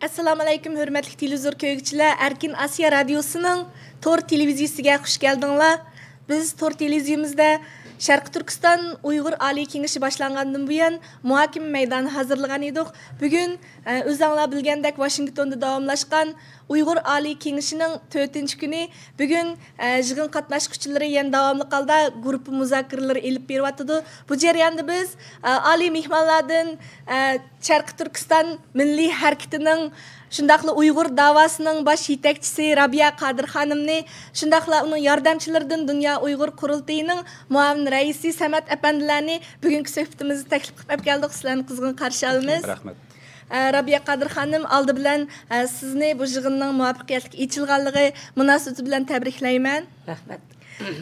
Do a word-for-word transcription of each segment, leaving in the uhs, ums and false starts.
ئەسسالامۇئەلەيكۇم، ھۆرمەتلىك تېلېۋىزور كۆرگۈچىلەر! ئەركىن ئاسىيا رادىيوسىنىڭ تور تېلېۋىزىيىسىگە خۇش كەلدىڭلار. بىز تور تېلېۋىزىيىمىزدە شەرقىي تۈركىستان ئۇيغۇر ئالىي كېڭىشى باشلانغاندىن بۇيان مۇھاكىمە مەيدانى ھازىرلىغان ئىدۇق. بۈگۈن، ئە، ئۆزەڭلار بىلگەندەك، ۋاشىنگتوندا داۋاملاشقان ئۇيغۇر ئالىي كېڭىشىنىڭ تۆتىنچى كۈنى. بۈگۈن، ئە، يىغىن قاتناشقۇچىلىرى يەنە داۋاملىق ھالدا گۇرۇپپا مۇزاكىرىلىرى ئېلىپ بېرىۋاتىدۇ. بۇ جەرياندا بىز، ئە، ئالىي مېھمانلاردىن، ئە، شەرقىي تۈركىستان مىللىي ھەرىكىتىنىڭ، شۇنداقلا ئۇيغۇر داۋاسىنىڭ باش يېتەكچىسى رابىيە قادىر خانىمنى، شۇنداقلا ئۇنىڭ ياردەمچىلىرىدىن دۇنيا ئۇيغۇر قۇرۇلتىيىنىڭ مۇئاۋىن رەئىسى سەمەت ئەپەندىلەرنى بۈگۈنكى سۆھبىتىمىزگە تەكلىپ قىلىپ ئەپ كەلدۇق. سىلەرنى قىزغىن قارشى ئالىمىز. رەھمەت. ئە، رابىيە قادىر خانىم، ئالدى بىلەن، ئە، سىزنى بۇ يىغىننىڭ مۇۋەپپەقىيەتلىك ئېچىلغانلىقى مۇناسىۋىتى بىلەن تەبرىكلەيمەن. رەھمەت.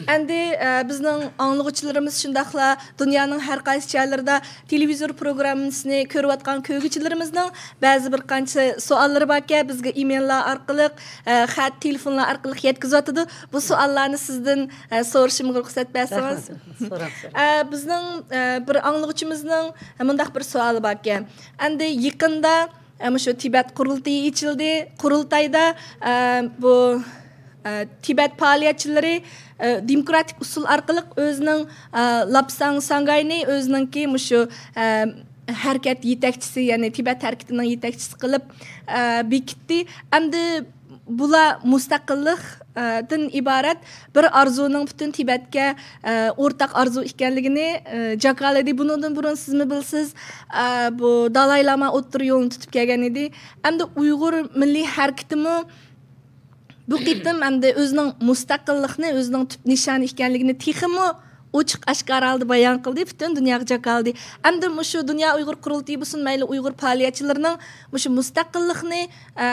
ئەمدى، ئە، بىزنىڭ ئاڭلىغۇچىلىرىمىز، شۇنداقلا دۇنيانىڭ ھەر قايسى شەھەرلىرىدە تېلېۋىزور پروگراممىسىنى كۆرۈۋاتقان كۆرگۈچىلىرىمىزنىڭ بەزى بىر قانچە سوئاللىرى باركەن، بىزگە ئىمېيللار ئارقىلىق، ئە، خەت، تېلېفونلار ئارقىلىق يەتكۈزۈۋاتىدۇ. بۇ سوئاللارنى سىزدىن، ئە، سورىشىمغا رۇخسەت بەرسىڭىز. رەھمەت. سوراڭ، سوراڭ. ئە، بىزنىڭ، ئە، بىر ئاڭلىغۇچىمىزنىڭ مۇنداق بىر سوئالى باركەن. ئەمدى يېقىندا، ئە، مۇشۇ تىبەت قۇرۇلتىيى ئېچىلدى. قۇرۇلتايدا، ئە، بۇ، ئە، تىبەت پائالىيەتچىلىرى، ئە، دېموكراتىك ئۇسۇل ئارقىلىق ئۆزىنىڭ، ئە، لاپساڭ ساڭگاينى ئۆزىنىڭكى مۇشۇ، ئە، ھەرىكەت يېتەكچىسى، يەنى تىبەت ھەرىكىتىنىڭ يېتەكچىسى قىلىپ، ئە، بېكىتتى. ئەمدى بۇلار مۇستەقىللىقتىن ئىبارەت بىر ئارزۇنىڭ پۈتۈن تىبەتكە، ئە، ئورتاق ئارزۇ ئىكەنلىكىنى، ئە، جاكارلىدى. بۇنىڭدىن بۇرۇن سىزمۇ بىلىسىز، ئە، بۇ دالاي لاما ئوتتۇرا يولنى تۇتۇپ كەلگەن ئىدى. ئەمدى ئۇيغۇر مىللىي ھەرىكىتىمۇ بۇ قېتىم ئەمدى ئۆزىنىڭ مۇستەقىللىقنى، ئۆزىنىڭ تۈپ نىشانى ئىكەنلىكىنى تېخىمۇ ئوچۇق ئاشكارا ھالدا بايان قىلدى، پۈتۈن دۇنياغا جاكارلىدى. ئەمدى مۇشۇ دۇنيا ئۇيغۇر قۇرۇلتىيى بولسۇن، مەيلى ئۇيغۇر پائالىيەتچىلىرىنىڭ مۇشۇ مۇستەقىللىقنى، ئە،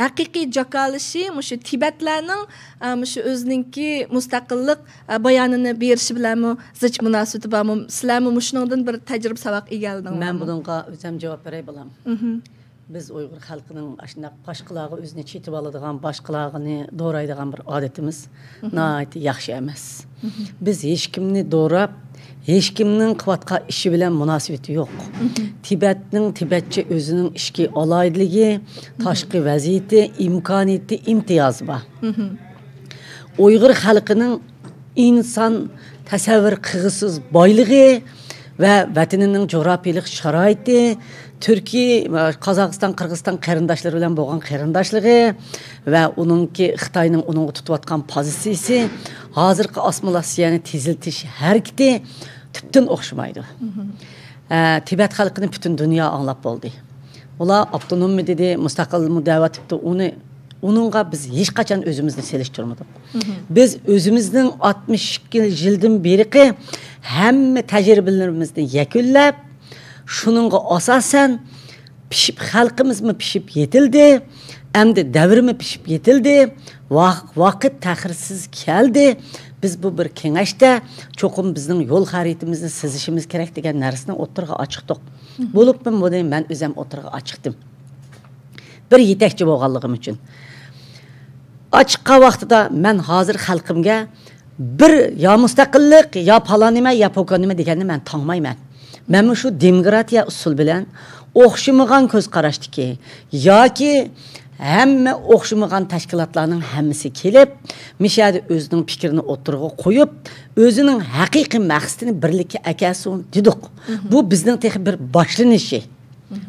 ھەقىقىي جاكارلىشى مۇشۇ تىبەتلەرنىڭ، ئە، مۇشۇ ئۆزىنىڭكى مۇستەقىللىق، ئە، بايانىنى بېرىشى بىلەنمۇ زىچ مۇناسىۋىتى بارمۇ؟ سىلەرمۇ مۇشۇنىڭدىن بىر تەجرىبە ساۋاق ئىگىلىدىڭلارمۇ؟ مەن بۇنىڭغا ئۆزۈم جاۋاب بېرەي، بالام. مهم. بىز ئۇيغۇر خەلقىنىڭ ئاشۇنداق باشقىلارغا ئۆزىنى چېتىۋالىدىغان، باشقىلارنى دورايدىغان بىر ئادىتىمىز ناھايىتى ياخشى ئەمەس. بىز ھېچكىمنى دوراپ، ھېچكىمنىڭ قىلىۋاتقان ئىشى بىلەن مۇناسىۋىتى يوق. تىبەتنىڭ تىبەتچە ئۆزىنىڭ ئىچكى ئالاھىدىلىكى، تاشقى ۋەزىيىتى، ئىمكانىيىتى، ئىمتىيازى بار. ئۇيغۇر خەلقىنىڭ ئىنسان تەسەۋۋۇر قىلغۇسىز بايلىقى ۋە ۋەتىنىنىڭ جۇغراپىيىلىق شارائىتى، تۈركىي، قازاقىستان، قىرغىزىستان قېرىنداشلىرى بىلەن بولغان قېرىنداشلىقى ۋە ئۇنىڭكى خىتاينىڭ ئۇنىڭغا تۇتۇۋاتقان پوزىتسىيىسى، ھازىرقى ئاسسىمىلياتسىيەنى تېزلىتىش ھەرىكىتى تۈپتىن ئوخشىمايدۇ. ئە، تىبەت خەلقىنى پۈتۈن دۇنيا ئاڭلاپ بولدى. ئۇلار ئاپتونومىي دېدى، مۇستەقىلمۇ دەۋاتىپتۇ. ئۇنى، ئۇنىڭغا بىز ھېچقاچان ئۆزىمىزنى سېلىشتۇرمىدۇق. بىز ئۆزىمىزنىڭ ئاتمىش ئىككى يىلدىن بېرىقى ھەممە تەجرىبىلىرىمىزنى يەكۈنلەپ، شۇنىڭغا ئاساسەن پىشىپ، خەلقىمىزمۇ پىشىپ يېتىلدى، ئەمدى دەۋرمۇ پىشىپ يېتىلدى، ۋاق-، ۋاقىت تەخىرسىز كەلدى. بىز بۇ بىر كېڭەشتە چوقۇم بىزنىڭ يول خەرىتىمىزنى سىزىشىمىز كېرەك دېگەن نەرسىنى ئوتتۇرىغا ئاچىقتۇق. بولۇپمۇ بۇنى مەن ئۆزۈم ئوتتۇرىغا ئاچىقتىم. بىر يېتەكچى بولغانلىقىم ئۈچۈن. ئاچىققان ۋاقتىدا مەن ھازىر خەلقىمگە بىر يا مۇستەقىللىق، يا پالان نېمە، يا پوكان نېمە دېگەننى مەن تاڭمايمەن. مەن مۇشۇ دېموكراتىيە ئۇسۇلى بىلەن ئوخشىمىغان كۆز قاراشتىكى ياكى ھەممە ئوخشىمىغان تەشكىلاتلارنىڭ ھەممىسى كېلىپ، مۇشۇ يەردە ئۆزىنىڭ پىكرىنى ئوتتۇرىغا قويۇپ، ئۆزىنىڭ ھەقىقىي مەقسىتىنى بىرلىككە ئەكەلسۇن دېدۇق. بۇ بىزنىڭ تېخى بىر باشلىنىشى.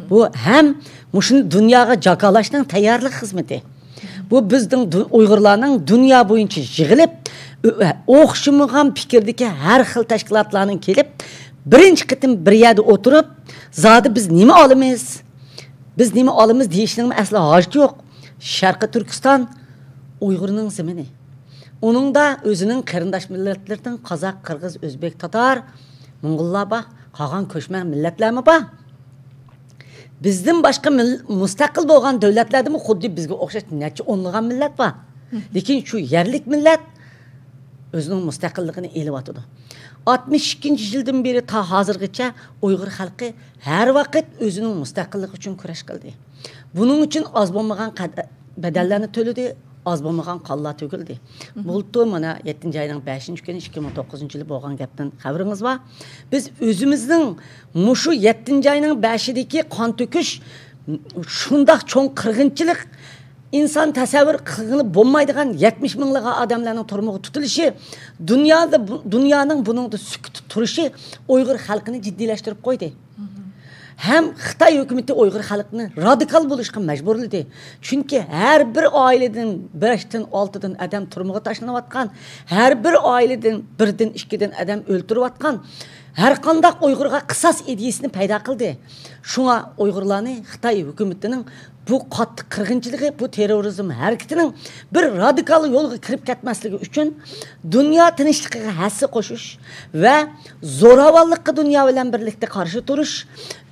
بۇ ھەم مۇشۇنى دۇنياغا جاكارلاشنىڭ تەييارلىق خىزمىتى. بۇ بىزنىڭ دۇ-، ئۇيغۇرلارنىڭ دۇنيا بويىچە يىغىلىپ، ئۆ-، ئوخشىمىغان پىكىردىكى ھەر خىل تەشكىلاتلارنىڭ كېلىپ، بىرىنچى قېتىم بىر يەردە ئولتۇرۇپ، زادى بىز نېمە ئالىمىز؟ بىز نېمە ئالىمىز دېيىشنىڭمۇ ئەسلى ھاجىتى يوق. شەرقىي تۈركىستان ئۇيغۇرنىڭ زېمىنى. ئۇنىڭدا ئۆزىنىڭ قېرىنداش مىللەتلىرىدىن قازاق، قىرغىز، ئۆزبېك، تاتار، موڭغۇللار بار، قالغان كۆچمەن مىللەتلەرمۇ بار. بىزدىن باشقا مىل-، مۇستەقىل بولغان دۆلەتلەردىمۇ خۇددى بىزگە ئوخشاش نەچچە ئونلىغان مىللەت بار. لېكىن شۇ يەرلىك مىللەت ئۆزىنىڭ مۇستەقىللىقىنى ئېلىۋاتىدۇ. ئاتمىش ئىككىنچى يىلدىن بېرى تا ھازىرغىچە ئۇيغۇر خەلقى ھەر ۋاقىت ئۆزىنىڭ مۇستەقىللىقى ئۈچۈن كۈرەش قىلدى. بۇنىڭ ئۈچۈن ئاز بولمىغان قەد-، بەدەللەرنى تۆلىدى، ئاز بولمىغان قانلار تۆكۈلدى. بولۇپتۇ، مانا، يەتتىنچى ئاينىڭ بەشىنچى كۈنى، ئىككى مىڭ توققۇزىنچى يىلى بولغان گەپتىن خەۋىرىڭىز بار. بىز ئۆزىمىزنىڭ مۇشۇ يەتتىنچى ئاينىڭ بەشىدىكى قان تۆكۈش شۇنداق چوڭ قىرغىنچىلىق، ئىنسان تەسەۋۋۇر قىلغىلى بولمايدىغان يەتمىش مىڭلىغان ئادەملەرنىڭ تۈرمىگە تۇتۇلۇشى، دۇنيادا بۇ، دۇنيانىڭ بۇنىڭدا سۈكۈتتە تۇرۇشى ئۇيغۇر خەلقىنى جىددىيلەشتۈرۈپ قويدى. ھەم خىتاي ھۆكۈمىتى ئۇيغۇر خەلقىنى رادىكال بولۇشقا مەجبۇرلىدى. چۈنكى ھەر بىر ئائىلىدىن بەشتىن، ئالتىدىن ئادەم تۈرمىگە تاشلىنىۋاتقان، ھەر بىر ئائىلىدىن بىردىن، ئىككىدىن ئادەم ئۆلتۈرۈۋاتقان، ھەر قانداق ئۇيغۇرغا قىساس ئىدىيىسىنى پەيدا قىلدى. شۇڭا ئۇيغۇرلارنى خىتاي ھۆكۈمىتىنىڭ بۇ قاتتىق قىرغىنچىلىقى، بۇ تېررورىزم ھەرىكىتىنىڭ بىر رادىكال يولغا كىرىپ كەتمەسلىكى ئۈچۈن دۇنيا تىنچلىقىغا ھەسسە قوشۇش ۋە زوراۋانلىققا دۇنيا بىلەن بىرلىكتە قارشى تۇرۇش،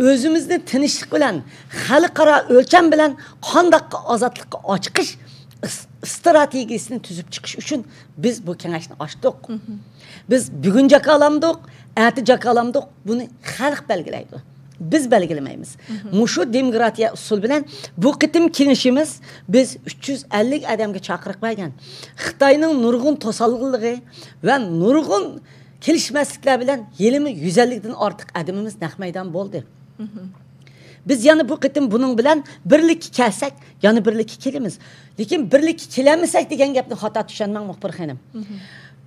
ئۆزىمىزنى تىنچلىق بىلەن، خەلقئارا ئۆلچەم بىلەن قانداققا ئازادلىققا ئاچىقىش ئىس-، ئىستراتېگىيىسىنى تۈزۈپ چىقىش ئۈچۈن بىز بۇ كېڭەشنى ئاچتۇق. بىز بۈگۈن جاكارلامدۇق، ئەتە جاكارلامدۇق، بۇنى خەلق بەلگىلەيدۇ. بىز بەلگىلىمەيمىز. مۇشۇ دېموكراتىيە ئۇسۇلى بىلەن بۇ قېتىم كېڭىشىمىز بىز ئۈچ يۈز ئەللىك ئادەمگە چاقىرىق بەرگەن. خىتاينىڭ نۇرغۇن توسالغۇلىرى ۋە نۇرغۇن كېلىشمەسلىكلەر بىلەن ھېلىمۇ يۈز ئەللىكتىن ئارتۇق ئادىمىمىز نەق مەيدان بولدى. بىز يەنە بۇ قېتىم بۇنىڭ بىلەن بىرلىككە كەلسەك، يەنە بىرلىككە كېلىمىز. لېكىن بىرلىككە كېلەلمىسەك دېگەن گەپنى خاتا چۈشەنمەڭ، مۇخبىر خېنىم.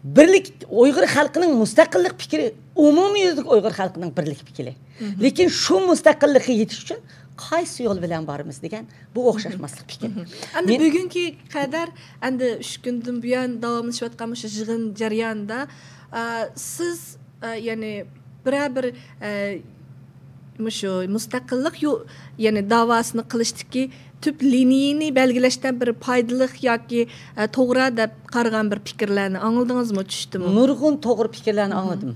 بىرلىك، ئۇيغۇر خەلقىنىڭ مۇستەقىللىق پىكرى ئومۇميۈزلۈك ئۇيغۇر خەلقىنىڭ بىرلىك پىكرى. لېكىن شۇ مۇستەقىللىققا يېتىش ئۈچۈن قايسى يول بىلەن بارىمىز دېگەن بۇ ئوخشاشماسلىق پىكىر. ئەمدى بۈگۈنكى قەدەر، ئەمدى ئۈچ كۈندىن بۇيان داۋاملىشىۋاتقان مۇشۇ يىغىن جەريانىدا، ئا، سىز، ئا، يەنى بىرەر بىر، ئە، مۇشۇ مۇستەقىللىق يو-، يەنى داۋاسىنى قىلىشتىكى تۈپ لىنىيىنى بەلگىلەشتە بىر پايدىلىق ياكى، ئە، توغرا دەپ قارىغان بىر پىكىرلەرنى ئاڭلىدىڭىزمۇ، چۈشتىمۇ؟ نۇرغۇن توغرا پىكىرلەرنى ئاڭلىدىم.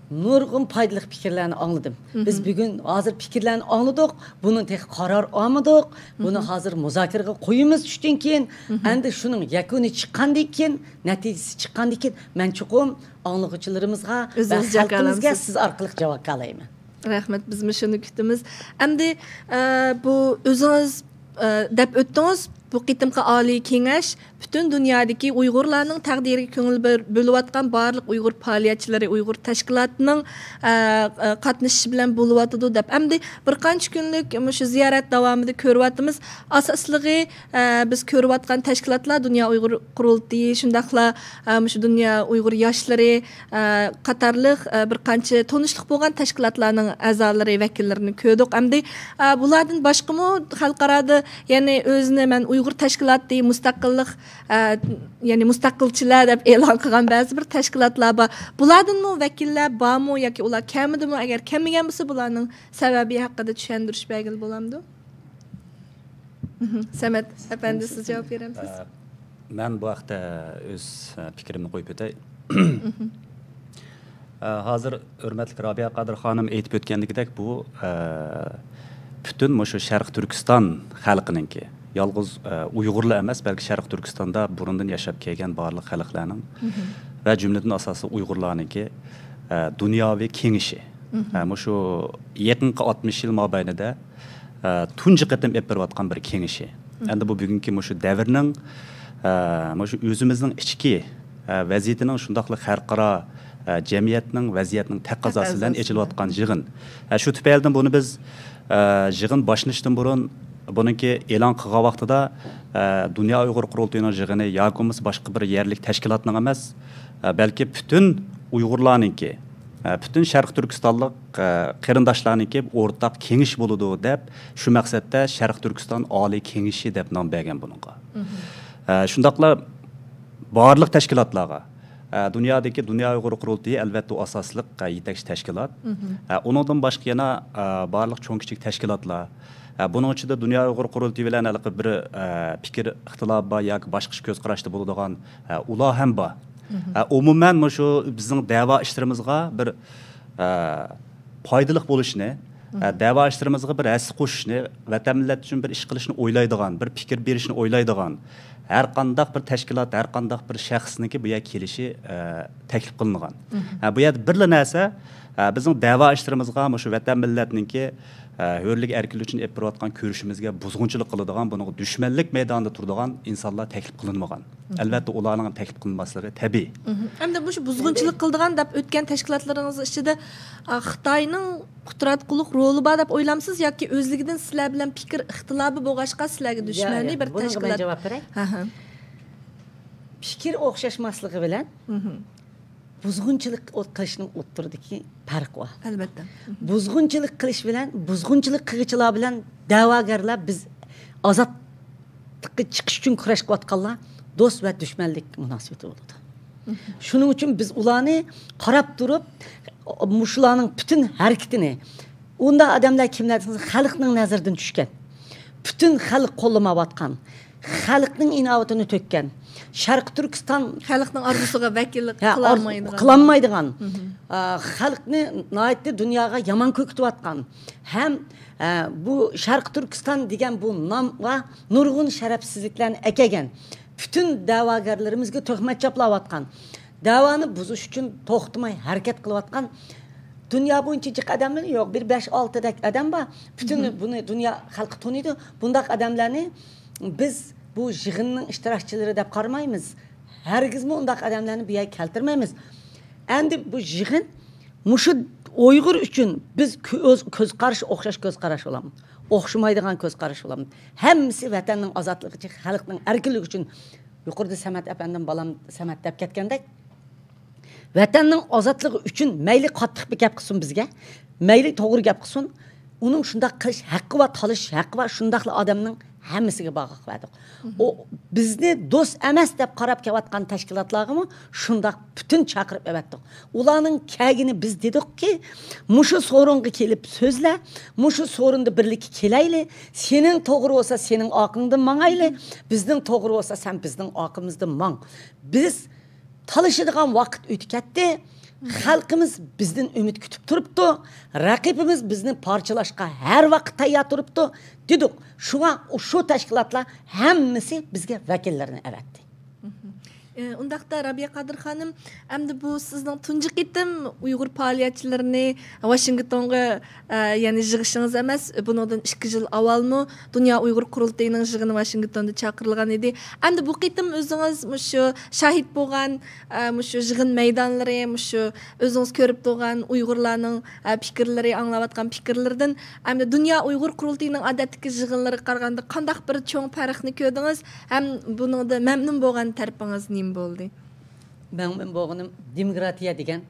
نۇرغۇن پايدىلىق پىكىرلەرنى ئاڭلىدىم. بىز بۈگۈن ھازىر پىكىرلەرنى ئاڭلىدۇق، بۇنىڭ تېخى قارار ئالمىدۇق. بۇنى ھازىر مۇزاكىرىگە قويىمىز چۈشتىن كېيىن. ئەمدى شۇنىڭ يەكۈنى چىققاندىن كېيىن، نەتىجىسى چىققاندىن كېيىن، مەن چوقۇم ئاڭلىغۇچىلىرىمىزغا ۋە ئۆزىڭىز جاكارلامسىز؟ خەلقىمىزگە سىز ئارقىلىق جاكارلايمەن. رەھمەت، بىزمۇ شۇنى كۈتىمىز. ئەمدى، ئە، بۇ ئۆزىڭىز، ئە، دەپ ئۆتتىڭىز، بۇ قېتىمقى ئالىي كېڭەش پۈتۈن دۇنيادىكى ئۇيغۇرلارنىڭ تەقدىرىگە كۆڭۈل بۆ-، بۆلۈۋاتقان بارلىق ئۇيغۇر پائالىيەتچىلىرى، ئۇيغۇر تەشكىلاتىنىڭ، ئە، ئە، قاتنىشىشى بىلەن بولۇۋاتىدۇ دەپ. ئەمدى بىر قانچە كۈنلۈك مۇشۇ زىيارەت داۋامىدا كۆرۈۋاتىمىز. ئاساسلىقى، ئە، بىز كۆرۈۋاتقان تەشكىلاتلار دۇنيا ئۇيغۇر قۇرۇلتىيى، شۇنداقلا، ئە، مۇشۇ دۇنيا ئۇيغۇر ياشلىرى، ئە، قاتارلىق، ئە، بىر قانچە تونۇشلۇق بولغان تەشكىلاتلارنىڭ ئەزالىرى، ۋەكىللىرىنى كۆردۇق. ئەمدى، ئە، بۇلاردىن باشقىمۇ خەلقئارادا، يەنى ئۆزىنى مەن ئۇيغۇر تەشكىلاتى، مۇستەقىللىق، ئە، يەنى مۇستەقىلچىلەر دەپ ئېلان قىلغان بەزى بىر تەشكىلاتلار بار. بۇلاردىنمۇ ۋەكىللەر بارمۇ ياكى ئۇلار كەلمىدىمۇ؟ ئەگەر كەلمىگەن بولسا، بۇلارنىڭ سەۋەبى ھەققىدە چۈشەندۈرۈش بەرگىلى بولامدۇ؟ سەمەت ئەپەندى، سىز جاۋاب بېرەمسىز؟ ئە، مەن بۇ ھەقتە ئۆز، ئە، پىكرىمنى قويۇپ ئۆتەي. ئە، ھازىر ھۆرمەتلىك رابىيە قادىر خانىم ئېيتىپ ئۆتكەندىكىدەك، بۇ، ئە، پۈتۈن مۇشۇ شەرقىي تۈركىستان خەلقىنىڭكى، يالغۇز، ئە، ئۇيغۇرلا ئەمەس، بەلكى شەرقىي تۈركىستاندا بۇرۇندىن ياشاپ كەلگەن بارلىق خەلقلەرنىڭ ۋە جۈملىدىن ئاساسلىق ئۇيغۇرلارنىڭكى، ئە، دۇنياۋى كېڭىشى. ئە، مۇشۇ يېقىنقى ئاتمىش يىل مابەينىدە، ئە، تۇنجى قېتىم ئېلىپ بېرىۋاتقان بىر كېڭىشى. ئەمدى بۇ بۈگۈنكى مۇشۇ دەۋرنىڭ، ئە، مۇشۇ ئۆزىمىزنىڭ ئىچكى، ئە، ۋەزىيىتىنىڭ، شۇنداقلا خەلقئارا، ئە، جەمئىيەتنىڭ ۋەزىيەتنىڭ تەقەززاسى بىلەن ئېچىلىۋاتقان يىغىن. ئە، شۇ تۈپەيلىدىن بۇنى بىز، ئە، يىغىن باشلىنىشتىن بۇرۇن، بۇنىڭكى ئېلان قىلغان ۋاقتىدا، ئە، دۇنيا ئۇيغۇر قۇرۇلتىيىنىڭ يىغىنى ياكى بولمىسا باشقا بىر يەرلىك تەشكىلاتنىڭ ئەمەس، ئە، بەلكى پۈتۈن ئۇيغۇرلارنىڭكى، ئە، پۈتۈن شەرقىي تۈركىستانلىق، ئە، قېرىنداشلارنىڭكى ئورتاق كېڭىشى بولىدۇ دەپ، شۇ مەقسەتتە شەرقىي تۈركىستان ئالىي كېڭىشى دەپ نام بەرگەن بۇنىڭغا. ئە، شۇنداقلا بارلىق تەشكىلاتلارغا، ئە، دۇنيادىكى دۇنيا ئۇيغۇر قۇرۇلتىيى، ئەلۋەتتە، ئۇ ئاساسلىق، ئە، يېتەكچى تەشكىلات. ئە، ئۇنىڭدىن باشقا يەنە، ئە، بارلىق چوڭ كىچىك تەشكىلاتلار. ئە، بۇنىڭ ئىچىدە دۇنيا ئۇيغۇر قۇرۇلتىيى بىلەن ھېلىقى بىر، ئە، پىكىر ئىختىلاپى بار ياكى باشقىچە كۆز قاراشتا بولىدىغان، ئە، ئۇلار ھەم بار. ئە، ئومۇمەن، مۇشۇ بىزنىڭ دەۋا ئىشلىرىمىزغا بىر، ئە، پايدىلىق بولۇشنى، ئە، دەۋا ئىشلىرىمىزغا بىر ھەسسە قوشۇشنى، ۋەتەن مىللەت ئۈچۈن بىر ئىش قىلىشنى ئويلايدىغان، بىر پىكىر بېرىشنى ئويلايدىغان، ھەر قانداق بىر تەشكىلات، ھەر قانداق بىر شەخسنىڭكى بۇ يەرگە كېلىشى، ئە، تەكلىپ قىلىنغان. ھە، بۇ يەردە بىرلا نەرسە، ئە، بىزنىڭ دەۋا ئىشلىرىمىزغا مۇشۇ ۋەتەن مىللەتنىڭكى، ئە، ھۆرلۈك ئەركىنلىكى ئۈچۈن ئېلىپ بېرىۋاتقان كۈرىشىمىزگە بۇزغۇنچىلىق قىلىدىغان، بۇنىڭغا دۈشمەنلىك مەيدانىدا تۇرىدىغان ئىنسانلار تەكلىپ قىلىنمىغان. ئەلۋەتتە، ئۇلارنىڭ تەكلىپ قىلىنماسلىقى تەبىئىي. ئەمدى مۇشۇ بۇزغۇنچىلىق قىلىدىغان دەپ ئۆتكەن تەشكىلاتلىرىڭىز ئىچىدە، ئا، خىتاينىڭ قۇتراتقۇلۇق رولى بار دەپ ئويلامسىز ياكى ئۆزلۈكىدىن سىلەر بىلەن پىكىر ئىختىلاپى بولغاچقا سىلەرگە يا، دۈشمەنى يا، بىر بۇنىڭغا مەن تەشكىلات؟ جاۋاب بېرەي. ھە، ھە. پىكىر ئوخشاشماسلىقى بىلەن مھم. بۇزغۇنچىلىق ئوت قىلىشنىڭ ئوتتۇرىدىكى پەرق بار. ئەلۋەتتە. مھم. بۇزغۇنچىلىق قىلىش بىلەن بۇزغۇنچىلىق قىلغۇچىلار بىلەن دەۋاگەرلەر، بىز ئازادلىققا چىقىش ئۈچۈن كۈرەش قىلىۋاتقانلار دوست ۋە دۈشمەنلىك مۇناسىۋىتى بولىدۇ. مھم. شۇنىڭ ئۈچۈن بىز ئۇلارنى قاراپ تۇرۇپ، مۇشۇلارنىڭ پۈتۈن ھەرىكىتىنى، ئۇنداق ئادەملەر كىملەر دېسىڭىز، خەلقنىڭ نەزىرىدىن چۈشكەن، پۈتۈن خەلق قوللىمايۋاتقان، خەلقنىڭ ئىناۋىتىنى تۆككەن، شەرقىي تۈركىستان خەلقنىڭ ئارزۇسىغا ۋەكىللىك ھە، ئارزۇ قىلالمايدىغان. قىلالمايدىغان. مھم. ئا، خەلقنى ناھايىتى دۇنياغا يامان كۆرسىتىۋاتقان ھەم، ئە، بۇ شەرقىي تۈركىستان دېگەن بۇ نامغا نۇرغۇن شەرەپسىزلىكلەرنى ئەكەلگەن، پۈتۈن دەۋاگەرلىرىمىزگە تۆھمەت چاپلاۋاتقان، دەۋانى بۇزۇش ئۈچۈن توختىماي ھەرىكەت قىلىۋاتقان دۇنيا بويىچە جىق ئادەممۇ يوق، بىر بەش-ئالتىدەك ئادەم بار. پۈتۈن مھم. بۇنى دۇنيا خەلقى تونۇيدۇ. بۇنداق ئادەملەرنى بىز بۇ يىغىننىڭ ئىشتىراكچىلىرى دەپ قارىمايمىز. ھەرگىزمۇ ئۇنداق ئادەملەرنى بۇ يەرگە كەلتۈرمەيمىز. ئەمدى بۇ يىغىن مۇشۇ ئۇيغۇر ئۈچۈن بىز كۆ-، ئۆز كۆز قارىشى ئوخشاش كۆز قاراش بولامدۇ؟ ئوخشىمايدىغان كۆز قاراش بولامدۇ؟ ھەممىسى ۋەتەننىڭ ئازادلىقى ئۈچۈن، خەلقنىڭ ئەركىنلىكى ئۈچۈن. يۇقىرىدا سەمەت ئەپەندىم، بالام سەمەت دەپ كەتكەندەك، ۋەتەننىڭ ئازادلىقى ئۈچۈن مەيلى قاتتىق بىر گەپ قىلسۇن بىزگە، مەيلى توغرا گەپ قىلسۇن، ئۇنىڭ شۇنداق قىلىش ھەققى بار، تالىشىش ھەققى بار، شۇنداقلا ئادەمنىڭ ھەممىسىگە بارغاق بەردۇق. مھم. ئۇ بىزنى دوست ئەمەس دەپ قاراپ كېلىۋاتقان تەشكىلاتلارغىمۇ شۇنداق پۈتۈن چاقىرىپ ئەۋەتتۇق. ئۇلارنىڭ كەلگىنى بىز دېدۇقكى، مۇشۇ سورۇنغا كېلىپ سۆزلە، مۇشۇ سورۇندا بىرلىككە كېلەيلى، سېنىڭ توغرا بولسا سېنىڭ ئارقىڭدىن ماڭايلى، بىزنىڭ توغرا بولسا سەن بىزنىڭ ئارقىمىزدىن ماڭ. بىز تالىشىدىغان ۋاقىت ئۆتۈپ كەتتى. خەلقىمىز بىزدىن ئۈمىد كۈتۈپ تۇرۇپتۇ. رەقىبىمىز بىزنى پارچىلاشقا ھەر ۋاقىت تەييار تۇرۇپتۇ، دېدۇق. شۇڭا شۇ تەشكىلاتلار ھەممىسى بىزگە ۋەكىللىرىنى ئەۋەتتى. ئى، ئۇنداقتا، رابىيە قادىر خانىم، ئەمدى بۇ سىزنىڭ تۇنجى قېتىم ئۇيغۇر پائالىيەتچىلىرىنى ۋاشىنگتونغا، ئى، يەنى يىغىشىڭىز ئەمەس، بۇنىڭدىن ئىككى يىل ئاۋۋالمۇ دۇنيا ئۇيغۇر قۇرۇلتىيىنىڭ يىغىنى ۋاشىنگتوندا چاقىرىلغان ئىدى. ئەمدى بۇ قېتىم ئۆزىڭىز مۇشۇ شاھىت بولغان، ئە، مۇشۇ يىغىن مەيدانلىرى، مۇشۇ ئۆزىڭىز كۆرۈپ تۇرغان ئۇيغۇرلارنىڭ، ئە، پىكىرلىرى، ئاڭلاۋاتقان پىكىرلىرىدىن، ئەمدى دۇنيا ئۇيغۇر قۇرۇلتىيىنىڭ ئادەتتىكى يىغىنلىرىغا قارىغاندا قانداق بىر چوڭ پەرقنى كۆردىڭىز؟ ھەم بۇنىڭدا مەمنۇن بولغان تەرىپىڭىز نېمە بولدى؟ مەمنۇن بولغىنىم دېموكراتىيە دېگەن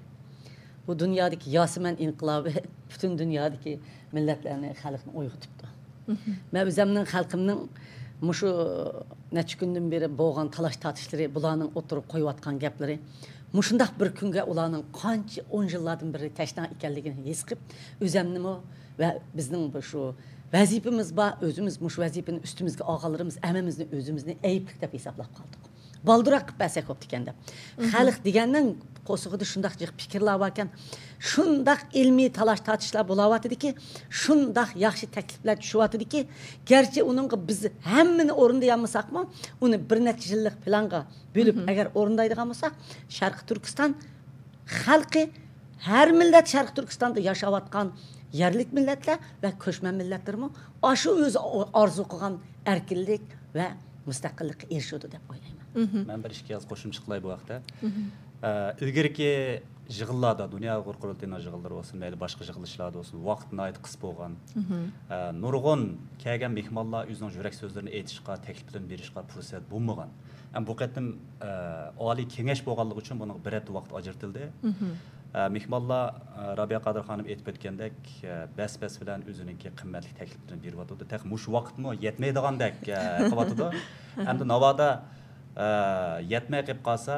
بۇ دۇنيادىكى ياسىمەن ئىنقىلابى پۈتۈن دۇنيادىكى مىللەتلەرنى، خەلقنى ئويغىتىپتۇ. مەن ئۆزۈمنىڭ خەلقىمنىڭ مۇشۇ نەچچە كۈندىن بېرى بولغان تالاش تارتىشلىرى، بۇلارنىڭ ئوتتۇرىغا قويۇۋاتقان گەپلىرى، مۇشۇنداق بىر كۈنگە ئۇلارنىڭ قانچە ئون يىللاردىن بېرى تەشنا ئىكەنلىكىنى ھېس قىلىپ، ئۆزۈمنىمۇ ۋە بىزنىڭ بۇ شۇ ۋەزىپىمىز بار، ئۆزىمىز مۇشۇ ۋەزىپىنى ئۈستىمىزگە ئالغانلىرىمىز ھەممىمىزنى ئۆزىمىزنى ئەيىبلىك دەپ ھېسابلاپ قالدۇق. بالدۇرراق قىلىپ بەرسەك بوپتىكەن دەپ. خەلق دېگەننىڭ قورسىقىدا شۇنداق جىق پىكىرلەر باركەن، شۇنداق ئىلمىي تالاش تارتىشلار بولاۋاتىدىكى، شۇنداق ياخشى تەكلىپلەر چۈشۈۋاتىدىكى، گەرچە ئۇنىڭغا بىز ھەممىنى ئورۇندىيالمىساقمۇ، ئۇنى بىر نەچچە يىللىق پىلانغا بۆلۈپ ئەگەر ئورۇندايدىغان بولساق، شەرقىي تۈركىستان خەلقى، ھەر مىللەت شەرقىي تۈركىستاندا ياشاۋاتقان يەرلىك مىللەتلەر ۋە كۆچمەن مىللەتلەرمۇ ئاشۇ ئۆزى ئارزۇ قىلغان ئەركىنلىك ۋە مۇستەقىللىققا ئېرىشىدۇ دەپ ئويلايمەن. مەن بىر ئىككى ئاز قوشۇمچە قىلاي بۇ ھەقتە. ئە، ئىلگىرىكى يىغىنلاردا، دۇنيا ئۇيغۇر قۇرۇلتىيىنىڭ يىغىنلىرى بولسۇن، مەيلى باشقا يىغىلىشلاردا بولسۇن، ۋاقىت ناھايىتى قىس بولغان. ئە، نۇرغۇن كەلگەن مېھمانلار ئۆزىنىڭ يۈرەك سۆزلىرىنى ئېيتىشقا، تەكلىپلىرىنى بېرىشقا پۇرسەت بولمىغان. ئەمما بۇ قېتىم، ئە، ئالىي كېڭەش بولغانلىقى ئۈچۈن بۇنىڭغا بىر ھەپتە ۋاقىت ئاجرىتىلدى. ئە، مېھمانلار، ئە، رابىيە قادىر خانىم ئېيتىپ ئۆتكەندەك، ئە، بەس-بەس بىلەن ئۆزىنىڭكى قىممەتلىك تەكلىپلىرىنى بېرىۋاتىدۇ. تېخى مۇشۇ ۋاقىتمۇ يەتمەيدىغاندەك، ئە، قىلىۋاتىدۇ. ئەمدى ناۋادا، ئە، يەتمەي قېلىپ قالسا،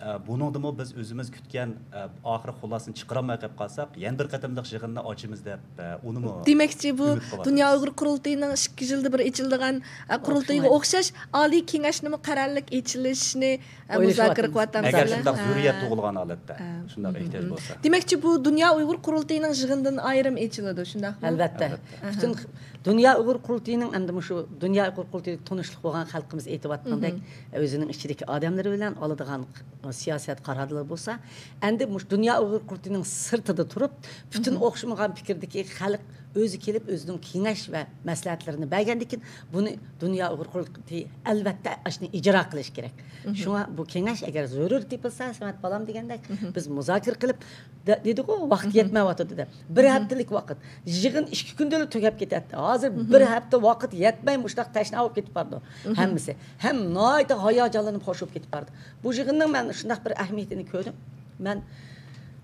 ئە، بۇنىڭدىمۇ بىز ئۆزىمىز كۈتكەن، ئە، ئاخىرى خۇلاسىنى چىقىرالماي قېلىپ قالساق، يەنە بىر قېتىملىق يىغىننى ئاچىمىز دەپ، ئە، ئۇنىمۇ دېمەكچى، بۇ ئۈمىد قىلىۋاتىمىز. دۇنيا ئۇيغۇر قۇرۇلتىيىنىڭ ئىككى يىلدا بىر ئېچىلىدىغان، ئە، قۇرۇلتىيىغا ئوخشاش ئالىي كېڭەشنىمۇ قەرەللىك ئېچىلىشىنى، ئە، مۇزاكىرە قىلىۋاتىمىز. ئەگەر شۇنداق زۆرۈرىيەت تۇغۇلغان ھالەتتە، شۇنداق ئېھتىياج بولسا. دېمەكچى، بۇ دۇنيا ئۇيغۇر قۇرۇلتىيىنىڭ يىغىنىدىن ئايرىم ئېچىلىدۇ، شۇنداقمۇ؟ ئەلۋەتتە. ئەلۋەتتە. پۈتۈن دۇنيا ئۇيغۇر قۇرۇلتىيىنىڭ ئەمدى مۇشۇ دۇنيا ئۇيغۇر قۇرۇلتىيىغا تونۇشلۇق بولغان خەلقىمىز ئېيتىۋاتقاندەك، ئۆزىنىڭ ئىچىدىكى ئادەملىرى بىلەن ئالىدىغان سىياسەت قارارلىرى بولسا، ئەمدى مۇشۇ دۇنيا ئۇيغۇر قۇرۇلتىيىنىڭ سىرتىدا تۇرۇپ، پۈتۈن ئوخشىمىغان پىكىردىكى خەلق ئۆزى كېلىپ، ئۆزىنىڭ كېڭەش ۋە مەسلىھەتلىرىنى بەرگەندىن كېيىن، بۇنى دۇنيا ئۇيغۇر قۇرۇلتىيى ئەلۋەتتە ئاشۇنى ئىجرا قىلىشى كېرەك. شۇڭا بۇ كېڭەش ئەگەر زۆرۈر تېپىلسا، سەمەت بالام دېگەندەك، بىز مۇزاكىرە قىلىپ، دە-، دېدىغۇ، ۋاقىت يەتمەيۋاتىدۇ دەپ. بىر ھەپتىلىك ۋاقىت. يىغىن ئىككى كۈندىلا تۈگەپ كېتەتتى. ھازىر بىر ھەپتە ۋاقىت يەتمەي، مۇشۇنداق تەشنا بولۇپ كېتىپ بارىدۇ ھەممىسى. ھەم ناھايىتى ھاياجانلىنىپ، خوش بولۇپ كېتىپ بارىدۇ. بۇ يىغىننىڭ مەن شۇنداق بىر ئەھمىيىتىنى كۆردۈم. مەن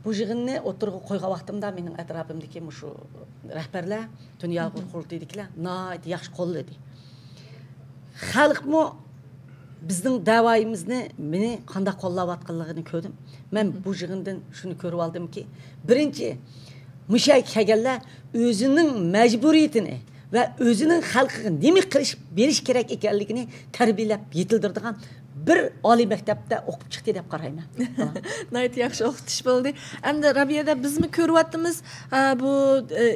بۇ يىغىننى ئوتتۇرىغا قويغان ۋاقتىمدا مېنىڭ ئەتراپىمدىكى مۇشۇ رەھبەرلەر، دۇنيا ئۇيغۇر قۇرۇلتىيىدىكىلەر ناھايىتى ياخشى قوللىدى. خەلقمۇ بىزنىڭ دەۋايىمىزنى، مېنى قانداق قوللاۋاتقانلىقىنى كۆردۈم. مەن بۇ يىغىندىن شۇنى كۆرۈۋالدىمكى، بىرىنچى، مۇشۇ يەرگە كەلگەنلەر ئۆزىنىڭ مەجبۇرىيىتىنى ۋە ئۆزىنىڭ خەلقىگە نېمە قىلىش بېرىش كېرەك ئىكەنلىكىنى تەربىيەلەپ يېتىلدۈرىدىغان بىر ئالىي مەكتەپتە ئوقۇپ چىقتى دەپ قارايمەن. ناھايىتى ياخشى ئوخشىتىش بولدى. ئەمدى رابىيەدە بىزمۇ كۆرۈۋاتىمىز، ئە، بۇ، ئە،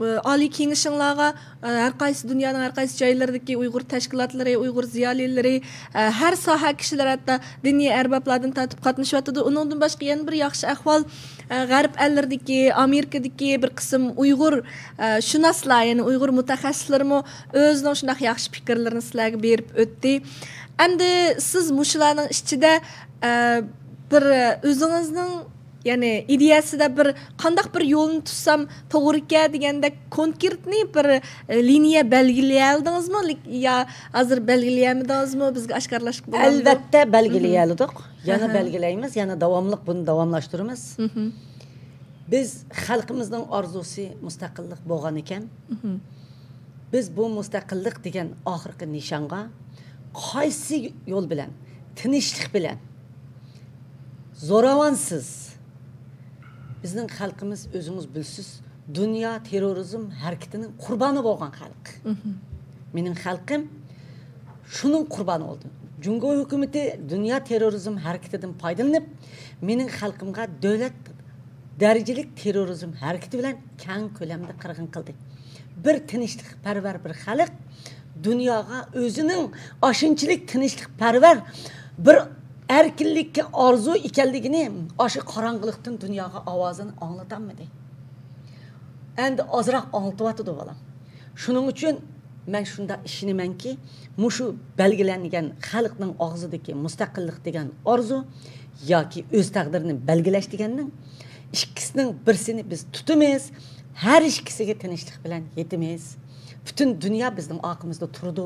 ئالىي كېڭىشىڭلارغا، ئە، ھەر قايسى دۇنيانىڭ ھەر قايسى جايلىرىدىكى ئۇيغۇر تەشكىلاتلىرى، ئۇيغۇر زىيالىيلىرى، ئە، ھەر ساھە كىشىلىرى، ھەتتا دىنىي ئەربابلاردىن تارتىپ قاتنىشىۋاتىدۇ. ئۇنىڭدىن باشقا يەنە بىر ياخشى ئەھۋال، ئە، غەرب ئەللىرىدىكى، ئامېرىكىدىكى بىر قىسىم ئۇيغۇر، ئە، شۇناسلار، يەنى ئۇيغۇر مۇتەخەسسىسلىرىمۇ ئۆزىنىڭ شۇنداق ياخشى پىكىرلىرىنى سىلەرگە بېرىپ ئۆتتى. ئەمدى سىز مۇشۇلارنىڭ ئىچىدە، ئە، بىر ئۆزىڭىزنىڭ، يەنى ئىدىيەسىدە بىر قانداق بىر يولنى تۇتسام توغرىكەن دېگەندەك كونكرېتنىي بىر، ئە، لىنىيە بەلگىلىيەلىدىڭىزمۇ؟ لېك-، يا ھازىر بەلگىلىيەلمىدىڭىزمۇ؟ بىزگە ئاشكارىلاشقا بولامدۇ؟ ئەلۋەتتە بەلگىلىيەلىدۇق. يەنە بەلگىلەيمىز، يەنە داۋاملىق بۇنى داۋاملاشتۇرىمىز. بىز خەلقىمىزنىڭ ئارزۇسى مۇستەقىللىق بولغان ئىكەن، بىز بۇ مۇستەقىللىق دېگەن ئاخىرقى نىشانغا قايسى يول بىلەن، تىنچلىق بىلەن، زوراۋانسىز، بىزنىڭ خەلقىمىز، ئۆزىڭىز بىلىسىز، دۇنيا تېررورىزم ھەرىكىتىنىڭ قۇربانى بولغان خەلق. مېنىڭ خەلقىم شۇنىڭ قۇربانى بولدى. جۇڭگو ھۆكۈمىتى دۇنيا تېررورىزم ھەرىكىتىدىن پايدىلىنىپ، مېنىڭ خەلقىمغا دۆلەت دەرىجىلىك تېررورىزم ھەرىكىتى بىلەن كەڭ كۆلەمدە قىرغىن قىلدى. بىر تىنچلىقپەرۋەر بىر خەلق دۇنياغا ئۆزىنىڭ ئاشۇنچىلىك تىنچلىقپەرۋەر، بىر ئەركىنلىككە ئارزۇ ئىكەنلىكىنى ئاشۇ قاراڭغۇلۇقتىن دۇنياغا ئاۋازىنى ئاڭلىتالمىدى. ئەمدى ئازراق ئاڭلىتىۋاتىدۇ بالام. شۇنىڭ ئۈچۈن مەن شۇنداق ئىشىنىمەنكى، مۇشۇ بەلگىلەنگەن خەلقنىڭ ئاغزىدىكى مۇستەقىللىق دېگەن ئارزۇ ياكى ئۆز تەقدىرىنى بەلگىلەش دېگەننىڭ ئىككىسىنىڭ بىرسىنى بىز تۇتىمىز، ھەر ئىككىسىگە تىنچلىق بىلەن يېتىمىز. پۈتۈن دۇنيا بىزنىڭ ئارقىمىزدا تۇرىدۇ.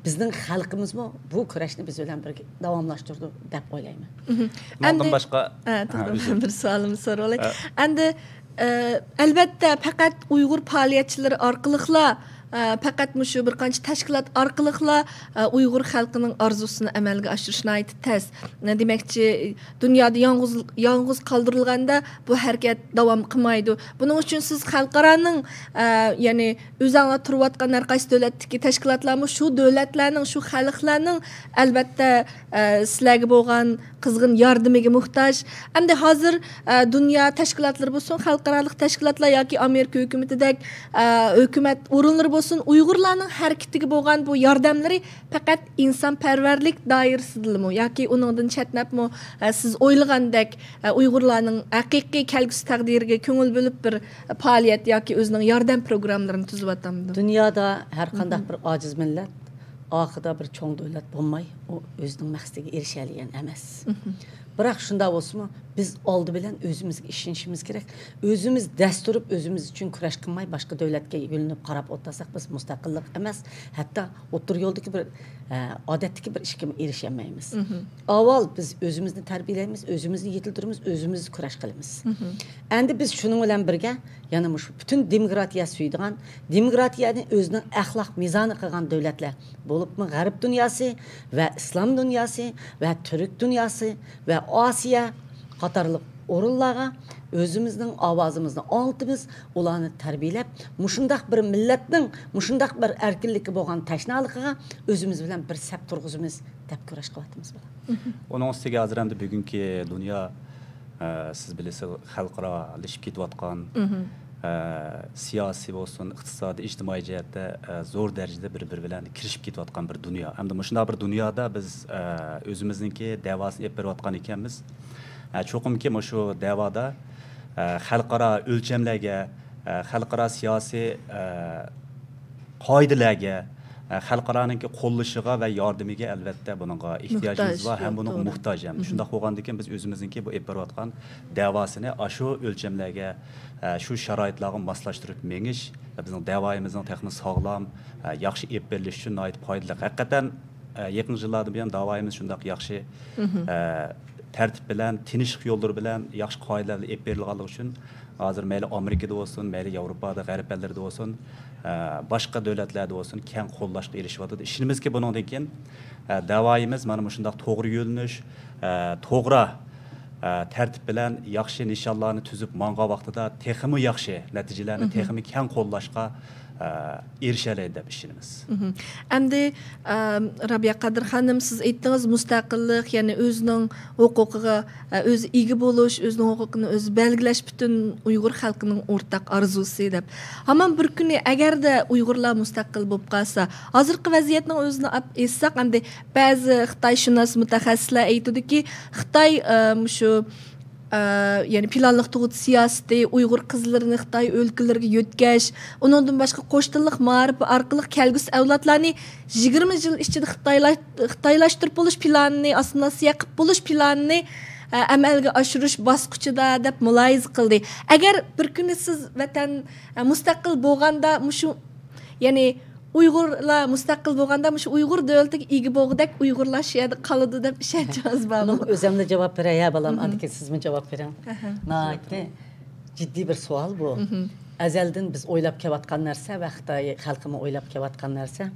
بىزنىڭ خەلقىمىزمۇ بۇ كۈرەشنى بىز بىلەن بىرگە داۋاملاشتۇرىدۇ دەپ ئويلايمەن. ماندىن باشقا، ھە، توغرا، بىر سوئالىمنى سوراۋالاي. ئەمدى، ئە، ئەلۋەتتە، پەقەت ئۇيغۇر پائالىيەتچىلىرى ئارقىلىقلا، ئە، پەقەت مۇشۇ بىر قانچە تەشكىلات ئارقىلىقلا، ئە، ئۇيغۇر خەلقىنىڭ ئارزۇسىنى ئەمەلگە ئاشۇرۇش ناھايىتى تەس. دېمەكچى، دۇنيادا يالغۇز، يالغۇز قالدۇرۇلغاندا بۇ ھەرىكەت داۋام قىلمايدۇ. بۇنىڭ ئۈچۈن سىز خەلقئارانىڭ، ئە، يەنى ئۆزەڭلار تۇرۇۋاتقان ھەر قايسى دۆلەتتىكى تەشكىلاتلارمۇ شۇ دۆلەتلەرنىڭ، شۇ خەلقلەرنىڭ، ئەلۋەتتە، ئە، سىلەرگە بولغان قىزغىن ياردىمىگە موھتاج. ئەمدى ھازىر، ئە، دۇنيا تەشكىلاتلىرى بولسۇن، خەلقئارالىق تەشكىلاتلار ياكى ئامېرىكا ھۆكۈمىتىدەك، ئە، ھۆكۈمەت ئورۇنلىرى بولسۇن، ئۇيغۇرلارنىڭ ھەرىكىتىگە بولغان بۇ ياردەملىرى پەقەت ئىنسانپەرۋەرلىك دائىرىسىدىلىمۇ ياكى ئۇنىڭدىن چەتنەپمۇ، ئە، سىز ئويلىغاندەك، ئە، ئۇيغۇرلارنىڭ ھەقىقىي كەلگۈسى تەقدىرىگە كۆڭۈل بۆلۈپ بىر پائالىيەت ياكى ئۆزىنىڭ ياردەم پروگراممىلىرىنى تۈزۈۋاتامدۇ؟ دۇنيادا ھەر قانداق بىر ئاجىز مىللەت ئاخىرىدا بىر چوڭ دۆلەت بولماي، ئۇ ئۆزىنىڭ مەقسىتىگە ئېرىشەلىگەن ئەمەس. بىراق شۇنداق بولسىمۇ، بىز ئالدى بىلەن ئۆزىمىزگە ئىشىنىشىمىز كېرەك. ئۆزىمىز دەس تۇرۇپ، ئۆزىمىز ئۈچۈن كۈرەش قىلماي، باشقا دۆلەتكە يۆلىنىپ قاراپ ئولتۇرساق، بىز مۇستەقىللىق ئەمەس، ھەتتا ئوتتۇرا يولدىكى بىر، ئە، ئادەتتىكى بىر ئىشكىمۇ ئېرىشەلمەيمىز. ئاۋۋال بىز ئۆزىمىزنى تەربىيەلەيمىز، ئۆزىمىزنى يېتىلدۈرىمىز، ئۆزىمىز كۈرەش قىلىمىز. ئەمدى بىز شۇنىڭ بىلەن بىرگە، يەنە مۇشۇ پۈتۈن دېموكراتىيە سۆيىدىغان، دېموكراتىيەنى ئۆزىنىڭ ئەخلاق مىزانى قىلغان دۆلەتلەر، بولۇپمۇ غەرب دۇنياسى ۋە ئىسلام دۇنياسى ۋە تۈرك دۇنياسى ۋە ئاسىيا قاتارلىق ئورۇنلارغا ئۆزىمىزنىڭ ئاۋازىمىزنى ئاڭلىتىمىز، ئۇلارنى تەربىيەلەپ، مۇشۇنداق بىر مىللەتنىڭ مۇشۇنداق بىر ئەركىنلىككە بولغان تەشنالىقىغا ئۆزىمىز بىلەن بىر سەپ تۇرغۇزىمىز دەپ كۈرەش قىلىۋاتىمىز، بالام. ئۇنىڭ ئۈستىگە ھازىر ئەمدى بۈگۈنكى دۇنيا، ئە، سىز بىلىسىز، خەلقئارالىشىپ كېتىۋاتقان، ئە، سىياسىي بولسۇن، ئىقتىسادىي، ئىجتىمائىي جەھەتتە، ئە، زور دەرىجىدە بىر-بىرى بىلەن كىرىشىپ كېتىۋاتقان بىر دۇنيا. ئەمدى مۇشۇنداق بىر دۇنيادا بىز، ئە، ئۆزىمىزنىڭكى دەۋاسىنى ئېلىپ بېرىۋاتقان ئىكەنمىز. ئە، چوقۇمكى مۇشۇ دەۋادا، ئە، خەلقئارا ئۆلچەملەرگە، ئە، خەلقئارا سىياسىي، ئە، قائىدىلەرگە، ئە، خەلقئارانىڭكى قوللىشىغا ۋە ياردىمىگە ئەلۋەتتە بۇنىڭغا ئېھتىياجىمىز بار ھەم بۇنىڭغا موھتاج ھەم. شۇنداق بولغاندىكىن بىز ئۆزىمىزنىڭكى بۇ ئېلىپ بېرىۋاتقان دەۋاسىنى ئاشۇ ئۆلچەملەرگە، ئە، شۇ شارائىتلارغا ماسلاشتۇرۇپ مېڭىش بىزنىڭ دەۋايىمىزنىڭ تېخىمۇ ساغلام، ئە، ياخشى ئېلىپ بېرىلىشى ئۈچۈن ناھايىتى پايدىلىق. ھەقىقەتەن، ئە، يېقىنقى يىللاردىن بۇيان داۋايىمىز شۇنداق ياخشى، ئە، تەرتىپ بىلەن، تىنچلىق يوللىرى بىلەن، ياخشى قائىدىلەردە ئېلىپ بېرىلغانلىقى ئۈچۈن ھازىر مەيلى ئامېرىكىدا بولسۇن، مەيلى ياۋروپادا، غەرب ئەللىرىدە بولسۇن، ئە، باشقا دۆلەتلەردە بولسۇن، كەڭ قوللاشقا ئېرىشىۋاتىدۇ. ئىشىنىمىزكى، بۇنىڭدىن كېيىن، ئە، داۋايىمىز مانا مۇشۇنداق توغرا يۆنىلىش، ئە، توغرا، ئە، تەرتىپ بىلەن ياخشى نىشانلارنى تۈزۈپ ماڭغان ۋاقتىدا تېخىمۇ ياخشى نەتىجىلەرنى تېخىمۇ كەڭ قوللاشقا، ئە، ئېرىشەلەيدۇ دەپ ئىشىنىمىز. ئەمدى، ئە، رابىيە قادىر خانىم، سىز ئېيتتىڭىز، مۇستەقىللىق، يەنى ئۆزىنىڭ ھوقۇقىغا، ئە، ئۆزى ئىگە بولۇش، ئۆزىنىڭ ھوقۇقىنى ئۆزى بەلگىلەش پۈتۈن ئۇيغۇر خەلقىنىڭ ئورتاق ئارزۇسى دەپ. ھامان بىر كۈنى ئەگەردە ئۇيغۇرلار مۇستەقىل بولۇپ قالسا، ھازىرقى ۋەزىيەتنىڭ ئۆزىنى ئاپ-، ئېيتساق، ئەمدى بەزى خىتايشۇناس مۇتەخەسسىسلەر ئېيتىدۇكى، خىتاي، ئە، مۇشۇ، ئە، يەنى پىلانلىق تۇغۇت سىياسىتى، ئۇيغۇر قىزلىرىنى خىتاي ئۆلكىلىرىگە يۆتكەش، ئۇنىڭدىن باشقا قوش تىللىق مائارىپى ئارقىلىق كەلگۈسى ئەۋلادلارنى يىگىرمە يىل ئىچىدە خىتايلا-، خىتايلاشتۇرۇپ بولۇش پىلانىنى، ئاسسىمىلياتسىيە قىلىپ بولۇش پىلانىنى، ئە، ئەمەلگە ئاشۇرۇش باسقۇچىدا دەپ مۇلاھىزە قىلدى. ئەگەر بىر كۈنى سىز ۋەتەن، ئە، مۇستەقىل بولغاندا مۇشۇ، يەنى ئۇيغۇرلار مۇستەقىل بولغاندا مۇشۇ ئۇيغۇر دۆلىتىگە ئىگە بولغۇدەك ئۇيغۇرلار شۇ يەردە قالىدۇ دەپ ئىشەنچىڭىز بارمۇ؟ بۇنىڭغا ئۆزۈملا جاۋاب بېرەي، ھە، بالام، ئاندىن كېيىن سىزمۇ جاۋاب بېرىڭ. ناھايىتى جىددىي بىر سوئال بۇ. ئەزەلدىن بىز ئويلاپ كېلىۋاتقان نەرسە ۋە خىتاي خەلقىمۇ ئويلاپ كېلىۋاتقان نەرسە.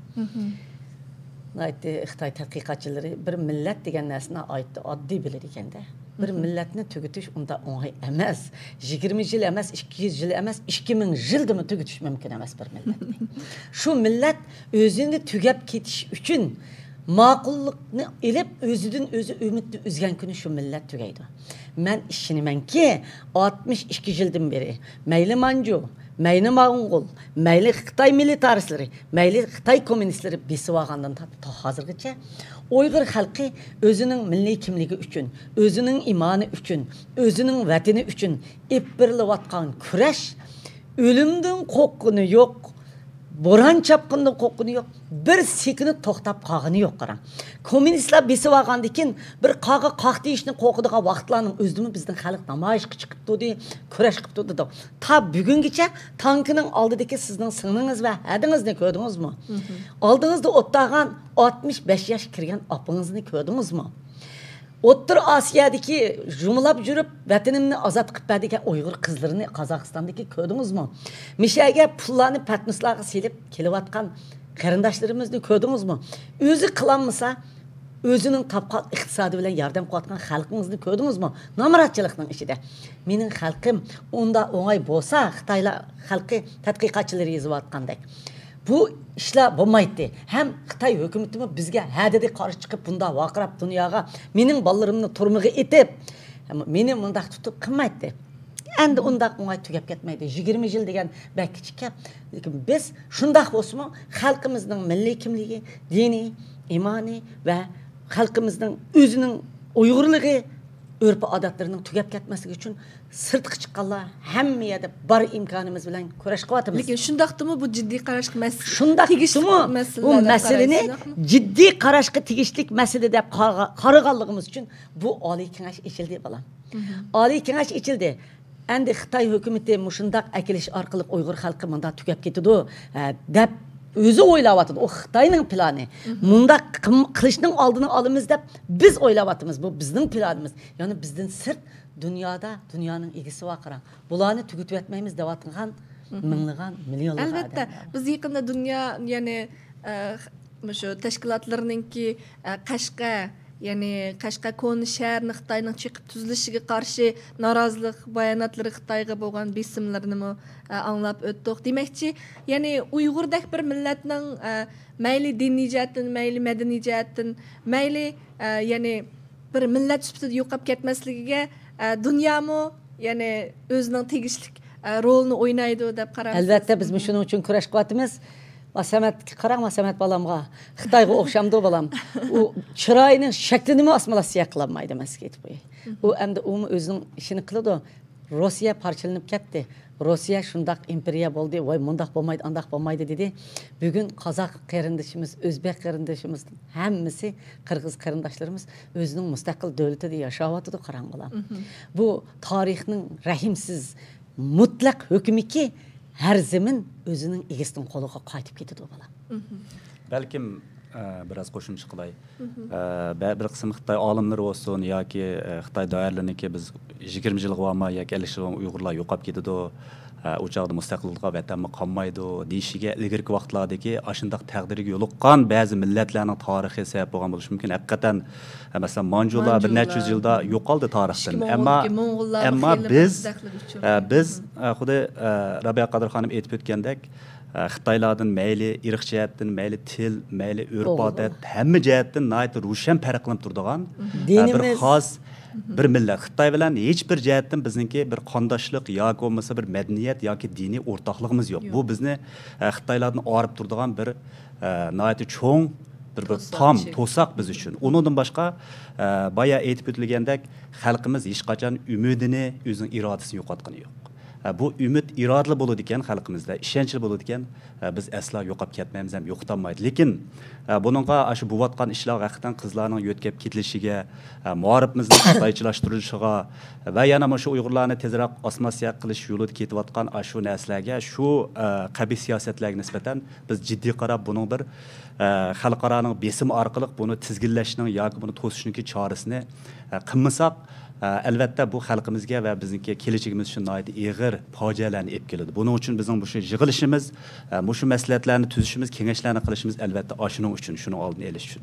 ناھايىتى خىتاي تەتقىقاتچىلىرى بىر مىللەت دېگەن نەرسىنى ناھايىتى ئاددىي بىلىدىكەن-دە. بىر مىللەتنى تۈگىتىش ئۇنداق ئوڭاي ئەمەس. يىگىرمە يىل ئەمەس، ئىككى يۈز يىل ئەمەس، ئىككى مىڭ يىلدىمۇ تۈگىتىش مۇمكىن ئەمەس بىر مىللەتنى. شۇ مىللەت ئۆزىنى تۈگەپ كېتىش ئۈچۈن ماقۇللۇقنى ئېلىپ، ئۆزىدىن ئۆزى ئۈمىدنى ئۈزگەن كۈنى شۇ مىللەت تۈگەيدۇ. مەن ئىشىنىمەنكى، ئاتمىش ئىككى يىلدىن بېرى مەيلى مانجۇ، مەيلى موڭغۇل، مەيلى خىتاي مىلىتارىستلىرى، مەيلى خىتاي كوممۇنىستلىرى بېسىۋالغاندىن تارتىپ تا ھازىرغىچە ئۇيغۇر خەلقى ئۆزىنىڭ مىللىي كىملىكى ئۈچۈن، ئۆزىنىڭ ئىمانى ئۈچۈن، ئۆزىنىڭ ۋەتىنى ئۈچۈن ئېلىپ بېرىلىۋاتقان كۈرەش ئۆلۈمدىن قورققىنى يوق، بوران چاپقۇندىن قورققىنى يوق، بىر سېكۇنت توختاپ قالغىنى يوق، قاراڭ. كوممۇنىستلار بېسىۋالغاندىن كېيىن بىر قارغا قاق دېيىشتىن قورقىدىغان ۋاقىتلارنىڭ ئۆزىدىمۇ بىزنىڭ خەلق نامايىشقا چىقىپ تۇردى، كۈرەش قىلىپ تۇردى. تا بۈگۈنگىچە تانكىنىڭ ئالدىدىكى سىزنىڭ سىڭلىڭىز ۋە ھەدىڭىزنى كۆردىڭىزمۇ؟ ئالدىڭىزدا ئولتۇرغان ئاتمىش بەش ياش كىرگەن ئاپىڭىزنى كۆردىڭىزمۇ؟ ئوتتۇرا ئاسىيادىكى يۇمىلاپ يۈرۈپ، ۋەتىنىمنى ئازاد قىلىپ بەردىكەن ئۇيغۇر قىزلىرىنى قازاقىستاندىكى كۆردىڭىزمۇ؟ مىشەگە پۇللارنى پەتنۇسلارغا سېلىپ كېلىۋاتقان قېرىنداشلىرىمىزنى كۆردىڭىزمۇ؟ ئۆزى قىلالمىسا، ئۆزىنىڭ تاپقان ئىقتىسادى بىلەن ياردەم قىلىۋاتقان خەلقىڭىزنى كۆردىڭىزمۇ؟ نامراتچىلىقنىڭ ئىچىدە. مېنىڭ خەلقىم ئۇنداق ئوڭاي بولسا، خىتايلار خەلقى تەتقىقاتچىلىرى يېزىۋاتقاندەك، بۇ ئىشلار بولمايتتى. ھەم خىتاي ھۆكۈمىتىمۇ بىزگە ھە دېدى قارشى چىقىپ، بۇنداق ۋارقىراپ دۇنياغا، مېنىڭ بالىلىرىمنى تۈرمىگە ئېتىپ، مېنى مۇنداق تۇتۇپ قىلمايتتى. ئەمدى ئۇنداق ئوڭاي تۈگەپ كەتمەيدۇ. يىگىرمە يىل دېگەن بەك كىچىككەن. لېكىن بىز شۇنداق بولسىمۇ، خەلقىمىزنىڭ مىللىي كىملىكى، دىنى، ئىمانى ۋە خەلقىمىزنىڭ ئۆزىنىڭ ئۇيغۇرلۇقى، ئۆرپ-ئادەتلىرىنىڭ تۈگەپ كەتمەسلىكى ئۈچۈن سىرتقا چىققانلار ھەممە يەردە بار ئىمكانىمىز بىلەن كۈرەش قىلىۋاتىمىز. لېكىن شۇنداقتىمۇ بۇ جىددىي قاراشقا مەس-، شۇنداقتىمۇ تېگىشلىك مەسىلىلەر بۇ دەپ مەسىلىنى قارايسىز، ياقمۇ؟ جىددىي قاراشقا تېگىشلىك مەسىلە دەپ قارىغا-، قارىغانلىقىمىز ئۈچۈن بۇ ئالىي كېڭەش ئېچىلدى، بالام. ئالىي كېڭەش ئېچىلدى. ئەمدى خىتاي ھۆكۈمىتى مۇشۇنداق ئەكېلىش ئارقىلىق ئۇيغۇر خەلقى مۇنداق تۈگەپ كېتىدۇ، ھە، دەپ ئۆزى ئويلاۋاتىدۇ. ئۇ خىتاينىڭ پىلانى. مۇنداق قىم-، قىلىشنىڭ ئالدىنى ئالىمىز دەپ بىز ئويلاۋاتىمىز. بۇ بىزنىڭ پىلانىمىز. يەنى بىزدىن سىرت دۇنيادا، دۇنيانىڭ ئىگىسى بار، قاراڭ. بۇلارنى تۈگىتىۋەتمەيمىز دەۋاتقان مىڭلىغان، مىليونلىغان ئادەم بار. ئەلۋەتتە، بىز يېقىندا دۇنيا، يەنى، ئە، مۇشۇ تەشكىلاتلىرىنىڭكى، ئە، قەشقەر، يەنى قەشقەر كونا شەھەرنى خىتاينىڭ چېقىپ تۈزۈلۈشىگە قارشى نارازىلىق باياناتلىرى، خىتايغا بولغان بېسىملىرىنىمۇ، ئە، ئاڭلاپ ئۆتتۇق. دېمەكچى، يەنى ئۇيغۇردەك بىر مىللەتنىڭ، ئە، مەيلى دىنىي جەھەتتىن، مەيلى مەدەنىي جەھەتتىن، مەيلى، ئە، يەنى بىر مىللەت سۈپىتىدە يوقاپ كەتمەسلىكىگە، ئە، دۇنيامۇ يەنى ئۆزىنىڭ تېگىشلىك، ئە، رولىنى ئوينايدۇ دەپ قارايمىز. ئەلۋەتتە، بىز مۇشۇنىڭ ئۈچۈن كۈرەش قىلىۋاتىمىز. ماسەمەتكە قاراڭ، ماسەمەت بالامغا. خىتايغا ئوخشامدۇ بالام؟ ئۇ چىرايىنىڭ شەكلىنىمۇ ئاسسىمىلياتسىيە قىلالمايدۇ، مەن سىزگە ئېيتىپ قوياي. ئۇ ئەمدى ئۇمۇ ئۆزىنىڭ ئىشىنى قىلىدۇ. روسىيە پارچىلىنىپ كەتتى. روسىيە شۇنداق ئىمپېرىيە بولدى، ۋاي، مۇنداق بولمايدۇ، ئانداق بولمايدۇ دېدى. بۈگۈن قازاق قېرىندىشىمىز، ئۆزبەك قېرىندىشىمىز، ھەممىسى قىرغىز قېرىنداشلىرىمىز ئۆزىنىڭ مۇستەقىل دۆلىتىدە ياشاۋاتىدۇ، قاراڭ بالام. بۇ تارىخنىڭ رەھىمسىز مۇتلەق ھۆكمىكى، ھەر زېمىن ئۆزىنىڭ ئىگىسىنىڭ قولىغا قايتىپ كېتىدۇ، بالام. بەلكىم، ئە، بىراز قوشۇمچە قىلاي. ئە، بە-، بىر قىسىم خىتاي ئالىملىرى بولسۇن ياكى، ئە، خىتاي دائىرىلىرىنىڭكى بىز يىگىرمە يىلغا بارماي ياكى ئەللىك يىلغا بارماي ئۇيغۇرلار يوقاپ كېتىدۇ. ئە، ئۇ چاغدا مۇستەقىللىققا ۋەتەنمۇ قالمايدۇ دېيىشىگە ئىلگىرىكى ۋاقىتلاردىكى ئاشۇنداق تەقدىرگە يولۇققان بەزى مىللەتلەرنىڭ تارىخى سەۋەب بولغان بولۇشى مۇمكىن. ھەقىقەتەن، ئە، مەسىلەن، مانجۇلار بىر نەچچە يۈز يىلدا يوقالدى تارىختىن. ئەمما، ئەمما بىز، ئە، بىز، ئە، خۇددى، ئە، رابىيە قادىر خانىم ئېيتىپ ئۆتكەندەك، ئە، خىتايلاردىن مەيلى ئىرق جەھەتتىن، مەيلى تىل، مەيلى ئۆرپ-ئادەت، ھەممە جەھەتتىن ناھايىتى روشەن پەرقلىنىپ تۇرىدىغان، ئە، بىر خاس بىر مىللەت. خىتاي بىلەن ھېچ بىر جەھەتتىن بىزنىڭكى بىر قانداشلىق ياكى بولمىسا بىر مەدەنىيەت ياكى دىنىي ئورتاقلىقىمىز يوق. بۇ بىزنى، ئە، خىتايلاردىن ئايرىپ تۇرىدىغان بىر، ئە، ناھايىتى چوڭ بىر، بىر تام، توساق بىز ئۈچۈن. ئۇنىڭدىن باشقا، ئە، بايا ئېيتىپ ئۆتۈلگەندەك، خەلقىمىز ھېچقاچان ئۈمىدىنى، ئۆزىنىڭ ئىرادىسىنى يوقاتقىنى يوق. ئە، بۇ ئۈمىد، ئىرادىلا بولىدىكەن خەلقىمىزدە، ئىشەنچلا بولىدىكەن، ئە، بىز ئەسلا يوقاپ كەتمەيمىز ھەم يوقىتالمايدۇ. لېكىن، ئە، بۇنىڭغا ئاشۇ بولۇۋاتقان ئىشلارغا ھەقىقەتەن قىزلارنىڭ يۆتكەپ كېتىلىشىگە، ئە، مائارىپىمىزنىڭ خىتايچىلاشتۇرۇلۇشىغا ۋە يەنە مۇشۇ ئۇيغۇرلارنى تېزرەك ئاسسىمىلياتسىيە قىلىش يولىدا كېتىۋاتقان ئاشۇ نەرسىلەرگە، شۇ، ئە، قەبىھ سىياسەتلەرگە نىسبەتەن بىز جىددىي قاراپ، بۇنىڭ بىر، ئە، خەلقئارانىڭ بېسىمى ئارقىلىق بۇنى تىزگىنلەشنىڭ ياكى بۇنى توسۇشنىڭكى چارىسىنى، ئە، قىلمىساق، ئە، ئەلۋەتتە، بۇ خەلقىمىزگە ۋە بىزنىڭكى كېلىچىكىمىز ئۈچۈن ناھايىتى ئېغىر پاجىئەلەرنى ئېلىپ كېلىدۇ. بۇنىڭ ئۈچۈن بىزنىڭ مۇشۇ يىغىلىشىمىز، ئە، مۇشۇ مەسلىھەتلەرنى تۈزۈشىمىز، كېڭەشلەرنى قىلىشىمىز، ئەلۋەتتە، ئاشۇنىڭ ئۈچۈن، شۇنىڭ ئالدىنى ئېلىش ئۈچۈن.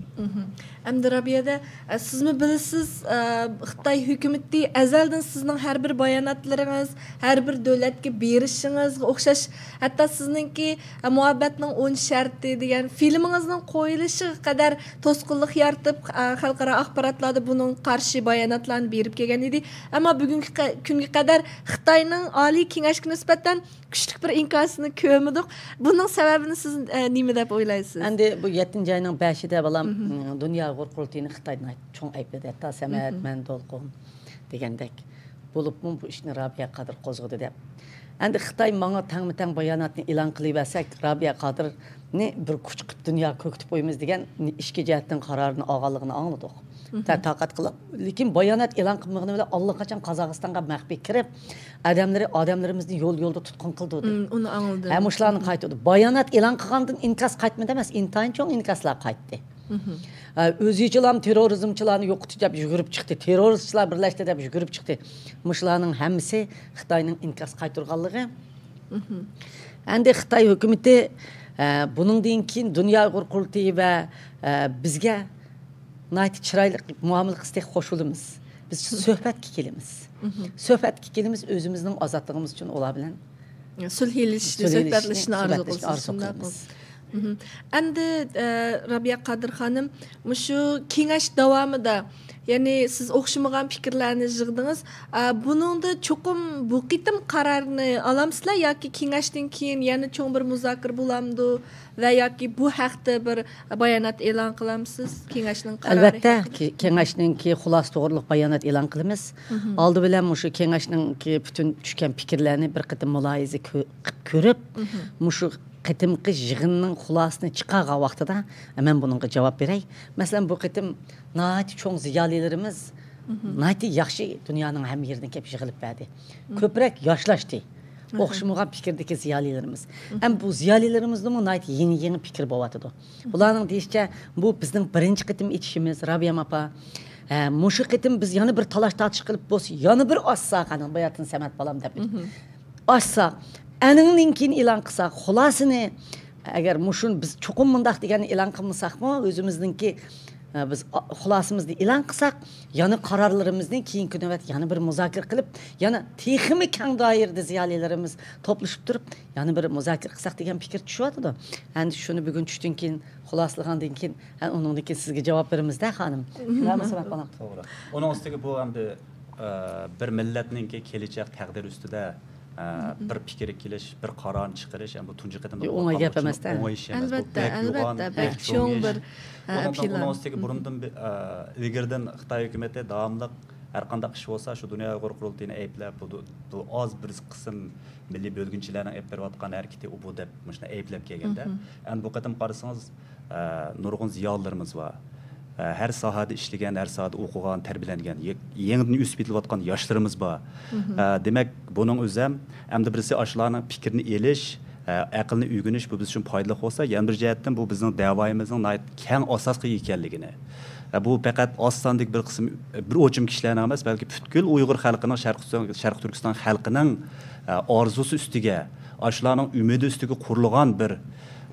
ئەمدى رابىيەدە، ئە، سىزمۇ بىلىسىز، ئە، خىتاي ھۆكۈمىتى ئەزەلدىن سىزنىڭ ھەر بىر باياناتلىرىڭىز، ھەر بىر دۆلەتكە بېرىشىڭىزغا ئوخشاش، ھەتتا سىزنىڭكى، ئە، مۇھەببەتنىڭ ئون شەرتى دېگەن فىلىمىڭىزنىڭ قويۇلۇشىغا قەدەر توسقۇنلۇق يارىتىپ، ئە، خەلقئارا ئاخباراتلاردا بۇنىڭغا قارشى باياناتلارنى بېرىپ كەلگەن ئىدى. ئەمما بۈگۈنكى قە-، كۈنگە قەدەر خىتاينىڭ ئالىي كېڭەشكە نىسبەتەن كۈچلۈك بىر ئىنكاسىنى كۆرمىدۇق. بۇنىڭ سەۋەبىنى سىز، ئە، نېمە دەپ ئويلايسىز؟ ئەمدى بۇ يەتتىنچى ئاينىڭ بەشىدە، بالام، دۇنيا ئۇيغۇر قۇرۇلتىيىنى خىتاي ناھايىتى چوڭ ئەيىبلىدى. ھەتتا سەمەت، مەن، دولقۇن دېگەندەك. بولۇپمۇ بۇ ئىشنى رابىيە قادىر قوزغىدى دەپ. ئەمدى خىتاي ماڭا تەڭمۇ تەڭ باياناتنى ئېلان قىلىۋەرسەك، رابىيە قادىرنى بىر كۈچ قىلىپ دۇنياغا كۆرسىتىپ قويىمىز دېگەن ئىچكى جەھەتتىن قارارنى ئالغانلىقىنى ئاڭلىدۇق. تا-، تاقەت قىلىپ، لېكىن بايانات ئېلان قىلمىغىنى بىلەن ئاللىقاچان قازاقىستانغا مەخپىي كىرىپ، ئادەملىرى، ئادەملىرىمىزنى يول-يولدا تۇتقۇن قىلدى. ئۇنى ئاڭلىدىم. ھە، مۇشۇلارنى قايتۇردى. بايانات ئېلان قىلغاندىن ئىنكاس قايتمىدى ئەمەس، ئىنتايىن چوڭ ئىنكاسلار قايتتى. ھە، ئۆزىچىلام تېررورىزمچىلارنى يوقىتىش دەپ يۈگۈرۈپ چىقتى، تېررورىستچىلار بىرلەشتى دەپ يۈگۈرۈپ چىقتى. مۇشۇلارنىڭ ھەممىسى خىتاينىڭ ئىنكاس قايتۇرغانلىقى. ئەمدى خىتاي ھۆكۈمىتى، ئە، بۇنىڭدىن كېيىن دۇنيا ئۇيغۇر قۇرۇلتىيى ۋە، ئە، بىزگە ناھايىتى چىرايلىق مۇئامىلە قىلسا تېخى خوش بولىمىز. بىز سۆھبەتكە كېلىمىز. سۆھبەتكە كېلىمىز، ئۆزىمىزنىڭ ئازادلىقىمىز ئۈچۈن ئۇلار بىلەن سۈلھىلىشىشنى، سۆھبەتلىشىشنى ئارزۇ قىلىسىز، شۇنداقمۇ؟ ئارزۇ قىلىمىز. ئەمدى، رابىيە قادىر خانىم، مۇشۇ كېڭەش داۋامىدا، يەنى سىز ئوخشىمىغان پىكىرلەرنى يىغدىڭىز. بۇنىڭدا چوقۇم بۇ قېتىم قارارنى ئالامسىلەر ياكى كېڭەشتىن كېيىن يەنە چوڭ بىر مۇزاكىرە بولامدۇ ۋە ياكى بۇ ھەقتە بىر بايانات ئېلان قىلامسىز؟ كېڭەشنىڭ قارارى ئەلۋەتتە، ھەققىدە. كېڭەشنىڭكى خۇلاسە توغرۇلۇق بايانات ئېلان قىلىمىز. ئالدى بىلەن مۇشۇ كېڭەشنىڭكى پۈتۈن چۈشكەن پىكىرلەرنى بىر قېتىم مۇلاھىزە كۆ-، قىلىپ كۆرۈپ، مۇشۇ قېتىمقى يىغىننىڭ خۇلاسىنى چىقارغان ۋاقتىدا، مەن بۇنىڭغا جاۋاب بېرەي. مەسىلەن، بۇ قېتىم ناھايىتى چوڭ زىيالىيلىرىمىز ناھايىتى ياخشى دۇنيانىڭ ھەممە يېرىدىن كېلىپ يىغىلىپ بەردى. كۆپرەك ياشلاشتى. ئوخشىمىغان پىكىردىكى زىيالىيلىرىمىز. ھەم بۇ زىيالىيلىرىمىزدىمۇ ناھايىتى يېڭى، يېڭى پىكىر بولۇۋاتىدۇ. ئۇلارنىڭ دېيىشىچە، بۇ بىزنىڭ بىرىنچى قېتىم ئېچىشىمىز، رابىيەم ئاپا. ھە، مۇشۇ قېتىم بىز يەنە بىر تالاش تارتىش قىلىپ بولسا، يەنە بىر ئاچساق، ئانىڭ باياتىن سەمەت بالام دەپ ئېيتىپ. ئاچساق، ئەنىڭدىن كېيىن ئېلان قىلساق، خۇلاسىنى ئەگەر مۇشۇنى بىز چوقۇم مۇنداق دېگەننى ئېلان قىلمىساقمۇ، ئۆزىمىزنىڭكى، ئە، بىز ئا-، خۇلاسىمىزنى ئېلان قىلساق، يەنە قارارلىرىمىزنى كېيىنكى نۆۋەتتە يەنە بىر مۇزاكىرە قىلىپ، يەنە تېخىمۇ كەڭ دائىرىدە زىيالىيلىرىمىز توپلىشىپ تۇرۇپ، يەنە بىر مۇزاكىرە قىلساق دېگەن پىكىر چۈشۈۋاتىدۇ. ئەمدى شۇنى بۈگۈن چۈشتىن كېيىن خۇلاسىلىغاندىن كېيىن، ھە، ئۇنىڭدىن كېيىن سىزگە جاۋاب بېرىمىز-دە، خانىم. شۇنداقمۇ، سەمەت بالا؟ توغرا. ئۇنىڭ ئۈستىگە بۇ ئەمدى، ئە، بىر مىللەتنىڭكى كېلىچەك تەقدىرى ئۈستىدە، ئە، بىر پىكىر كېلىش، بىر قارارنى چىقىرىش، يەنى بۇ تۇنجى قېتىمدا يوق، ئوڭاي گەپ ئەمەس-دە. ئوڭاي ئىش ئەمەس. بۇ ئەلۋەتتە، بەك ئەلۋەتتە، يوغان، بەك بەك چوڭ چوڭ ئىش. بىر، ئە، ئۇنىڭ، پىلان. ئۇنىڭ ئۈستىگە بۇرۇندىن بى-، ئە، ئىلگىرىدىن خىتاي ھۆكۈمىتى داۋاملىق ھەر قانداق ئىش بولسا، شۇ دۇنيا ئۇيغۇر قۇرۇلتىيىنى ئەيىبلەپ، بۇ دۇ-، بۇ ئاز بىر قىسىم مىللىي بۆلگۈنچىلەرنىڭ ئېلىپ بېرىۋاتقان ھەرىكىتى ئۇ بۇ دەپ مۇشۇنداق ئەيىبلەپ كەلگەندە، ئەمدى بۇ قېتىم قارىسىڭىز، ئە، نۇرغۇن زىيالىيلىرىمىز بار. ئە، ھەر ساھەدە ئىشلىگەن، ھەر ساھەدە ئوقۇغان، تەربىيەلەنگەن، يە-، يېڭىدىن ئۆسۈپ يېتىلىۋاتقان ياشلىرىمىز بار. ئە، دېمەك، بۇنىڭ ئۆزى ھەم، ئەمدى بىرسى ئاشۇلارنىڭ پىكرىنى ئېلىش، ئە، ئەقىلنى ئۆگىنىش، بۇ بىز ئۈچۈن پايدىلىق بولسا، يەنە بىر جەھەتتىن بۇ بىزنىڭ دەۋايىمىزنىڭ ناھايىتى كەڭ ئاساسقا ئىگە ئىكەنلىكىنى، ئە، بۇ پەقەت ئاز ساندىكى بىر قىسىم، بىر ئوچۇم كىشىلەرنىڭ ئەمەس، بەلكى پۈتكۈل ئۇيغۇر خەلقىنىڭ، شەرقىي، شەرقىي تۈركىستان خەلقىنىڭ، ئە، ئارزۇسى ئۈستىگە، ئاشۇلارنىڭ ئۈمىدى ئۈستىگە قۇرۇلغان بىر،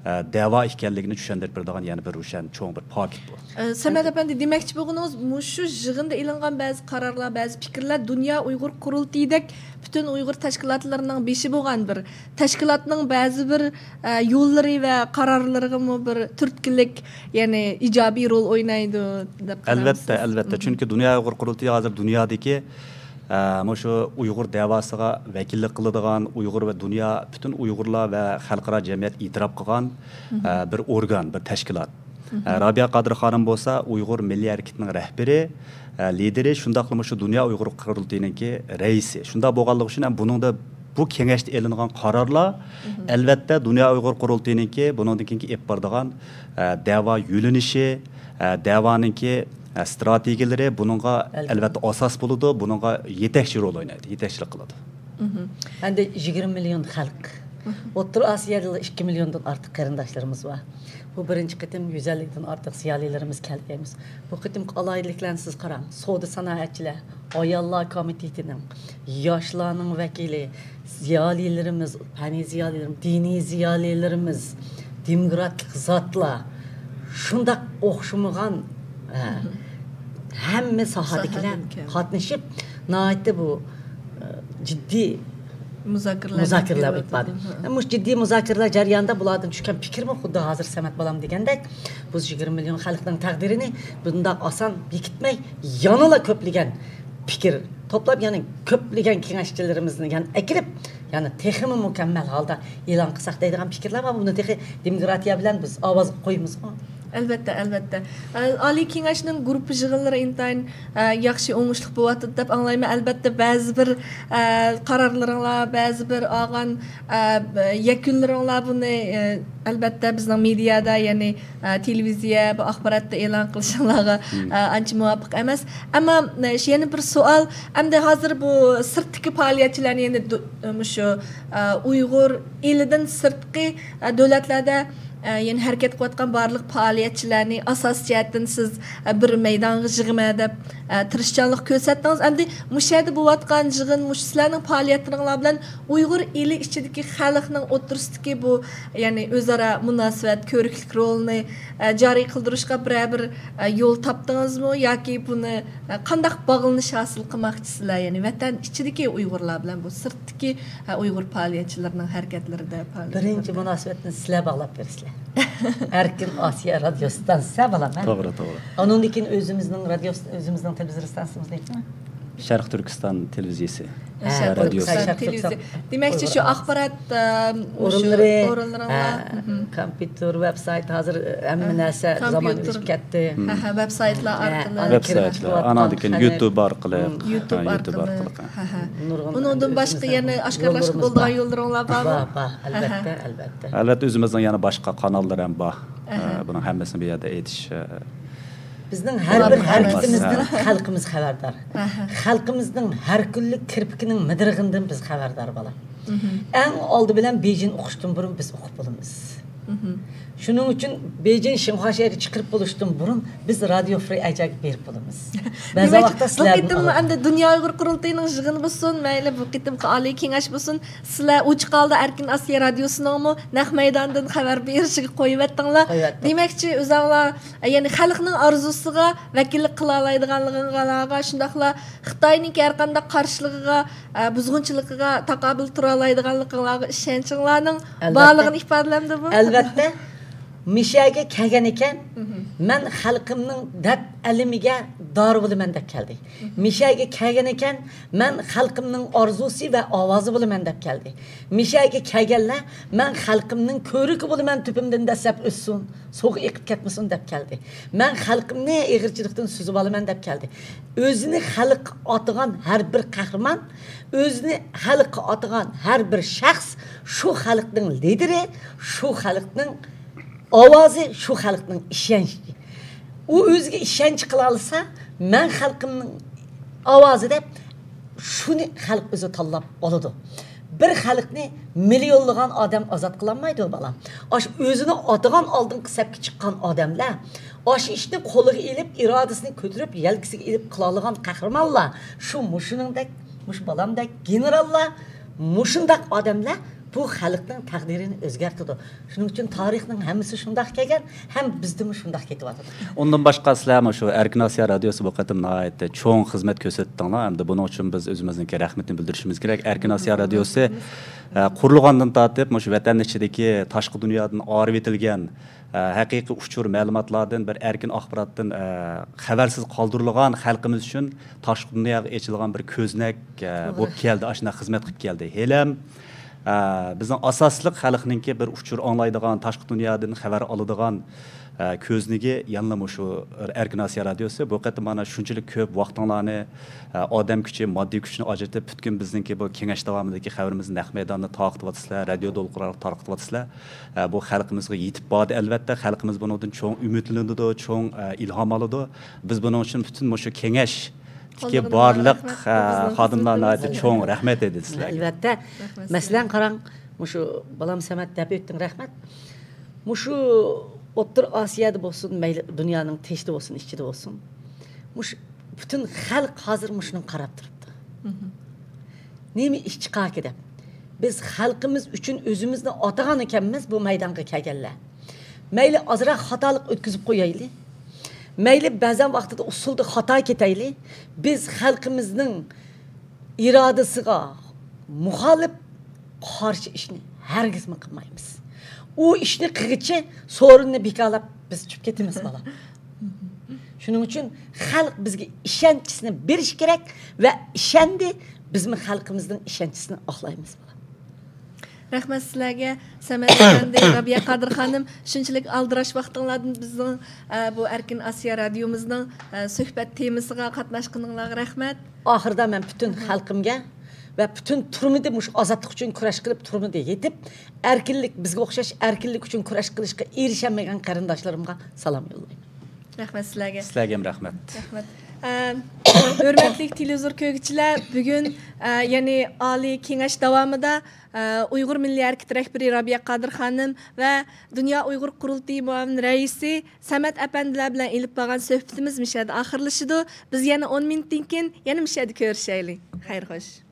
ئە، دەۋا ئىكەنلىكىنى چۈشەندۈرۈپ بېرىدىغان يەنە بىر روشەن چوڭ بىر پاكىت بۇ. ئە، سەمەت ئەپەندى، دېمەكچى بولغىنىڭىز مۇشۇ يىغىندا ئېلىنغان بەزى قارارلار، بەزى پىكىرلەر دۇنيا ئۇيغۇر قۇرۇلتىيىدەك پۈتۈن ئۇيغۇر تەشكىلاتلىرىنىڭ بېشى بولغان بىر تەشكىلاتنىڭ بەزى بىر، ئە، يوللىرى ۋە قارارلىرىغىمۇ بىر تۈرتكىلىك، يەنى ئىجابىي رول ئوينايدۇ دەپ قارايمىز. ئەلۋەتتە، ئەلۋەتتە. چۈنكى دۇنيا ئۇيغۇر قۇرۇلتىيى ھازىر دۇنيادىكى، ئە، مۇشۇ ئۇيغۇر دەۋاسىغا ۋەكىللىك قىلىدىغان، ئۇيغۇر ۋە دۇنيا، پۈتۈن ئۇيغۇرلار ۋە خەلقئارا جەمئىيەت ئېتىراپ قىلغان، ئە، بىر ئورگان، بىر تەشكىلات. ئە، رابىيە قادىر خانىم بولسا ئۇيغۇر مىللىي ھەرىكىتىنىڭ رەھبىرى، ئە، لىدىرى، شۇنداقلا مۇشۇ دۇنيا ئۇيغۇر قۇرۇلتىيىنىڭكى رەئىسى. شۇنداق بولغانلىقى ئۈچۈن ھەم بۇنىڭدا بۇ كېڭەشتە ئېلىنغان قارارلار، ئەلۋەتتە، دۇنيا ئۇيغۇر قۇرۇلتىيىنىڭكى بۇنىڭدىن كېيىنكى ئېلىپ بارىدىغان، ئە، دەۋا يۆنىلىشى، ئە، دەۋانىڭكى، ئە، ئىستراتېگىيەلىرى بۇنىڭغا، ئەلۋەتتە، ئاساس بولىدۇ، بۇنىڭغا يېتەكچى رول ئوينايدۇ، يېتەكچىلىك قىلىدۇ. ئەمدى يىگىرمە مىليون خەلق. ئوتتۇرا ئاسىيادا ئىككى مىليوندىن ئارتۇق قېرىنداشلىرىمىز بار. بۇ بىرىنچى قېتىم يۈز ئەللىكتىن ئارتۇق زىيالىيلىرىمىز كەلگەنمىز. بۇ قېتىمقى ئالاھىدىلىكلەرنى سىز قاراڭ. سودا سانائەتچىلەر، ئاياللار كومىتېتىنىڭ، ياشلارنىڭ ۋەكىلى، زىيالىيلىرىمىز، پەننىي زىيالىيلىرىمىز، دىنىي زىيالىيلىرىمىز، دېموكراتلىق زاتلار، شۇنداق ئوخشىمىغان، ئە، ھەممە ساھەدىكىلەر ساھەدىكى. قاتنىشىپ، ناھايىتى بۇ، ئە، جىددىي مۇزاكىرىلەر مۇزاكىرىلەر ئېلىپ بارىدۇ. مۇشۇ جىددىي مۇزاكىرىلەر جەريانىدا بۇلاردىن چۈشكەن پىكىرمۇ خۇددى ھازىر سەمەت بالام دېگەندەك، بۇ يىگىرمە مىليون خەلقنىڭ تەقدىرىنى بۇنداق ئاسان بېكىتمەي، يەنىلا كۆپلىگەن پىكىر توپلاپ، يەنە كۆپلىگەن كېڭەشچىلىرىمىزنى يەنە ئەكىرىپ، يەنە تېخىمۇ مۇكەممەل ھالدا ئېلان قىلساق دەيدىغان پىكىرلەر بار. بۇنى تېخى دېموكراتىيە بىلەن بىز ئاۋازغا قويىمىزغۇ. ئەلۋەتتە، ئەلۋەتتە. ئە، ئالىي كېڭەشنىڭ گۇرۇپپا يىغىنلىرى ئىنتايىن، ئە، ياخشى، ئوڭۇشلۇق بولۇۋاتىدۇ دەپ ئاڭلايمەن. ئەلۋەتتە، بەزى بىر، ئە، قارارلىرىڭلار، بەزى بىر ئالغان، ئە، يەكۈنلىرىڭلار بۇنى، ئە، ئەلۋەتتە، بىزنىڭ مېدىيادا، يەنى، ئە، تېلېۋىزىيە، بۇ ئاخباراتتا ئېلان قىلىشىڭلارغا، ئە، ئانچە مۇۋاپىق ئەمەس. ئەمما، ئە، شۇ يەنە بىر سوئال. ئەمدى ھازىر بۇ سىرتتىكى پائالىيەتچىلەرنى يەنە دو-، مۇشۇ، ئە، ئۇيغۇر ئېلىدىن سىرتقى، ئە، دۆلەتلەردە، ئە، يەنە ھەرىكەت قىلىۋاتقان بارلىق پائالىيەتچىلەرنى ئاساسىي جەھەتتىن سىز، ئە، بىر مەيدانغا يىغىمەن دەپ، ئە، تىرىشچانلىق كۆرسەتتىڭىز. ئەمدى مۇشۇ يەردە بولۇۋاتقان يىغىن، مۇشۇ سىلەرنىڭ پائالىيەتلىرىڭلار بىلەن ئۇيغۇر ئېلى ئىچىدىكى خەلقنىڭ ئوتتۇرىسىدىكى بۇ، يەنى ئۆزئارا مۇناسىۋەت، كۆرۈكلۈك رولىنى، ئە، جارى قىلدۇرۇشقا بىرەر بىر، ئە، يول تاپتىڭىزمۇ ياكى بۇنى، ئە، قانداق باغلىنىش ھاسىل قىلماقچىسىلەر؟ يەنى ۋەتەن ئىچىدىكى ئۇيغۇرلار بىلەن بۇ سىرتتىكى، ئە، ئۇيغۇر پائالىيەتچىلىرىنىڭ ھەرىكەتلىرىدە، پائالىيەتلىرىدە. بىرىنچى مۇناسىۋەتنى سىلەر باغلاپ بېرىسىلەر. ئەركىن ئاسىيا رادىيو ستانسىسى، بالام، ھە؟ توغرا، توغرا. ئۇنىڭدىن كېيىن ئۆزىمىزنىڭ رادىيو، ئۆزىمىزنىڭ تېلېۋىزور ستانسىسىمىز نېمە؟ شەرقىي تۈركىستان تېلېۋىزىيىسى. ھە، شەرقىي تۈركىستان تېلېۋىزىيىسى. دېمەكچى، شۇ ئاخبارات، ئە، مۇشۇ ئورۇنلىرى، ئورۇنلىرىڭلار. ھە، كومپيۇتېر، ۋېب سايت، ھازىر ھەممە نەرسە زامان ئۆتۈپ كەتتى. ھە، ھە، ۋېب سايتلار ئارقىلىق. ۋېب سايتلار، ئاناندىن كېيىن يۇتۇب ئارقىلىق. يۇتۇب ئارقىلىق. ھە، ھە. ئۇنىڭدىن باشقا يەنە ئاشكارىلاشقا بولىدىغان يوللىرىڭلار بارمۇ؟ بار، بار، ئەلۋەتتە، ئەلۋەتتە. ئەلۋەتتە، ئۆزىمىزنىڭ يەنە باشقا قاناللىرى ھەم بار. ئە، بۇنىڭ ھەممىسىنى بۇ يەردە ئېيتىش، ئە، بىزنىڭ ھەر بىر ھەرىكىتىمىزدىن خەلقىمىز خەۋەردار. خەلقىمىزنىڭ ھەر كۈنلۈك كىرپىكىنىڭ مىدىرىغىنىدىن بىز خەۋەردار، بالام. ئەڭ ئالدى بىلەن بېيجىڭ ئوقۇشتىن بۇرۇن بىز ئوقۇپ بولىمىز. شۇنىڭ ئۈچۈن بېيجىڭ شىنخۇا شەھىرىگە چىقىرىپ بولۇشتىن بۇرۇن بىز رادىيو فرى ئەيجياگە بېرىپ بولىمىز. بەزى دېمەك، ۋاقىتتا بۇ سىلەردىن قېتىممۇ ئالايلى. ئەمدى دۇنيا ئۇيغۇر قۇرۇلتىيىنىڭ يىغىنى بولسۇن، مەيلى بۇ قېتىمقى ئالىي كېڭەش بولسۇن، سىلەر ئوچۇق ھالدا ئەركىن ئاسىيا رادىيوسىنىڭمۇ نەق مەيداندىن خەۋەر بېرىشىگە قويۇۋەتتىڭلار. قويۇۋەتتۇق. دېمەكچى، ئۆزۈڭلار، يەنى خەلقنىڭ ئارزۇسىغا ۋەكىللىك قىلالايدىغانلىقىڭلارغا، شۇنداقلا خىتاينىڭكى ھەر قانداق قارشىلىقىغا، ئە، بۇزغۇنچىلىقىغا تاقابىل تۇرالايدىغانلىقىڭلارغا ئىشەنچىڭلارنىڭ ئەلۋەتتە. بارلىقىنى ئىپادىلەمدۇ بۇ؟ ئەلۋەتتە. مىشەگە كەلگەن ئىكەن، مەن خەلقىمنىڭ دەرد ئەلىمىگە دارى بولىمەن دەپ كەلدى. مىشەگە كەلگەن ئىكەن، مەن خەلقىمنىڭ ئارزۇسى ۋە ئاۋازى بولىمەن دەپ كەلدى. مىشەگە كەلگەنلەر، مەن خەلقىمنىڭ كۆۋرۈكى بولىمەن، تۈپۈمدىن دەسسەپ ئۆسسۇن، سۇغا ئېقىپ كەتمىسۇن دەپ كەلدى. مەن خەلقىمنى ئېغىرچىلىقتىن سۈزۈۋالىمەن دەپ كەلدى. ئۆزىنى خەلققە ئاتىغان ھەر بىر قەھرىمان، ئۆزىنى خەلققە ئاتىغان ھەر بىر شەخس شۇ خەلقنىڭ لىدىرى، شۇ خەلقنىڭ ئاۋازى، شۇ خەلقنىڭ ئىشەنچى. ئۇ ئۆزىگە ئىشەنچ قىلالىسا، مەن خەلقىمنىڭ ئاۋازى دەپ، شۇنى خەلق ئۆزى تاللاپ ئالىدۇ. بىر خەلقنى مىليونلىغان ئادەم ئازاد قىلالمايدۇ، بالام. ئاشۇ ئۆزىنى ئاتىغان، ئالدىنقى سەپكە چىققان ئادەملەر، ئاشۇ ئىشنى قولىغا ئېلىپ، ئىرادىسىنى كۆتۈرۈپ، يەلكىسىگە ئېلىپ قىلالىغان قەھرىمانلار، شۇ مۇشۇنىڭدەك، مۇشۇ بالامدەك گېنېراللار، مۇشۇنداق ئادەملەر بۇ خەلقنىڭ تەقدىرىنى ئۆزگەرتىدۇ. شۇنىڭ ئۈچۈن تارىخنىڭ ھەممىسى شۇنداق كەلگەن، ھەم بىزدىمۇ شۇنداق كېتىۋاتىدۇ. ئۇندىن باشقا، سىلەرمۇ شۇ ئەركىن ئاسىيا رادىيوسى بۇ قېتىم ناھايىتى چوڭ خىزمەت كۆرسەتتىڭلار. ئەمدى بۇنىڭ ئۈچۈن بىز ئۆزىمىزنىڭكى رەھمىتىنى بىلدۈرۈشىمىز كېرەك. ئەركىن ئاسىيا رادىيوسى، ئە، قۇرۇلغاندىن تارتىپ، مۇشۇ ۋەتەننىڭ ئىچىدىكى تاشقى دۇنيادىن ئايرىۋېتىلگەن، ئە، ھەقىقىي ئۇچۇر مەلۇماتلاردىن، بىر ئەركىن ئاخباراتتىن، ئە، خەۋەرسىز قالدۇرۇلغان، خەلقىمىز ئۈچۈن تاشقى دۇنياغا ئېچىلغان بىر كۆزنەك، ئە، بولۇپ كەلدى. ئاشۇنداق خىزمەت قىلىپ كەلدى. ھېلىم، ئە، بىزنىڭ ئاساسلىق خەلقنىڭكى بىر ئۇچۇر ئاڭلايدىغان، تاشقى دۇنيادىن خەۋەر ئالىدىغان، ئە، كۆزنىكى يەنىلا مۇشۇ ئەركىن ئاسىيا رادىيوسى. بۇ قېتىم مانا شۇنچىلىك كۆپ ۋاقتىڭلارنى، ئە، ئادەم كۈچى، ماددىي كۈچنى ئاجرىتىپ، پۈتكۈل بىزنىڭكى بۇ كېڭەش داۋامىدىكى خەۋىرىمىزنى نەق مەيداندا تارقىتىۋاتىسىلەر، رادىيو دولقۇنلارغا تارقىتىۋاتىسىلەر. ئە، بۇ خەلقىمىزغا يېتىپ باردى، ئەلۋەتتە. خەلقىمىز بۇنىڭدىن چوڭ ئۈمىدلىنىدۇ، چوڭ، ئە، ئىلھام ئالىدۇ. بىز بۇنىڭ ئۈچۈن پۈتۈن مۇشۇ كېڭەشتىكى بارلىق، ئە، خادىملار ناھايىتى چوڭ رەھمەت ئېيتىمىز سىلەرگە. ئەلۋەتتە. مەسىلەن، قاراڭ، مۇشۇ بالام سەمەت دەپ ئۆتتۈڭ، رەھمەت. مۇشۇ ئوتتۇرا ئاسىيادا بولسۇن، مەيلى دۇنيانىڭ تېشىدا بولسۇن، ئىچىدە بولسۇن، مۇشۇ پۈتۈن خەلق ھازىر مۇشۇنىڭغا قاراپ تۇرۇپتۇ. نېمە ئىش چىقاركى دەپ. بىز خەلقىمىز ئۈچۈن ئۆزىمىزنى ئاتىغان ئىكەنمىز بۇ مەيدانغا كەلگەنلەر. مەيلى ئازراق خاتالىق ئۆتكۈزۈپ قويايلى. مەيلى بەزەن ۋاقتىدا ئۇسۇلدا خاتا كېتەيلى. بىز خەلقىمىزنىڭ ئىرادىسىغا مۇخالىپ، قارشى ئىشنى ھەرگىزمۇ قىلمايمىز. ئۇ ئىشنى قىلغىچە سورۇننى بىكارلاپ بىز چۈشۈپ كېتىمىز، بالا. شۇنىڭ ئۈچۈن خەلق بىزگە ئىشەنچىسىنى بېرىشى كېرەك ۋە ئىشەندى، بىزمۇ خەلقىمىزنىڭ ئىشەنچىسىنى ئاقلايمىز، بالا. رەھمەت سىلەرگە، سەمەت ئەپەندى، رابىيە قادىر خانىم، شۇنچىلىك ئالدىراش ۋاقتىڭلاردىن بىزنىڭ، ئە، بۇ ئەركىن ئاسىيا رادىيومىزنىڭ، ئە، سۆھبەت تېمىسىغا قاتناشقىنىڭلارغا رەھمەت. ئاخىرىدا مەن پۈتۈن خەلقىمگە ۋە پۈتۈن تۈرمىدە مۇشۇ ئازادلىق ئۈچۈن كۈرەش قىلىپ، تۈرمىدە يېتىپ، ئەركىنلىك، بىزگە ئوخشاش ئەركىنلىك ئۈچۈن كۈرەش قىلىشقا ئېرىشەلمىگەن قېرىنداشلىرىمغا سالام يوللايمەن. رەھمەت سىلەرگە. سىلەرگە ھەم رەھمەت. رەھمەت. ئە، ھۆرمەتلىك تېلېۋىزور كۆرگۈچىلەر، بۈگۈن، ئە، يەنى ئالىي كېڭەش داۋامىدا، ئە، ئۇيغۇر مىللىي ھەرىكىتى رەھبىرى رابىيە قادىر خانىم ۋە دۇنيا ئۇيغۇر قۇرۇلتىيى مۇئاۋىن رەئىسى سەمەت ئەپەندىلەر بىلەن ئېلىپ بارغان سۆھبىتىمىز مۇشۇ يەردە ئاخىرلىشىدۇ. بىز يەنە ئون مىنۇتتىن كېيىن يەنە مۇشۇ يەردە كۆرۈشەيلى. خەير خوش.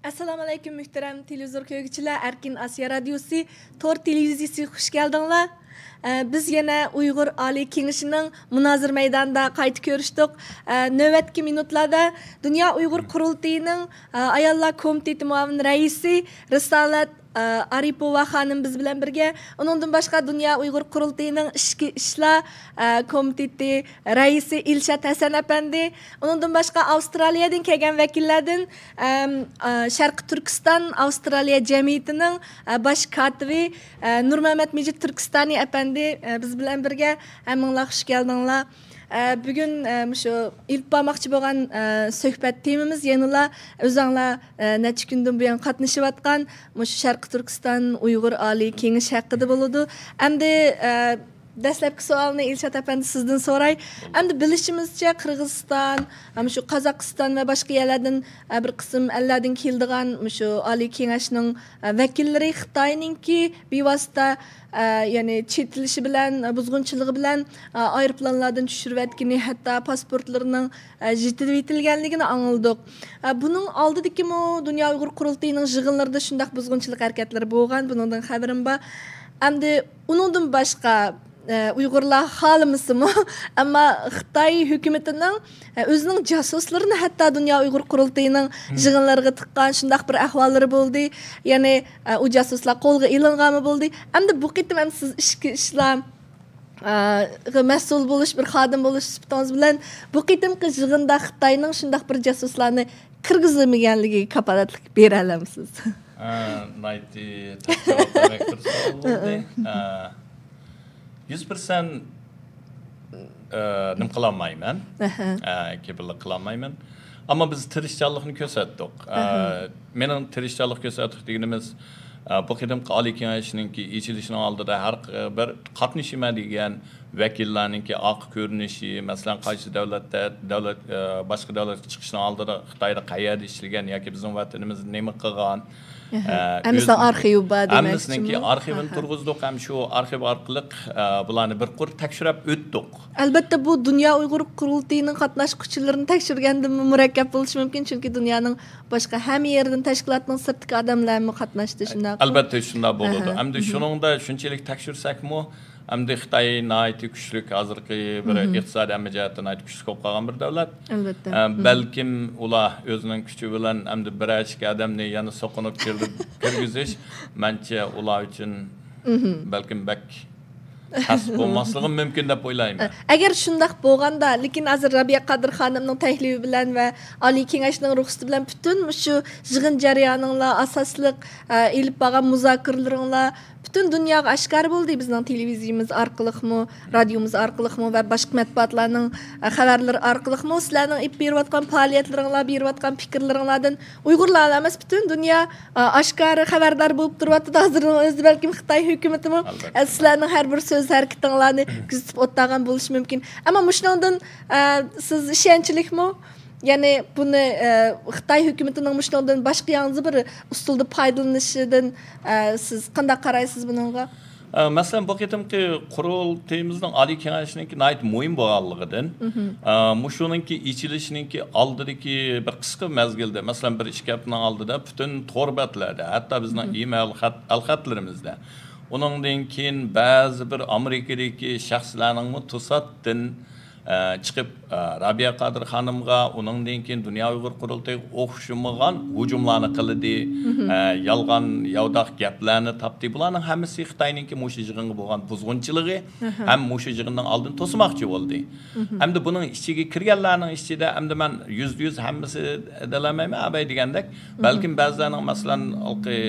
ئەسسالامۇئەلەيكۇم، مۆھتەرەم تېلېۋىزور كۆرگۈچىلەر، ئەركىن ئاسىيا رادىيوسى تور تېلېۋىزىيىسىگە خۇش كەلدىڭلار. ئە، بىز يەنە ئۇيغۇر ئالىي كېڭىشىنىڭ مۇنازىرە مەيدانىدا قايتا كۆرۈشتۇق. ئە، نۆۋەتتىكى مىنۇتلاردا دۇنيا ئۇيغۇر قۇرۇلتىيىنىڭ، ئە، ئاياللار كومىتېتى مۇئاۋىن رەئىسى رىسالەت، ئە، ئارىپوۋا خانىم بىز بىلەن بىرگە. ئۇنىڭدىن باشقا دۇنيا ئۇيغۇر قۇرۇلتىيىنىڭ ئىچكى ئىشلار، ئە، كومىتېتى رەئىسى ئىلشات ھەسەن ئەپەندى، ئۇنىڭدىن باشقا ئاۋسترالىيەدىن كەلگەن ۋەكىللەردىن، ئەم، ئە، شەرقىي تۈركىستان ئاۋسترالىيە جەمئىيىتىنىڭ، ئە، باش كاتىپى، ئە، نۇرمەمەت مىجىت تۈركىستانى ئەپەندى، ئە، بىز بىلەن بىرگە. ھەممىڭلار خۇش كەلدىڭلار. ئە، بۈگۈن، ئە، مۇشۇ ئېلىپ بارماقچى بولغان، ئە، سۆھبەت تېمىمىز يەنىلا ئۆزەڭلار، ئە، نەچچە كۈندىن بۇيان قاتنىشىۋاتقان مۇشۇ شەرقىي تۈركىستان ئۇيغۇر ئالىي كېڭىشى ھەققىدە بولىدۇ. ئەمدى، ئە، دەسلەپكى سوئالنى ئىلشات ئەپەندى سىزدىن سوراي. ئەمدى بىلىشىمىزچە، قىرغىزىستان، ھەم شۇ قازاقىستان ۋە باشقا يەرلەردىن، ئە، بىر قىسىم ئەللەردىن كېلىدىغان مۇشۇ ئالىي كېڭەشنىڭ، ئە، ۋەكىللىرى خىتاينىڭكى بىۋاسىتە، ئە، يەنى چېتىلىشى بىلەن، ئە، بۇزغۇنچىلىقى بىلەن، ئە، ئايروپىلانلاردىن چۈشۈرۈۋەتكىنى، ھەتتا پاسپورتلىرىنىڭ، ئە، يىتىۋېتىلگەنلىكىنى ئاڭلىدۇق. ئە، بۇنىڭ ئالدىدىكىمۇ دۇنيا ئۇيغۇر قۇرۇلتىيىنىڭ يىغىنلىرىدا شۇنداق بۇزغۇنچىلىق ھەرىكەتلىرى بولغان، بۇنىڭدىن خەۋىرىم بار. ئەمدى ئۇنىڭدىن باشقا، ئە، ئۇيغۇرلار خالىمىسىمۇ، ئەمما خىتاي ھۆكۈمىتىنىڭ، ئە، ئۆزىنىڭ جاسۇسلىرىنى ھەتتا دۇنيا ئۇيغۇر قۇرۇلتىيىنىڭ يىغىنلىرىغا تىققان شۇنداق بىر ئەھۋاللىرى بولدى. يەنى، ئە، ئۇ جاسۇسلار قولغا ئېلىنغانمۇ بولدى. ئەمدى بۇ قېتىم ئەمدى سىز ئىچكى ئىشلار، ئە، غا مەسئۇل بولۇش، بىر خادىم بولۇش سۈپىتىڭىز بىلەن بۇ قېتىمقى يىغىندا خىتاينىڭ شۇنداق بىر جاسۇسلارنى كىرگۈزمىگەنلىكىگە كاپالەتلىك بېرەلەمسىز؟ ئە، ناھايىتى تەس جاۋاب بەرمەك بىر سوئال بولدى. ئە، يۈز پىرسەنت، ئە، نېمە قىلالمايمەن. ئەھە. ئە، كېپىللىق قىلالمايمەن. ئەمما بىز تىرىشچانلىقنى كۆرسەتتۇق. ئە، ئەھە. مېنىڭ تىرىشچانلىق كۆرسەتتۇق دېگىنىمىز، ئە، بۇ قېتىمقى ئالىي كېڭەشنىڭكى ئېچىلىشىنىڭ ئالدىدا ھەر ق-، بىر قاتنىشىمەن دېگەن ۋەكىللەرنىڭكى ئارقا كۆرۈنۈشى، مەسىلەن، قايسى دۆلەتتە، دۆلەت، ئە، باشقا دۆلەتكە چىقىشنىڭ ئالدىدا خىتايدا قەيەردە ئىشلىگەن ياكى بىزنىڭ ۋەتىنىمىزدە نېمە قىلغان، ئەھە. ئە، ھەممىسىنىڭ ئۆز-، ئارخىۋى بار دېمەكچىمۇ؟ ھەممىسىنىڭكى ئارخىۋىنى ئەھە. تۇرغۇزدۇق ھەم شۇ ئارخىۋ ئارقىلىق، ئە، بۇلارنى بىر قۇر تەكشۈرۈپ ئۆتتۇق. ئەلبەتتە، بۇ دۇنيا ئۇيغۇر قۇرۇلتىيىنىڭ قاتناشقۇچىلىرىنى تەكشۈرگەندىنمۇ مۇرەككەپ بولۇشى مۇمكىن، چۈنكى دۇنيانىڭ باشقا ھەممە يېرىدىن، تەشكىلاتنىڭ سىرتىدىكى ئادەملەرمۇ قاتناشتى، شۇنداقمۇ؟ ئەلبەتتە، شۇنداق بولىدۇ. ئەھە. ئەمدى مهم. شۇنىڭدا شۇنچىلىك تەكشۈرسەكمۇ، ئەمدى خىتاي ناھايىتى كۈچلۈك، ھازىرقى بىر مهم. ئىقتىسادىي ھەممە جەھەتتىن ناھايىتى كۈچلۈك بولۇپ قالغان بىر دۆلەت. ئەلبەتتە. ئە، مهم. بەلكىم ئۇلار ئۆزىنىڭ كۈچى بىلەن ئەمدى بىرەر ئىككى ئادەمنى يەنە سوقۇنۇپ كىر-، كىرگۈزۈش، مەنچە ئۇلار ئۈچۈن مهم. بەلكىم بەك تەس بولماسلىقى مۇمكىن دەپ ئويلايمەن. ئەگەر شۇنداق بولغاندا، لېكىن ھازىر رابىيە قادىر خانىمنىڭ تەكلىپى بىلەن ۋە ئالىي كېڭەشنىڭ رۇخسىتى بىلەن پۈتۈن مۇشۇ يىغىن جەريانىڭلار، ئاساسلىق، ئە، ئېلىپ بارغان مۇزاكىرىلىرىڭلار پۈتۈن دۇنياغا ئاشكارا بولدى. بىزنىڭ تېلېۋىزىيىمىز ئارقىلىقمۇ، رادىيومىز ئارقىلىقمۇ ۋە باشقا مەتبۇئاتلارنىڭ، ئە، خەۋەرلىرى ئارقىلىقمۇ سىلەرنىڭ ئېلىپ بېرىۋاتقان پائالىيەتلىرىڭلار، بېرىۋاتقان پىكىرلىرىڭلاردىن ئۇيغۇرلارلا ئەمەس، پۈتۈن دۇنيا، ئا، ئاشكارا خەۋەردار بولۇپ تۇرۇۋاتىدۇ. ھازىرنىڭ ئۆزىدە بەلكىم خىتاي ھۆكۈمىتىمۇ، ئەلۋەتتە. ئە، سىلەرنىڭ ھەر بىر سۆز ھەرىكىتىڭلارنى كۆزىتىپ ئولتۇرغان بولۇشى مۇمكىن. ئەمما مۇشۇنىڭدىن، ئە، سىز ئىشەنچلىكمۇ؟ يەنى بۇنى، ئە، خىتاي ھۆكۈمىتىنىڭ مۇشۇنىڭدىن باشقا ياڭزا بىر ئۇسۇلدا پايدىلىنىشىدىن، ئە، سىز قانداق قارايسىز بۇنىڭغا؟ ئە، مەسىلەن، بۇ قېتىمقى قۇرۇلتىيىمىزنىڭ ئالىي كېڭەشنىڭكى ناھايىتى مۇھىم بولغانلىقىدىن، مهم. ئە، مۇشۇنىڭكى ئېچىلىشىنىڭكى ئالدىدىكى بىر قىسقا مەزگىلدە، مەسىلەن، بىر ئىككى ھەپتىنىڭ ئالدىدا پۈتۈن تور بەتلەردە، ھەتتا بىزنىڭ مهم. ئېمېل خەت-، ئەلخەتلىرىمىزدە، ئۇنىڭدىن كېيىن بەزى بىر ئامېرىكىدىكى شەخسلەرنىڭمۇ توساتتىن، ئە، چىقىپ، ئە، رابىيە قادىر خانىمغا، ئۇنىڭدىن كېيىن دۇنيا ئۇيغۇر قۇرۇلتىيىغا ئوخشىمىغان ھۇجۇملارنى قىلدى، مهم. ئە، يالغان، ياۋىداق گەپلەرنى تاپتى. بۇلارنىڭ ھەممىسى خىتاينىڭكى مۇشۇ يىغىنغا بولغان بۇزغۇنچىلىقى ئەھە. ھەم مۇشۇ يىغىننىڭ ئالدىنى توسىماقچى بولدى. مهم. ئەمدى بۇنىڭ ئىچىگە كىرگەنلەرنىڭ ئىچىدە ئەمدى مەن يۈزدە يۈز ھەممىسى دېيەلمەيمەن، ئەبەي دېگەندەك، مهم. بەلكىم بەزىلەرنىڭ، مەسىلەن، ھېلىقى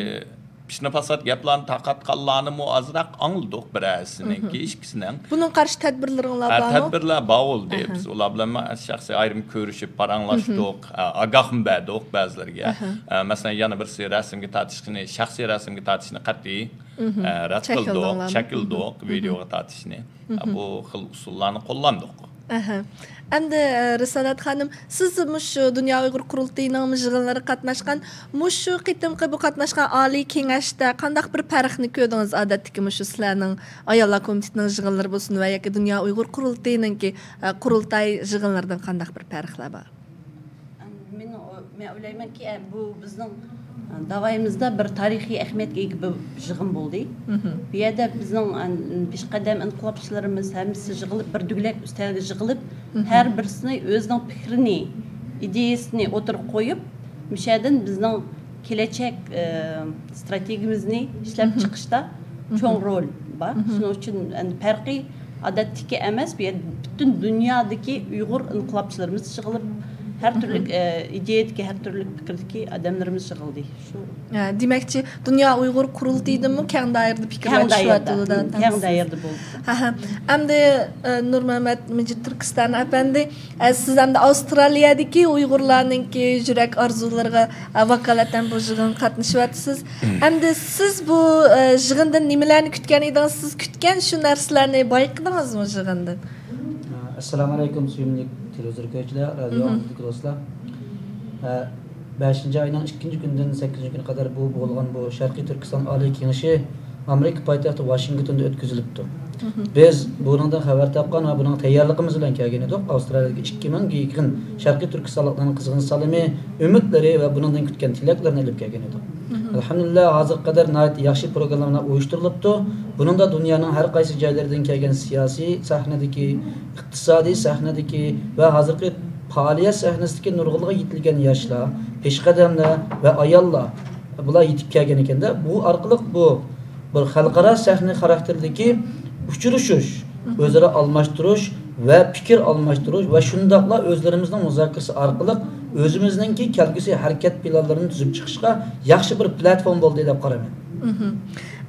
پىتنە-پاسات گەپلەرنى تارقاتقانلارنىمۇ ئازراق ئاڭلىدۇق بىرەرسىنىڭكى، مهم. ئىككىسىنىڭ. بۇنىڭغا قارشى تەدبىرلىرىڭلار ھە، بارمۇ؟ تەدبىرلەر بار بولدى. ئەھە. بىز ئۇلار بىلەن شەخسىي ئايرىم كۆرۈشۈپ، پاراڭلاشتۇق، مهم. ئە، ئاگاھمۇ بەردۇق بەزىلىرىگە. ئەھە. ئە، مەسىلەن، يەنە بىرسى رەسىمگە تارتىشقىنى، شەخسىي رەسىمگە تارتىشنى قەتئىي، مهم. ئە، رەت قىلدۇق، چەكلىدىڭلارمۇ؟ چەكلىدۇق، مهم. ۋىدېئوغا تارتىشنى. ئە، مهم. بۇ خىل ئۇسۇللارنى قوللاندۇق. ئەھە. ئەمدى، ئە، رىسالەت خانىم، سىز مۇشۇ دۇنيا ئۇيغۇر قۇرۇلتىيىنىڭ يىغىنلىرىغا قاتناشقان، مۇشۇ قېتىمقى بۇ قاتناشقان ئالىي كېڭەشتە قانداق بىر پەرقنى كۆردىڭىز؟ ئادەتتىكى مۇشۇ سىلەرنىڭ ئاياللار كومىتېتىنىڭ يىغىنلىرى بولسۇن ۋە ياكى دۇنيا ئۇيغۇر قۇرۇلتىيىنىڭكى، ئە، قۇرۇلتاي يىغىنلىرىدىن قانداق بىر پەرقلەر بار؟ مەن، مەن ئويلايمەنكى، ئە، بۇ بىزنىڭ داۋايىمىزدا بىر تارىخىي ئەھمىيەتكە ئىگە بىر يىغىن بولدى. بۇ يەردە بىزنىڭ، ئە، پېشقەدەم ئىنقىلابچىلىرىمىز ھەممىسى يىغىلىپ، بىر دۈگىلەك ئۈستەلگە يىغىلىپ، ھەر بىرسىنى ئۆزىنىڭ پىكرىنى، ئىدىيەسىنى ئوتتۇرىغا قويۇپ، مۇشۇ يەردىن بىزنىڭ كېلەچەك، ئە، ستراتېگىيىمىزنى ئىشلەپ چىقىشتا چوڭ رول بار. شۇنىڭ ئۈچۈن ئەمدى پەرقى ئادەتتىكى ئەمەس، بۇ يەردە پۈتۈن دۇنيادىكى ئۇيغۇر ئىنقىلابچىلىرىمىز يىغىلىپ، ھەر تۈرلۈك، ئە، ئىدىيەدىكى، ھەر تۈرلۈك پىكىردىكى ئادەملىرىمىز يىغىلدى. شۇ. ھە، دېمەكچى، دۇنيا ئۇيغۇر قۇرۇلتىيىدىمۇ كەڭ دائىرىدە پىكىرلەر كەڭ دائىرىدە، چۈشۈۋاتىدۇ، كەڭ دائىرىدە بولدى. ھە، ھە. ئەمدى، ئە، نۇرمەمەت مىجىت تۈركىستان ئەپەندى، ئە، سىز ئەمدى ئاۋسترالىيەدىكى ئۇيغۇرلارنىڭكى يۈرەك ئارزۇلىرىغا، ئە، ۋاكالەتەن بۇ يىغىنغا قاتنىشىۋاتىسىز. ئەمدى سىز بۇ، ئە، يىغىندىن نېمىلەرنى كۈتكەن ئىدىڭىز؟ سىز كۈتكەن شۇ نەرسىلەرنى بايقىدىڭىزمۇ يىغىندىن؟ ئەسسالامۇ ئەلەيكۇم، سۆيۈملۈك تېلېۋىزور كۆرگۈچىلەر، رادىيو ئاڭلىغۇچى دوستلار. ئە، بەشىنچى ئاينىڭ ئىككىنچى كۈنىدىن سەككىزىنچى كۈنگە قەدەر بۇ بولغان بۇ شەرقىي تۈركىستان ئالىي كېڭىشى ئامېرىكا پايتەختى ۋاشىنگتوندا ئۆتكۈزۈلۈپتۇ. بىز بۇنىڭدىن خەۋەر تاپقان ۋە بۇنىڭ تەييارلىقىمىز بىلەن كەلگەن ئىدۇق. ئاۋسترالىيەدىكى ئىككى مىڭ يىغىن شەرقىي تۈركىستانلىقلارنىڭ قىزغىن سالىمى، ئۈمىدلىرى ۋە بۇنىڭدىن كۈتكەن تىلەكلىرىنى ئېلىپ كەلگەن ئىدۇق. ئەلھەمدۇلىللا، ھازىرغا قەدەر ناھايىتى ياخشى پروگراممىلار ئۇيۇشتۇرۇلۇپتۇ. بۇنىڭدا دۇنيانىڭ ھەر قايسى جايلىرىدىن كەلگەن سىياسىي سەھنىدىكى، ئىقتىسادىي سەھنىدىكى ۋە ھازىرقى پائالىيەت سەھنىسىدىكى نۇرغۇنلىغان يېتىلگەن ياشلار، پېشقەدەملەر ۋە ئاياللار، بۇلار يېتىپ كەلگەن ئىكەندە، بۇ ئارقىلىق بۇ بىر خەلقئارا سەھنە خاراكتېرىدىكى ئۇچرىشىش، ئۆزئارا ئالماشتۇرۇش ۋە پىكىر ئالماشتۇرۇش ۋە شۇنداقلا ئۆزلىرىمىزنىڭ مۇزاكىرىسى ئارقىلىق ئۆزىمىزنىڭكى كەلگۈسى ھەرىكەت پىلانلىرىنى تۈزۈپ چىقىشقا ياخشى بىر پلاتفورما بولدى دەپ قارايمەن.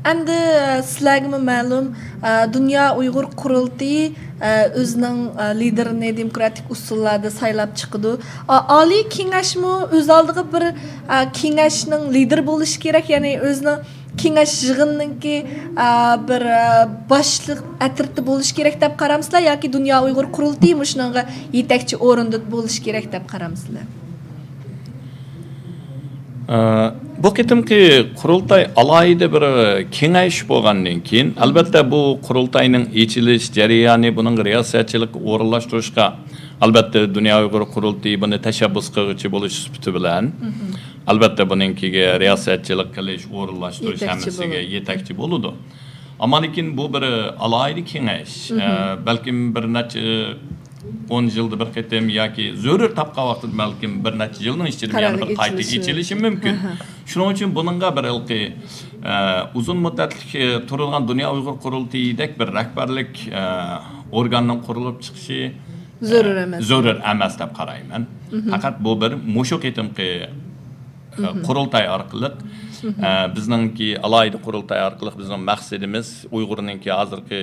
ئەمدى، ئە، سىلەرگىمۇ مەلۇم، ئە، دۇنيا ئۇيغۇر قۇرۇلتىيى، ئە، ئۆزىنىڭ، ئە، لىدېرىنى دېموكراتىك ئۇسۇللاردا سايلاپ چىقىدۇ. ئا-، ئالىي كېڭەشمۇ ئۆز ئالدىغا بىر، ئە، كېڭەشنىڭ لىدېرى بولۇشى كېرەك، يەنى ئۆزىنىڭ كېڭەش يىغىنىنىڭكى، ئە، بىر، ئە، باشلىق ئەترىتى بولۇشى كېرەك دەپ قارامسىلەر ياكى دۇنيا ئۇيغۇر قۇرۇلتىيىمۇ شۇنىڭغا يېتەكچى ئورۇندا بولۇشى كېرەك دەپ قارامسىلەر؟ ئە، بۇ قېتىمقى قۇرۇلتاي ئالاھىدە بىر كېڭەش بولغاندىن كېيىن، ئەلۋەتتە، بۇ قۇرۇلتاينىڭ ئېچىلىش جەريانى، بۇنىڭغا رىياسەتچىلىك ئورۇنلاشتۇرۇشقا، ئەلۋەتتە، دۇنيا ئۇيغۇر قۇرۇلتىيى بۇنى تەشەببۇس قىلغۇچى بولۇش سۈپىتى بىلەن، ئەلۋەتتە، بۇنىڭكىگە رىياسەتچىلىك قىلىش، ئورۇنلاشتۇرۇش يېتەكچى ھەممىسىگە بولىدۇ. يېتەكچى بولىدۇ. ئەمما لېكىن بۇ بىر ئالاھىدە كېڭەش. ئە، بەلكىم بىر نەچچە ئون يىلدا بىر قېتىم ياكى زۆرۈر تاپقان ۋاقتىدا بەلكىم بىر نەچچە يىلنىڭ ئىچىدە يەنە بىر قايتا ئېچىلىشى مۇمكىن. شۇنىڭ ئۈچۈن بۇنىڭغا بىر ھېلىقى، ئە، ئۇزۇن مۇددەتلىك، ئە، تۇرىدىغان دۇنيا ئۇيغۇر قۇرۇلتىيىدەك بىر رەھبەرلىك، ئە، ئورگاننىڭ قۇرۇلۇپ چىقىشى، ئە، زۆرۈر ئەمەس. زۆرۈر ئەمەس دەپ قارايمەن. پەقەت بۇ بىر مۇشۇ قېتىمقى قۇرۇلتاي ئارقىلىق، ئە، بىزنىڭكى ئالاھىدە قۇرۇلتاي ئارقىلىق بىزنىڭ مەقسىتىمىز ئۇيغۇرنىڭكى ھازىرقى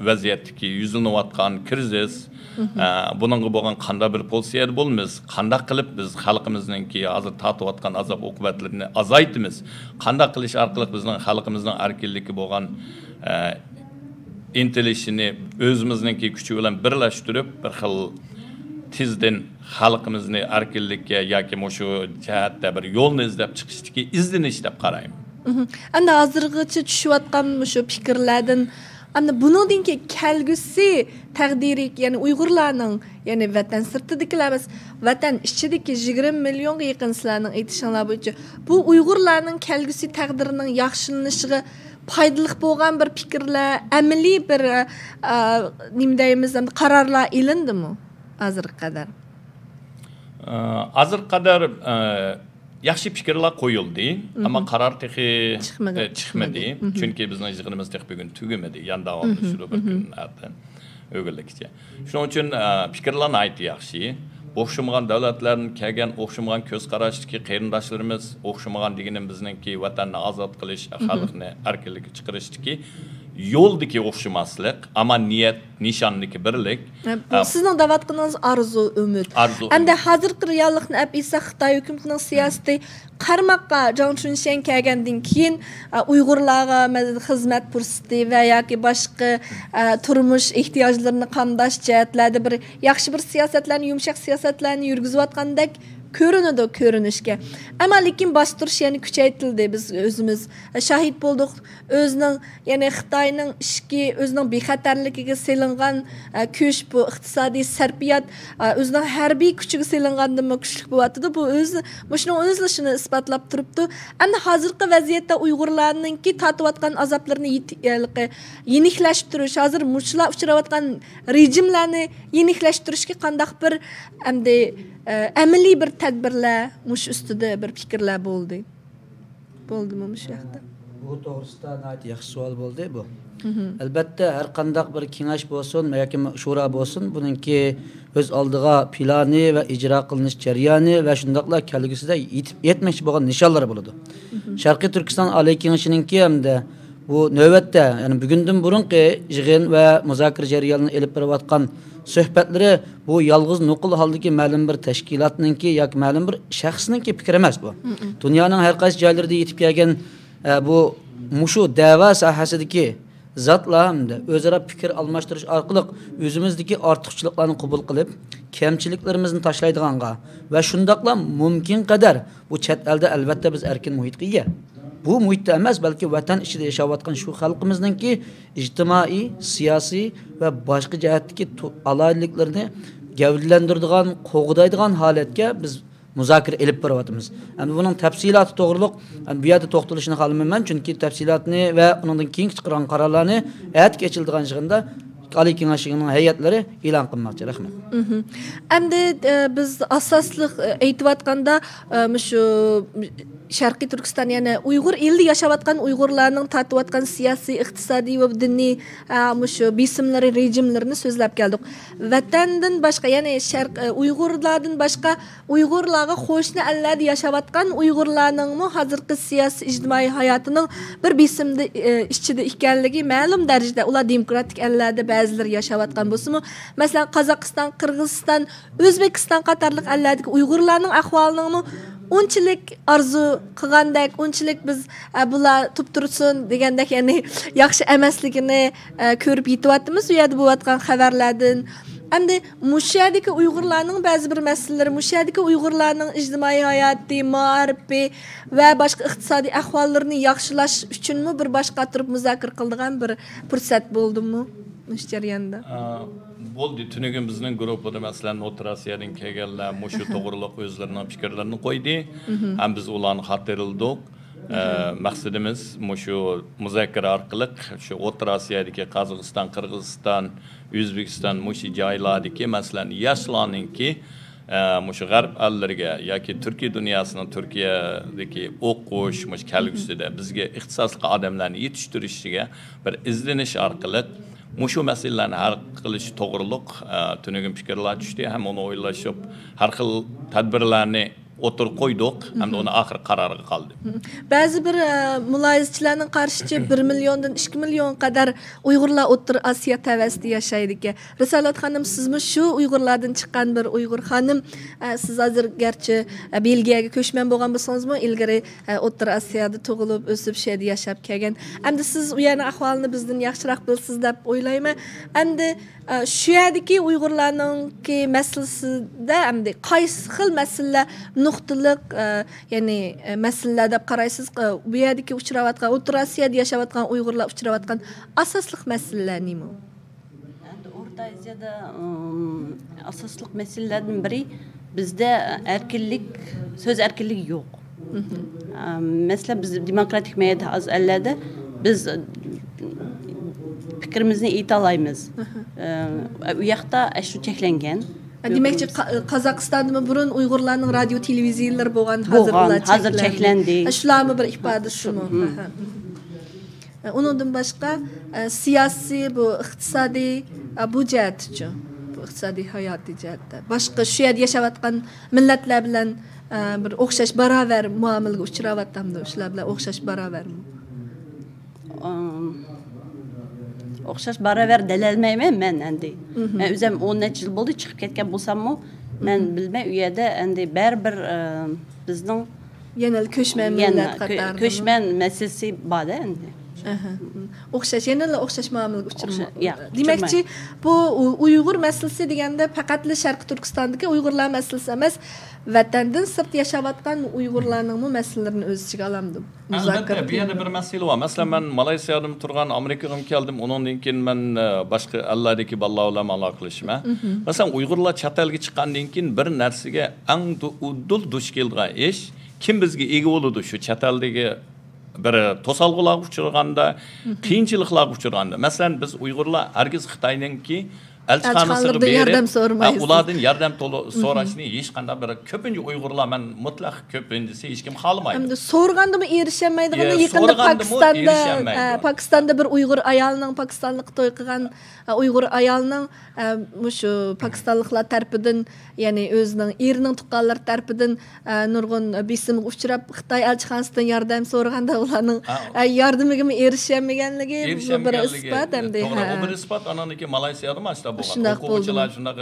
ۋەزىيەتتىكى يۈزلىنىۋاتقان كىرىزىس، ئە، بۇنىڭغا بولغان قانداق بىر پوزىتسىيەدە بولىمىز، قانداق قىلىپ بىز خەلقىمىزنىڭكى ھازىر تارتىۋاتقان ئازاب ئوقۇبەتلىرىنى ئازايتىمىز، قانداق قىلىش ئارقىلىق بىزنىڭ خەلقىمىزنىڭ ئەركىنلىكى بولغان، ئە، ئىنتىلىشىنى ئۆزىمىزنىڭكى كۈچى بىلەن بىرلەشتۈرۈپ، بىر خىل تېزدىن خەلقىمىزنى ئەركىنلىككە ياكى مۇشۇ جەھەتتە بىر يولنى ئىزدەپ چىقىشتىكى ئىزدىنىش دەپ قارايمەن. ئەمدى ھازىرغىچە چۈشۈۋاتقان مۇشۇ پىكىرلەردىن، ئەمدى بۇنىڭدىن كېيىن كەلگۈسى تەقدىرى، يەنى ئۇيغۇرلارنىڭ، يەنى ۋەتەن سىرتىدىكىلەر ئەمەس، ۋەتەن ئىچىدىكى يىگىرمە مىليونغا يېقىن سىلەرنىڭ ئېيتىشىڭلار بويىچە، بۇ ئۇيغۇرلارنىڭ كەلگۈسى تەقدىرىنىڭ ياخشىلىنىشىغا پايدىلىق بولغان بىر پىكىرلەر، ئەمەلىي بىر، ئە، نېمە دەيمىز، ئەمدى قارارلار ئېلىندىمۇ ھازىرغا قەدەر؟ ئە، ھازىرغا قەدەر، ئە، ياخشى پىكىرلەر قويۇلدى، ئەمما قارار تېخى، چىقمىدى. ئە، چىقمىدى. چۈنكى بىزنىڭ يىغىنىمىز تېخى بۈگۈن تۈگىمىدى. يەنە داۋاملىشىدۇ بىر كۈن ئەتە ئۆگۈنلۈككىچە. شۇنىڭ ئۈچۈن، ئە، پىكىرلەر ناھايىتى ياخشى. ئوخشىمىغان دۆلەتلەردىن كەلگەن، ئوخشىمىغان كۆز قاراشتىكى قېرىنداشلىرىمىز، ئوخشىمىغان دېگىنىم بىزنىڭكى ۋەتەننى ئازاد قىلىش، خەلقنى ئەركىنلىككە چىقىرىشتىكى يولدىكى ئوخشىماسلىق، ئەمما نىيەت، نىشاندىكى بىرلىك. ئە، بۇ ئە، سىزنىڭ دەۋاتقىنىڭىز ئارزۇ، ئۈمىد. ئارزۇ، ئەمدى ئۈمىد. ھازىرقى رېئاللىقنى ئەپ ئېيتساق، خىتاي ھۆكۈمىتىنىڭ سىياسىتى قارىماققا جاڭ چۈنشەن كەلگەندىن كېيىن، ئە، ئۇيغۇرلارغا، مەسىلەن، خىزمەت پۇرسىتى ۋە ياكى باشقا، ئە، تۇرمۇش ئېھتىياجلىرىنى قامداش جەھەتلەردە بىر ياخشى بىر سىياسەتلەرنى، يۇمشاق سىياسەتلەرنى يۈرگۈزۈۋاتقاندەك كۆرۈنىدۇ كۆرۈنۈشكە. ئەمما لېكىن باستۇرۇش يەنە كۈچەيتىلدى. بىز ئۆزىمىز شاھىت بولدۇق. ئۆزىنىڭ، يەنى خىتاينىڭ ئىچكى، ئۆزىنىڭ بىخەتەرلىكىگە سېلىنغان، ئە، كۈچ، بۇ ئىقتىسادىي سەرپىيات، ئە، ئۆزىنىڭ ھەربىي كۈچىگە سېلىنغاندىنمۇ كۈچلۈك بولۇۋاتىدۇ. بۇ ئۆزى، مۇشۇنىڭ ئۆزىلا شۇنى ئىسپاتلاپ تۇرۇپتۇ. ئەمدى ھازىرقى ۋەزىيەتتە ئۇيغۇرلارنىڭكى تارتىۋاتقان ئازابلىرىنى يېتى-، يېنىكلەشتۈرۈش، ھازىر مۇشۇلار ئۇچراۋاتقان رېجىملەرنى يېنىكلەشتۈرۈشكە قانداق بىر ئەمدى، ئە، ئەمەلىي بىر تەدبىرلەر، مۇشۇ ئۈستىدە بىر پىكىرلەر بولدى. بولدىمۇ مۇشۇ ھەقتە؟ بۇ توغرىسىدا ناھايىتى ياخشى سوئال بولدى بۇ. مهم. ئەلبەتتە، ھەر قانداق بىر كېڭەش بولسۇن ياكى شورا بولسۇن، بۇنىڭكى ئۆز ئالدىغا پىلانى ۋە ئىجرا قىلىنىش جەريانى ۋە شۇنداقلا كەلگۈسىدە يېتىپ، يەتمەكچى بولغان نىشانلىرى بولىدۇ. مهم. شەرقىي تۈركىستان ئالىي كېڭىشىنىڭكى ھەمدە بۇ نۆۋەتتە، يەنى بۈگۈندىن بۇرۇنقى يىغىن ۋە مۇزاكىرە جەريانىنى ئېلىپ بېرىۋاتقان سۆھبەتلىرى بۇ يالغۇز نوقۇل ھالدىكى مەلۇم بىر تەشكىلاتنىڭكى ياكى مەلۇم بىر شەخسنىڭكى پىكرى ئەمەس بۇ. مم. دۇنيانىڭ ھەر قايسى جايلىرىدا يېتىپ كەلگەن، ئە، بۇ، مۇشۇ دەۋا ساھەسىدىكى زاتلار ھەمدە ئۆزئارا پىكىر ئالماشتۇرۇش ئارقىلىق ئۆزىمىزدىكى ئارتۇقچىلىقلارنى قوبۇل قىلىپ، كەمچىلىكلىرىمىزنى تاشلايدىغانغا ۋە شۇنداقلا مۇمكىن قەدەر بۇ چەت ئەلدە ئەلۋەتتە بىز ئەركىن مۇھىتقا ئىگە. بۇ مۇھىتتا ئەمەس، بەلكى ۋەتەن ئىچىدە ياشاۋاتقان شۇ خەلقىمىزنىڭكى ئىجتىمائىي، سىياسىي ۋە باشقا جەھەتتىكى تو-، ئالاھىدىلىكلىرىنى گەۋدىلەندۈرىدىغان، قوغدايدىغان ھالەتكە بىز مۇزاكىرە ئېلىپ بېرىۋاتىمىز. ئەمدى بۇنىڭ تەپسىلاتى توغرۇلۇق، ئەمدى بۇ يەردە توختىلىشنى خالىمايمەن، چۈنكى تەپسىلاتنى ۋە ئۇنىڭدىن كېيىنكى چىقىرغان قارارلارنى ئەتىكى ئېچىلىدىغان يىغىندا ئالىي كېڭەشنىڭ ھەيئەتلىرى ئېلان قىلماقچى. رەھمەت. مهم. ئەمدى، ئە، بىز ئاساسلىق، ئە، ئېيتىۋاتقاندا، ئە، مۇشۇ شەرقىي تۈركىستان، يەنى ئۇيغۇر ئېلىدا ياشاۋاتقان ئۇيغۇرلارنىڭ تارتىۋاتقان سىياسىي، ئىقتىسادىي ۋە دىنىي، ئە، مۇشۇ بېسىملىرى، رېجىملىرىنى سۆزلەپ كەلدۇق. ۋەتەندىن باشقا، يەنى شەرق، ئە، ئۇيغۇرلاردىن باشقا ئۇيغۇرلارغا قوشنا ئەللەردە ياشاۋاتقان ئۇيغۇرلارنىڭمۇ ھازىرقى سىياسىي ئىجتىمائىي ھاياتىنىڭ بىر بېسىمدە، ئى، ئىچىدە ئىكەنلىكى مەلۇم دەرىجىدە. ئۇلار دېموكراتىك ئەللەردە بەزىلىرى ياشاۋاتقان بولسىمۇ، مەسىلەن، قازاقىستان، قىرغىزىستان، ئۆزبېكىستان قاتارلىق ئەللەردىكى ئۇيغۇرلارنىڭ ئەھۋالىنىڭمۇ ئۇنچىلىك ئارزۇ قىلغاندەك، ئۇنچىلىك بىز، ئە، بۇلار تۇرۇپ تۇرسۇن دېگەندەك، يەنى ياخشى ئەمەسلىكىنى، ئە، كۆرۈپ يېتىۋاتىمىز ئۇ يەردە بولۇۋاتقان خەۋەرلەردىن. ئەمدى مۇشۇ يەردىكى ئۇيغۇرلارنىڭ بەزى بىر مەسىلىلىرى، مۇشۇ يەردىكى ئۇيغۇرلارنىڭ ئىجتىمائىي ھاياتى، مائارىپى ۋە باشقا ئىقتىسادىي ئەھۋاللىرىنى ياخشىلاش ئۈچۈنمۇ بىر باشقا ئاتتۇرۇپ مۇزاكىرە قىلىدىغان بىر پۇرسەت بولدىمۇ مۇشۇ جەرياندا؟ ئا، بولدى. تۈنۈگۈن بىزنىڭ گۇرۇپپىدا، مەسىلەن، ئوتتۇرا ئاسىيادىن كەلگەنلەر مۇشۇ توغرۇلۇق ئۆزلىرىنىڭ پىكىرلىرىنى قويدى. مهم. ھەم بىز ئۇلارنى خاتىرىلىدۇق. ئە، مەقسىتىمىز مۇشۇ مۇزاكىرە ئارقىلىق شۇ ئوتتۇرا ئاسىيادىكى قازاقىستان، قىرغىزىستان، ئۆزبېكىستان، مۇشۇ جايلاردىكى، مەسىلەن، ياشلارنىڭكى، ئە، مۇشۇ غەرب ئەللىرىگە ياكى تۈركىي دۇنياسىنىڭ تۈركىيەدىكى ئوقۇش، مۇشۇ كەلگۈسىدە بىزگە ئىختىساسلىق ئادەملەرنى يېتىشتۈرۈشىگە بىر ئىزدىنىش ئارقىلىق مۇشۇ مەسىلىلەرنى ھەل قىلىش توغرۇلۇق، ئە، تۈنۈگۈن پىكىرلەر چۈشتى ھەم ئۇنى ئويلىشىپ ھەر خىل تەدبىرلەرنى ئوتتۇرىغا قويدۇق ھەمدە ئۇنى ئاخىرقى قارارغا قالدى. بەزى بىر، ئە، مۇلاھىزىچىلەرنىڭ قارىشىچە، بىر مىليوندىن ئىككى مىليون قەدەر ئۇيغۇرلار ئوتتۇرا ئاسىيا تەۋەسىدە ياشايدىكەن. رىسالەت خانىم، سىزمۇ شۇ ئۇيغۇرلاردىن چىققان بىر ئۇيغۇر خانىم. ئە، سىز ھازىر گەرچە، ئە، بېلگىيەگە كۆچمەن بولغان بولسىڭىزمۇ، ئىلگىرى، ئە، ئوتتۇرا ئاسىيادا تۇغۇلۇپ، ئۆسۈپ، شۇ يەردە ياشاپ كەلگەن. ئەمدى سىز ئۇ يەرنىڭ ئەھۋالىنى بىزدىن ياخشىراق بىلىسىز دەپ ئويلايمەن. ئەمدى ئە، شۇ يەردىكى ئۇيغۇرلارنىڭكى مەسىلىسىدە ئەمدى قايسى خىل مەسىلىلەر نۇقتىلىق، ئە، يەنى، ئە، مەسىلىلەر دەپ قارايسىز؟ ئە، بۇ يەردىكى ئۇچراۋاتقان، ئوتتۇرا ئاسىيادا ياشاۋاتقان ئۇيغۇرلار ئۇچراۋاتقان ئاساسلىق مەسىلىلەر نېمە؟ ئەمدى ئورتا ئاسىيادا، ئىم، ئاساسلىق مەسىلىلەردىن بىرى بىزدە ئەركىنلىك، سۆز ئەركىنلىكى يوق. مهم. ئە، مەسىلەن، بىز دېموكراتىك مەيداندا ئاز ئەللەردە بىز پىكرىمىزنى ئېيتالايمىز. ئە، ئۇ ياقتا شۇ چەكلەنگەن. ئە، دېمەكچى، قا-، قازاقىستاندىمۇ بۇرۇن ئۇيغۇرلارنىڭ رادىيو تېلېۋىزىيەلىرى بولغان، ھازىر بولغان، ئۇلار ھازىر چەكلەندى. چەكلەندى. ئە، شۇلارمۇ بىر ئىپادىسىمۇ؟ مم. ئە، ئۇنىڭدىن باشقا، ئە، سىياسىي، بۇ ئىقتىسادىي، ئە، بۇ جەھەتتىچۇ؟ بۇ ئىقتىسادىي، ھاياتىي جەھەتتە. باشقا شۇ يەردە ياشاۋاتقان مىللەتلەر بىلەن، ئە، بىر ئوخشاش باراۋەر مۇئامىلىگە ئۇچراۋاتامدۇ؟ شۇلار بىلەن ئوخشاش باراۋەرمۇ؟ ئىم، ئوخشاش باراۋەر دېيەلمەيمەن مەن ئەمدى. مهم. مەن ئۆزۈم ئون نەچچە يىل بولدى چىقىپ كەتكەن بولساممۇ، مەن مهم. بىلمەي ئۇ يەردە ئەمدى بەرىبىر، ئە، بىزنىڭ يەنە كۆچمەن يەنە مىللەت كۆ-، قاتارىدىمۇ؟ كۆچمەن مەسىلىسى بار-دە ئەمدى. ئوخشاش، يەنىلا ئوخشاش مۇئامىلىگە ئۇچرىمايدۇ. دېمەكچى، بۇ ئۇيغۇر مەسىلىسى دېگەندە پەقەتلا شەرقىي تۈركىستاندىكى ئۇيغۇرلار مەسىلىسى ئەمەس، ۋەتەندىن سىرت ياشاۋاتقان ئۇيغۇرلارنىڭمۇ مەسىلىلىرىنى ئۆز ئىچىگە ئالامدۇ؟ ئەلۋەتتە، بۇ يەردە بىر مەسىلە بار. مەسىلەن، مەن مالايسىيادىمۇ تۇرغان، ئامېرىكىغىمۇ كەلدىم، ئۇنىڭدىن كېيىن مەن باشقا ئەللەردىكى بالىلار بىلەن ئالاقىلىشىمەن. مەسىلەن، ئۇيغۇرلار چەت ئەلگە چىققاندىن كېيىن بىر نەرسىگە ئەڭ ئۇدۇل دۇچ كېلىدىغان ئىش، كىم بىزگە ئىگە بولىدۇ شۇ چەت ئەلدىكى بىر توسالغۇلارغا ئۇچرىغاندا، قىيىنچىلىقلارغا ئۇچرىغاندا. مەسىلەن، بىز ئۇيغۇرلار ھەرگىز خىتاينىڭكى ئەلچىخانىسىغا بېرىپ، ياردەم سورىمايسىز. ئۇلاردىن ياردەم سوراشنى ھېچقانداق بىر، كۆپىنچە ئۇيغۇرلار، مەن مۇتلەق كۆپىنچىسى، ھېچكىم خالىمايدۇ. ئەمدى سورىغاندىمۇ ئېرىشەلمەيدىغىنى يېقىندا پاكىستاندا، پاكىستاندا بىر ئۇيغۇر ئايالنىڭ، پاكىستانلىققا توي قىلغان ئۇيغۇر ئايالنىڭ، مۇشۇ پاكىستانلىقلار تەرىپىدىن، يەنى ئۆزىنىڭ ئېرىنىڭ تۇغقانلىرى تەرىپىدىن نۇرغۇن بېسىمغا ئۇچراپ، خىتاي ئەلچىخانىسىدىن ياردەم سورىغاندا، ئۇلارنىڭ ياردىمىگىمۇ ئېرىشەلمىگەنلىكى بۇ بىر ئىسپات ئەمدى. توغرا، ئۇ بىر ئىسپات. ئانان كېيىن مالايسىيادىمۇ ئاشۇنداق بولغان. ئوقۇغۇچىلار شۇنداق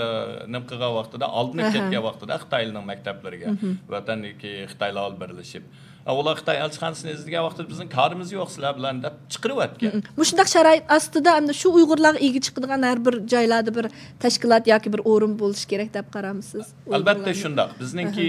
نېمە قىلغان ۋاقتىدا، ئالدىنىپ كەتكەن ۋاقتىدا خىتايلارنىڭ مەكتەپلىرىگە، ۋەتەندىكى خىتايلار بىلەن بىرلىشىپ، ئۇلار خىتاي ئەلچىخانىسىنى ئىزدىگەن ۋاقتىدا بىزنىڭ كارىمىز يوق سىلەر بىلەن دەپ چىقىرىۋەتكەن. مۇشۇنداق شارائىت ئاستىدا ئەمدى شۇ ئۇيغۇرلارغا ئىگە چىقىدىغان ھەر بىر جايلاردا بىر تەشكىلات ياكى بىر ئورۇن بولۇشى كېرەك دەپ قارامسىز؟ ئەلۋەتتە شۇنداق. بىزنىڭكى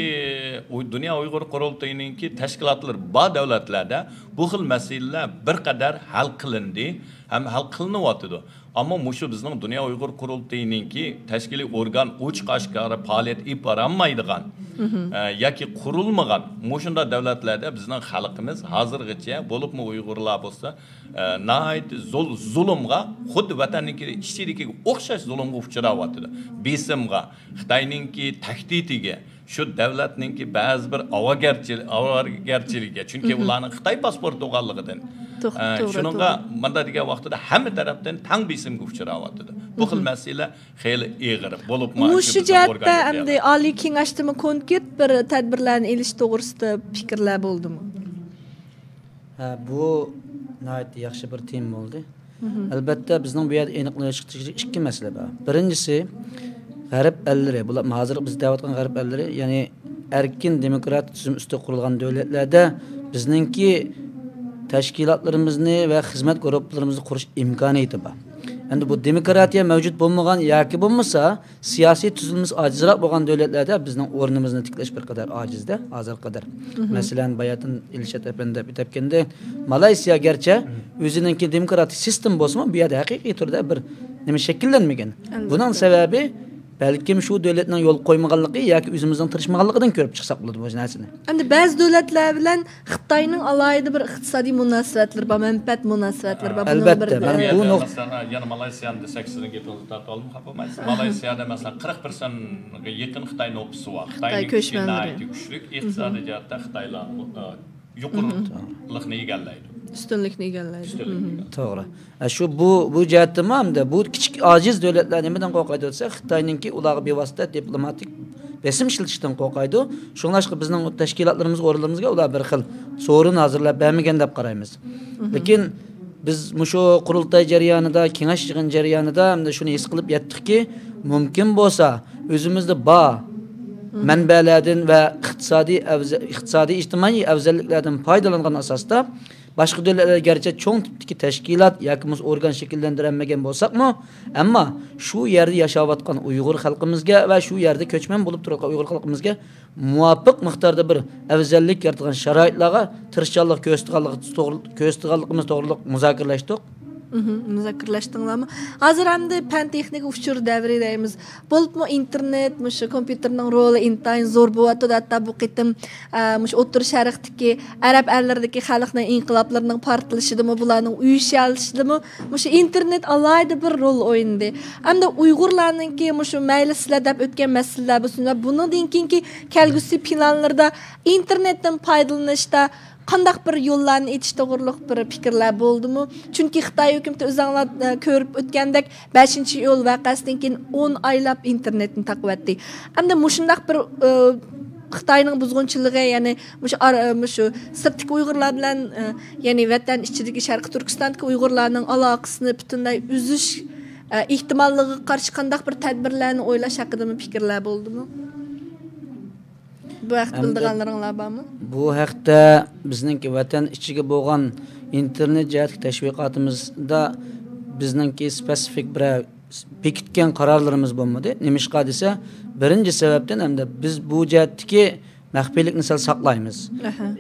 ئۇ-، دۇنيا ئۇيغۇر قۇرۇلتىيىنىڭكى تەشكىلاتلىرى بار دۆلەتلەردە بۇ خىل مەسىلىلەر بىر قەدەر ھەل قىلىندى ھەم ھەل قىلىنىۋاتىدۇ. ئەمما مۇشۇ بىزنىڭ دۇنيا ئۇيغۇر قۇرۇلتىيىنىڭكى تەشكىلىي ئورگان ئوچۇق ئاشكارا پائالىيەت ئېلىپ بارالمايدىغان، ئە، ياكى قۇرۇلمىغان مۇشۇنداق دۆلەتلەردە بىزنىڭ خەلقىمىز ھازىرغىچە، بولۇپمۇ ئۇيغۇرلار بولسا، ئە، ناھايىتى زول-، زۇلۇمغا، خۇددى ۋەتەننىڭكى ئىچىدىكىگە ئوخشاش زۇلۇمغا ئۇچراۋاتىدۇ. بېسىمغا، خىتاينىڭكى تەھدىتىگە، شۇ دۆلەتنىڭكى بەزى بىر ئاۋارىگەرچىل-، ئاۋارىگەرچىلىكىگە، چۈنكى ئۇلارنىڭ خىتاي پاسپورتى بولغانلىقىدىن، ئە، شۇنىڭغا مۇنداق دېگەن ۋاقتىدا ھەممە تەرەپتىن تەڭ بېسىمگە ئۇچراۋاتىدۇ. بۇ خىل مەسىلە خېلى ئېغىر، بولۇپمۇ مۇشۇ جەھەتتە ئەمدى ئالىي كېڭەشتىمۇ كونكرېت بىر تەدبىرلەرنى ئېلىش توغرىسىدا پىكىرلەر بولدىمۇ؟ ھە، بۇ ناھايىتى ياخشى بىر تېما بولدى. ئەلۋەتتە، بىزنىڭ بۇ يەردە ئېنىقلىشىش كېرەك ئىككى مەسىلە بار. بىرىنچىسى، غەرب ئەللىرى، بۇلار ھازىر بىز دەۋاتقان غەرب ئەللىرى، يەنى ئەركىن دېموكراتىك تۈزۈم ئۈستىدە قۇرۇلغان دۆلەتلەردە بىزنىڭكى تەشكىلاتلىرىمىزنى ۋە خىزمەت گۇرۇپپىلىرىمىزنى قۇرۇش ئىمكانىيىتى بار. ئەمدى بۇ دېموكراتىيە مەۋجۇت بولمىغان ياكى بولمىسا سىياسىي تۈزۈلمىسى ئاجىزراق بولغان دۆلەتلەردە بىزنىڭ ئورنىمىزنى تىكلەش بىر قەدەر ئاجىزدە، ھازىرغا قەدەر. مەسىلەن، باياتىن ئىلشات ئەپەندى دەپ ئۆتۈپ كەتكەندەك، مالايسىيا گەرچە ئۆزىنىڭكى دېموكراتىك سىستېما بولسىمۇ، بۇ يەردە ھەقىقىي تۈردە بىر نېمە شەكىللەنمىگەن. بۇنىڭ سەۋەبى بەلكىم شۇ دۆلەتنىڭ يول قويمىغانلىقى ياكى ئۆزىمىزنىڭ تىرىشمىغانلىقىدىن كۆرۈپ چىقساق بولىدۇ بۇ نەرسىنى. ئەمدى بەزى دۆلەتلەر بىلەن خىتاينىڭ ئالاھىدە بىر ئىقتىسادىي مۇناسىۋەتلىرى بار، مەنپەئەت مۇناسىۋەتلىرى بار. بۇنىڭ بىر، ئەلۋەتتە، مەن بۇ نۇق- مەسىلەن، يەنە مالايسىيانى دېسەك، سىزنىڭ گېپىڭىزنى تارتىۋالدىم، خاپا بولمايسىز. مالايسىيادا، مەسىلەن، قىرىق پىرسەنتقا يېقىن خىتاي نوپۇسى بار. خىتاي خىتاينىڭ كۈچى كۆچمەنلىرى. ناھايىتى كۈچلۈك، ئىقتىسادىي جەھەتتە خىتايلار، ئە، يۇقىرىلىقنى ئىگىلەيدۇ. ئۈستۈنلۈكنى ئىگىلەيدۇ. ئۈستۈنلۈكنى ئىگىلەيدۇ. توغرا. ئە، شۇ بۇ، بۇ جەھەتتىمۇ ھەمدە بۇ كىچىك ئاجىز دۆلەتلەر نېمىدىن قورقايدۇ دېسە، خىتاينىڭكى ئۇلارغا بىۋاسىتە دىپلوماتىك بېسىم ئىشلىتىشتىن قورقايدۇ. شۇڭلاشقا بىزنىڭ تەشكىلاتلىرىمىز، ئورۇنلىرىمىزغا ئۇلار بىر خىل سورۇن ھازىرلاپ بەرمىگەن دەپ قارايمىز. لېكىن بىز مۇشۇ قۇرۇلتاي جەريانىدا، كېڭەش يىغىن جەريانىدا ھەمدە شۇنى ھېس قىلىپ يەتتۇقكى، مۇمكىن بولسا ئۆزىمىزدە بار مەنبەلەردىن ۋە ئىقتىسادىي ئەۋزە-، ئىقتىسادىي ئىجتىمائىي ئەۋزەللىكلەردىن پايدىلانغان ئاساستا، باشقا دۆلەتلەر گەرچە چوڭ تىپتىكى تەشكىلات ياكى بولمىسا ئورگان شەكىللەندۈرەلمىگەن بولساقمۇ، ئەمما شۇ يەردە ياشاۋاتقان ئۇيغۇر خەلقىمىزگە ۋە شۇ يەردە كۆچمەن بولۇپ تۇرۇۋاتقان ئۇيغۇر خەلقىمىزگە مۇۋاپىق مىقداردا بىر ئەۋزەللىك يارىتىدىغان شارائىتلارغا تىرىشچانلىق كۆرسىتىدىغانلىقى توغرۇ-، كۆرسىتىدىغانلىقىمىز توغرۇلۇق مۇزاكىرىلەشتۇق. مۇزاكىرىلەشتىڭلارمۇ؟ ھازىر ئەمدى پەن تېخنىكا ئۇچۇر دەۋرى دەيمىز. بولۇپمۇ ئىنتېرنېت، مۇشۇ كومپيۇتېرنىڭ رولى ئىنتايىن زور بولۇۋاتىدۇ. ھەتتا بۇ قېتىم، ئە، مۇشۇ ئوتتۇرا شەرقتىكى، ئەرەب ئەللىرىدىكى خەلقنىڭ ئىنقىلابلىرىنىڭ پارتلىشىدىمۇ، بۇلارنىڭ ئۇيۇشۇۋېلىشىدىمۇ مۇشۇ ئىنتېرنېت ئالاھىدە بىر رول ئوينىدى. ئەمدى ئۇيغۇرلارنىڭكى مۇشۇ مەيلى سىلەر دەپ ئۆتكەن مەسىلىلەر بولسۇن ۋە بۇنىڭدىن كېيىنكى كەلگۈسى پىلانلىرىدا ئىنتېرنېتتىن پايدىلىنىشتا قانداق بىر يوللارنى ئېچىش توغرۇلۇق بىر پىكىرلەر بولدىمۇ؟ چۈنكى خىتاي ھۆكۈمىتى ئۆزۈڭلار، ئە، كۆرۈپ ئۆتكەندەك، بەشىنچى ئىيۇل ۋەقەسىدىن كېيىن ئون ئايلاپ ئىنتېرنېتنى تاقىۋەتتى. ئەمدى مۇشۇنداق بىر، ئە، خىتاينىڭ بۇزغۇنچىلىقى، يەنى مۇشۇ ئار-، ئە، مۇشۇ سىرتتىكى ئۇيغۇرلار بىلەن، ئە، يەنى ۋەتەن ئىچىدىكى شەرقىي تۈركىستاندىكى ئۇيغۇرلارنىڭ ئالاقىسىنى پۈتۈنلەي ئۈزۈش، ئە، ئېھتىماللىقىغا قارشى قانداق بىر تەدبىرلەرنى ئويلاش ھەققىدىمۇ پىكىرلەر بولدىمۇ؟ بۇ ھەقتە ئەمدى بىلىدىغانلىرىڭلار بارمۇ؟ بۇ ھەقتە بىزنىڭكى ۋەتەن ئىچىگە بولغان ئىنتېرنېت جەھەتتىكى تەشۋىقاتىمىزدا بىزنىڭكى سپېسىفىك بىرەر بېكىتكەن قارارلىرىمىز بولمىدى. نېمىشقا دېسە، بىرىنچى سەۋەبتىن ھەمدە بىز بۇ جەھەتتىكى مەخپىيلىكنى سەل ساقلايمىز.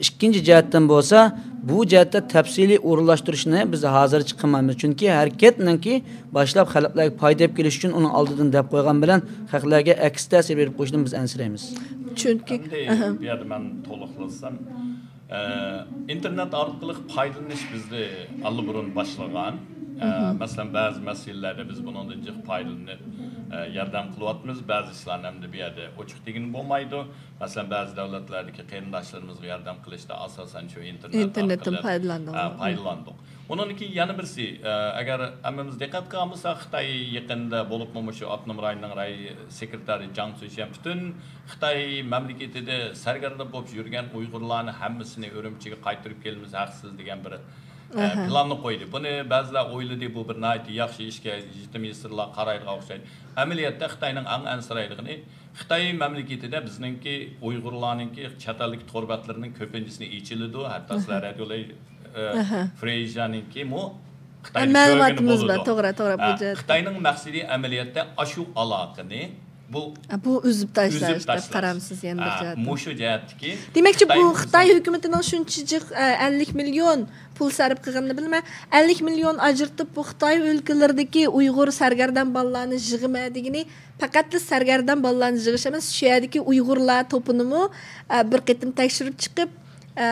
ئىككىنچى جەھەتتىن بولسا، بۇ جەھەتتە تەپسىلىي ئورۇنلاشتۇرۇشنى بىز ھازىرچە قىلمايمىز. چۈنكى ھەرىكەتنىڭكى باشلاپ خەلقلەرگە پايدا ئېلىپ كېلىش ئۈچۈن ئۇنىڭ ئالدىدىن دەپ قويغان بىلەن خەقلەرگە ئەكس تەسىر بېرىپ قويۇشىدىن بىز ئەنسىرەيمىز. چۈنكى، ئەمدى بۇ يەردە مەن تولۇقلىسام، ئە، ئىنتېرنېت ئارقىلىق پايدىلىنىش بىزدە ئاللىبۇرۇن باشلىغان. ئە، مەسىلەن، بەزى مەسىلىلەردە بىز بۇنىڭدىن جىق پايدىلىنىپ، ئە، ياردەم قىلىۋاتىمىز. بەزى ئىشلارنى ئەمدى بۇ يەردە ئوچۇق دېگىلى بولمايدۇ. مەسىلەن، بەزى دۆلەتلەردىكى قېرىنداشلىرىمىزغا ياردەم قىلىشتا ئاساسەن شۇ ئىنتېرنېت ئىنتېرنېتتىن ئارقىلىق، پايدىلاندىڭىز. ئە، پايدىلاندۇق. ئۇنىڭدىن كېيىن يەنە بىرسى، ئە، ئەگەر ھەممىمىز دىققەت قىلغان بولساق، خىتاي يېقىندا بولۇپمۇ مۇشۇ ئاپتونوم رايوننىڭ راي سېكرېتارى جاڭ سۈيشيەن پۈتۈن خىتاي مەملىكىتىدە سەرگەردان بولۇپ يۈرگەن ئۇيغۇرلارنى ھەممىسىنى ئۈرۈمچىگە قايتۇرۇپ كېلىمىز ھەقسىز دېگەن بىر، ئە، پىلاننى قويدى. بۇنى بەزىلەر ئويلىدى، بۇ بىر ناھايىتى ياخشى ئىشكە، يېتىم يېسىرلار قارايدىغان ئوخشايدۇ. ئەمەلىيەتتە خىتاينىڭ ئەڭ ئەنسىرەيدىغىنى، خىتاي مەملىكىتىدە بىزنىڭكى ئۇيغۇرلارنىڭكى چەت ئەلدىكى تور بەتلىرىنىڭ كۆپىنچىسىنى ئېچىلىدۇ، ھەتتا سىلەر رادىيو، ئە، فرېيزانىڭكى مۇ خىتاينى كۆرگىنى مەلۇماتىمىز بار، بولىدۇ. توغرا، توغرا، بۇ ھە، جەھەتتە. خىتاينىڭ مەقسىتى ئەمەلىيەتتە ئاشۇ ئالاقىنى بۇ ھە، بۇ ئۈزۈپ تاشلاش ئۈزۈپ دەپ تاشلاش. قارامسىز يەنە بىر ھە، جەھەتتىن؟ مۇشۇ جەھەتتىكى مۇشۇ خىتاي خىتاي ئۆزىنىڭ ھۆكۈمىتىنىڭ شۇنچە جىق، ئە، ئەللىك مىليون پۇل سەرپ قىلغىنىنى بىلمەن. ئەللىك مىليون ئاجرىتىپ، بۇ خىتاي ئۆلكىلىرىدىكى ئۇيغۇر سەرگەردان بالىلارنى يىغىمەن دېگىنى پەقەتلا سەرگەردان بالىلارنى يىغىش ئەمەس، شۇ يەردىكى ئۇيغۇرلار توپىنىمۇ، ئە، بىر قېتىم تەكشۈرۈپ چىقىپ، ئە،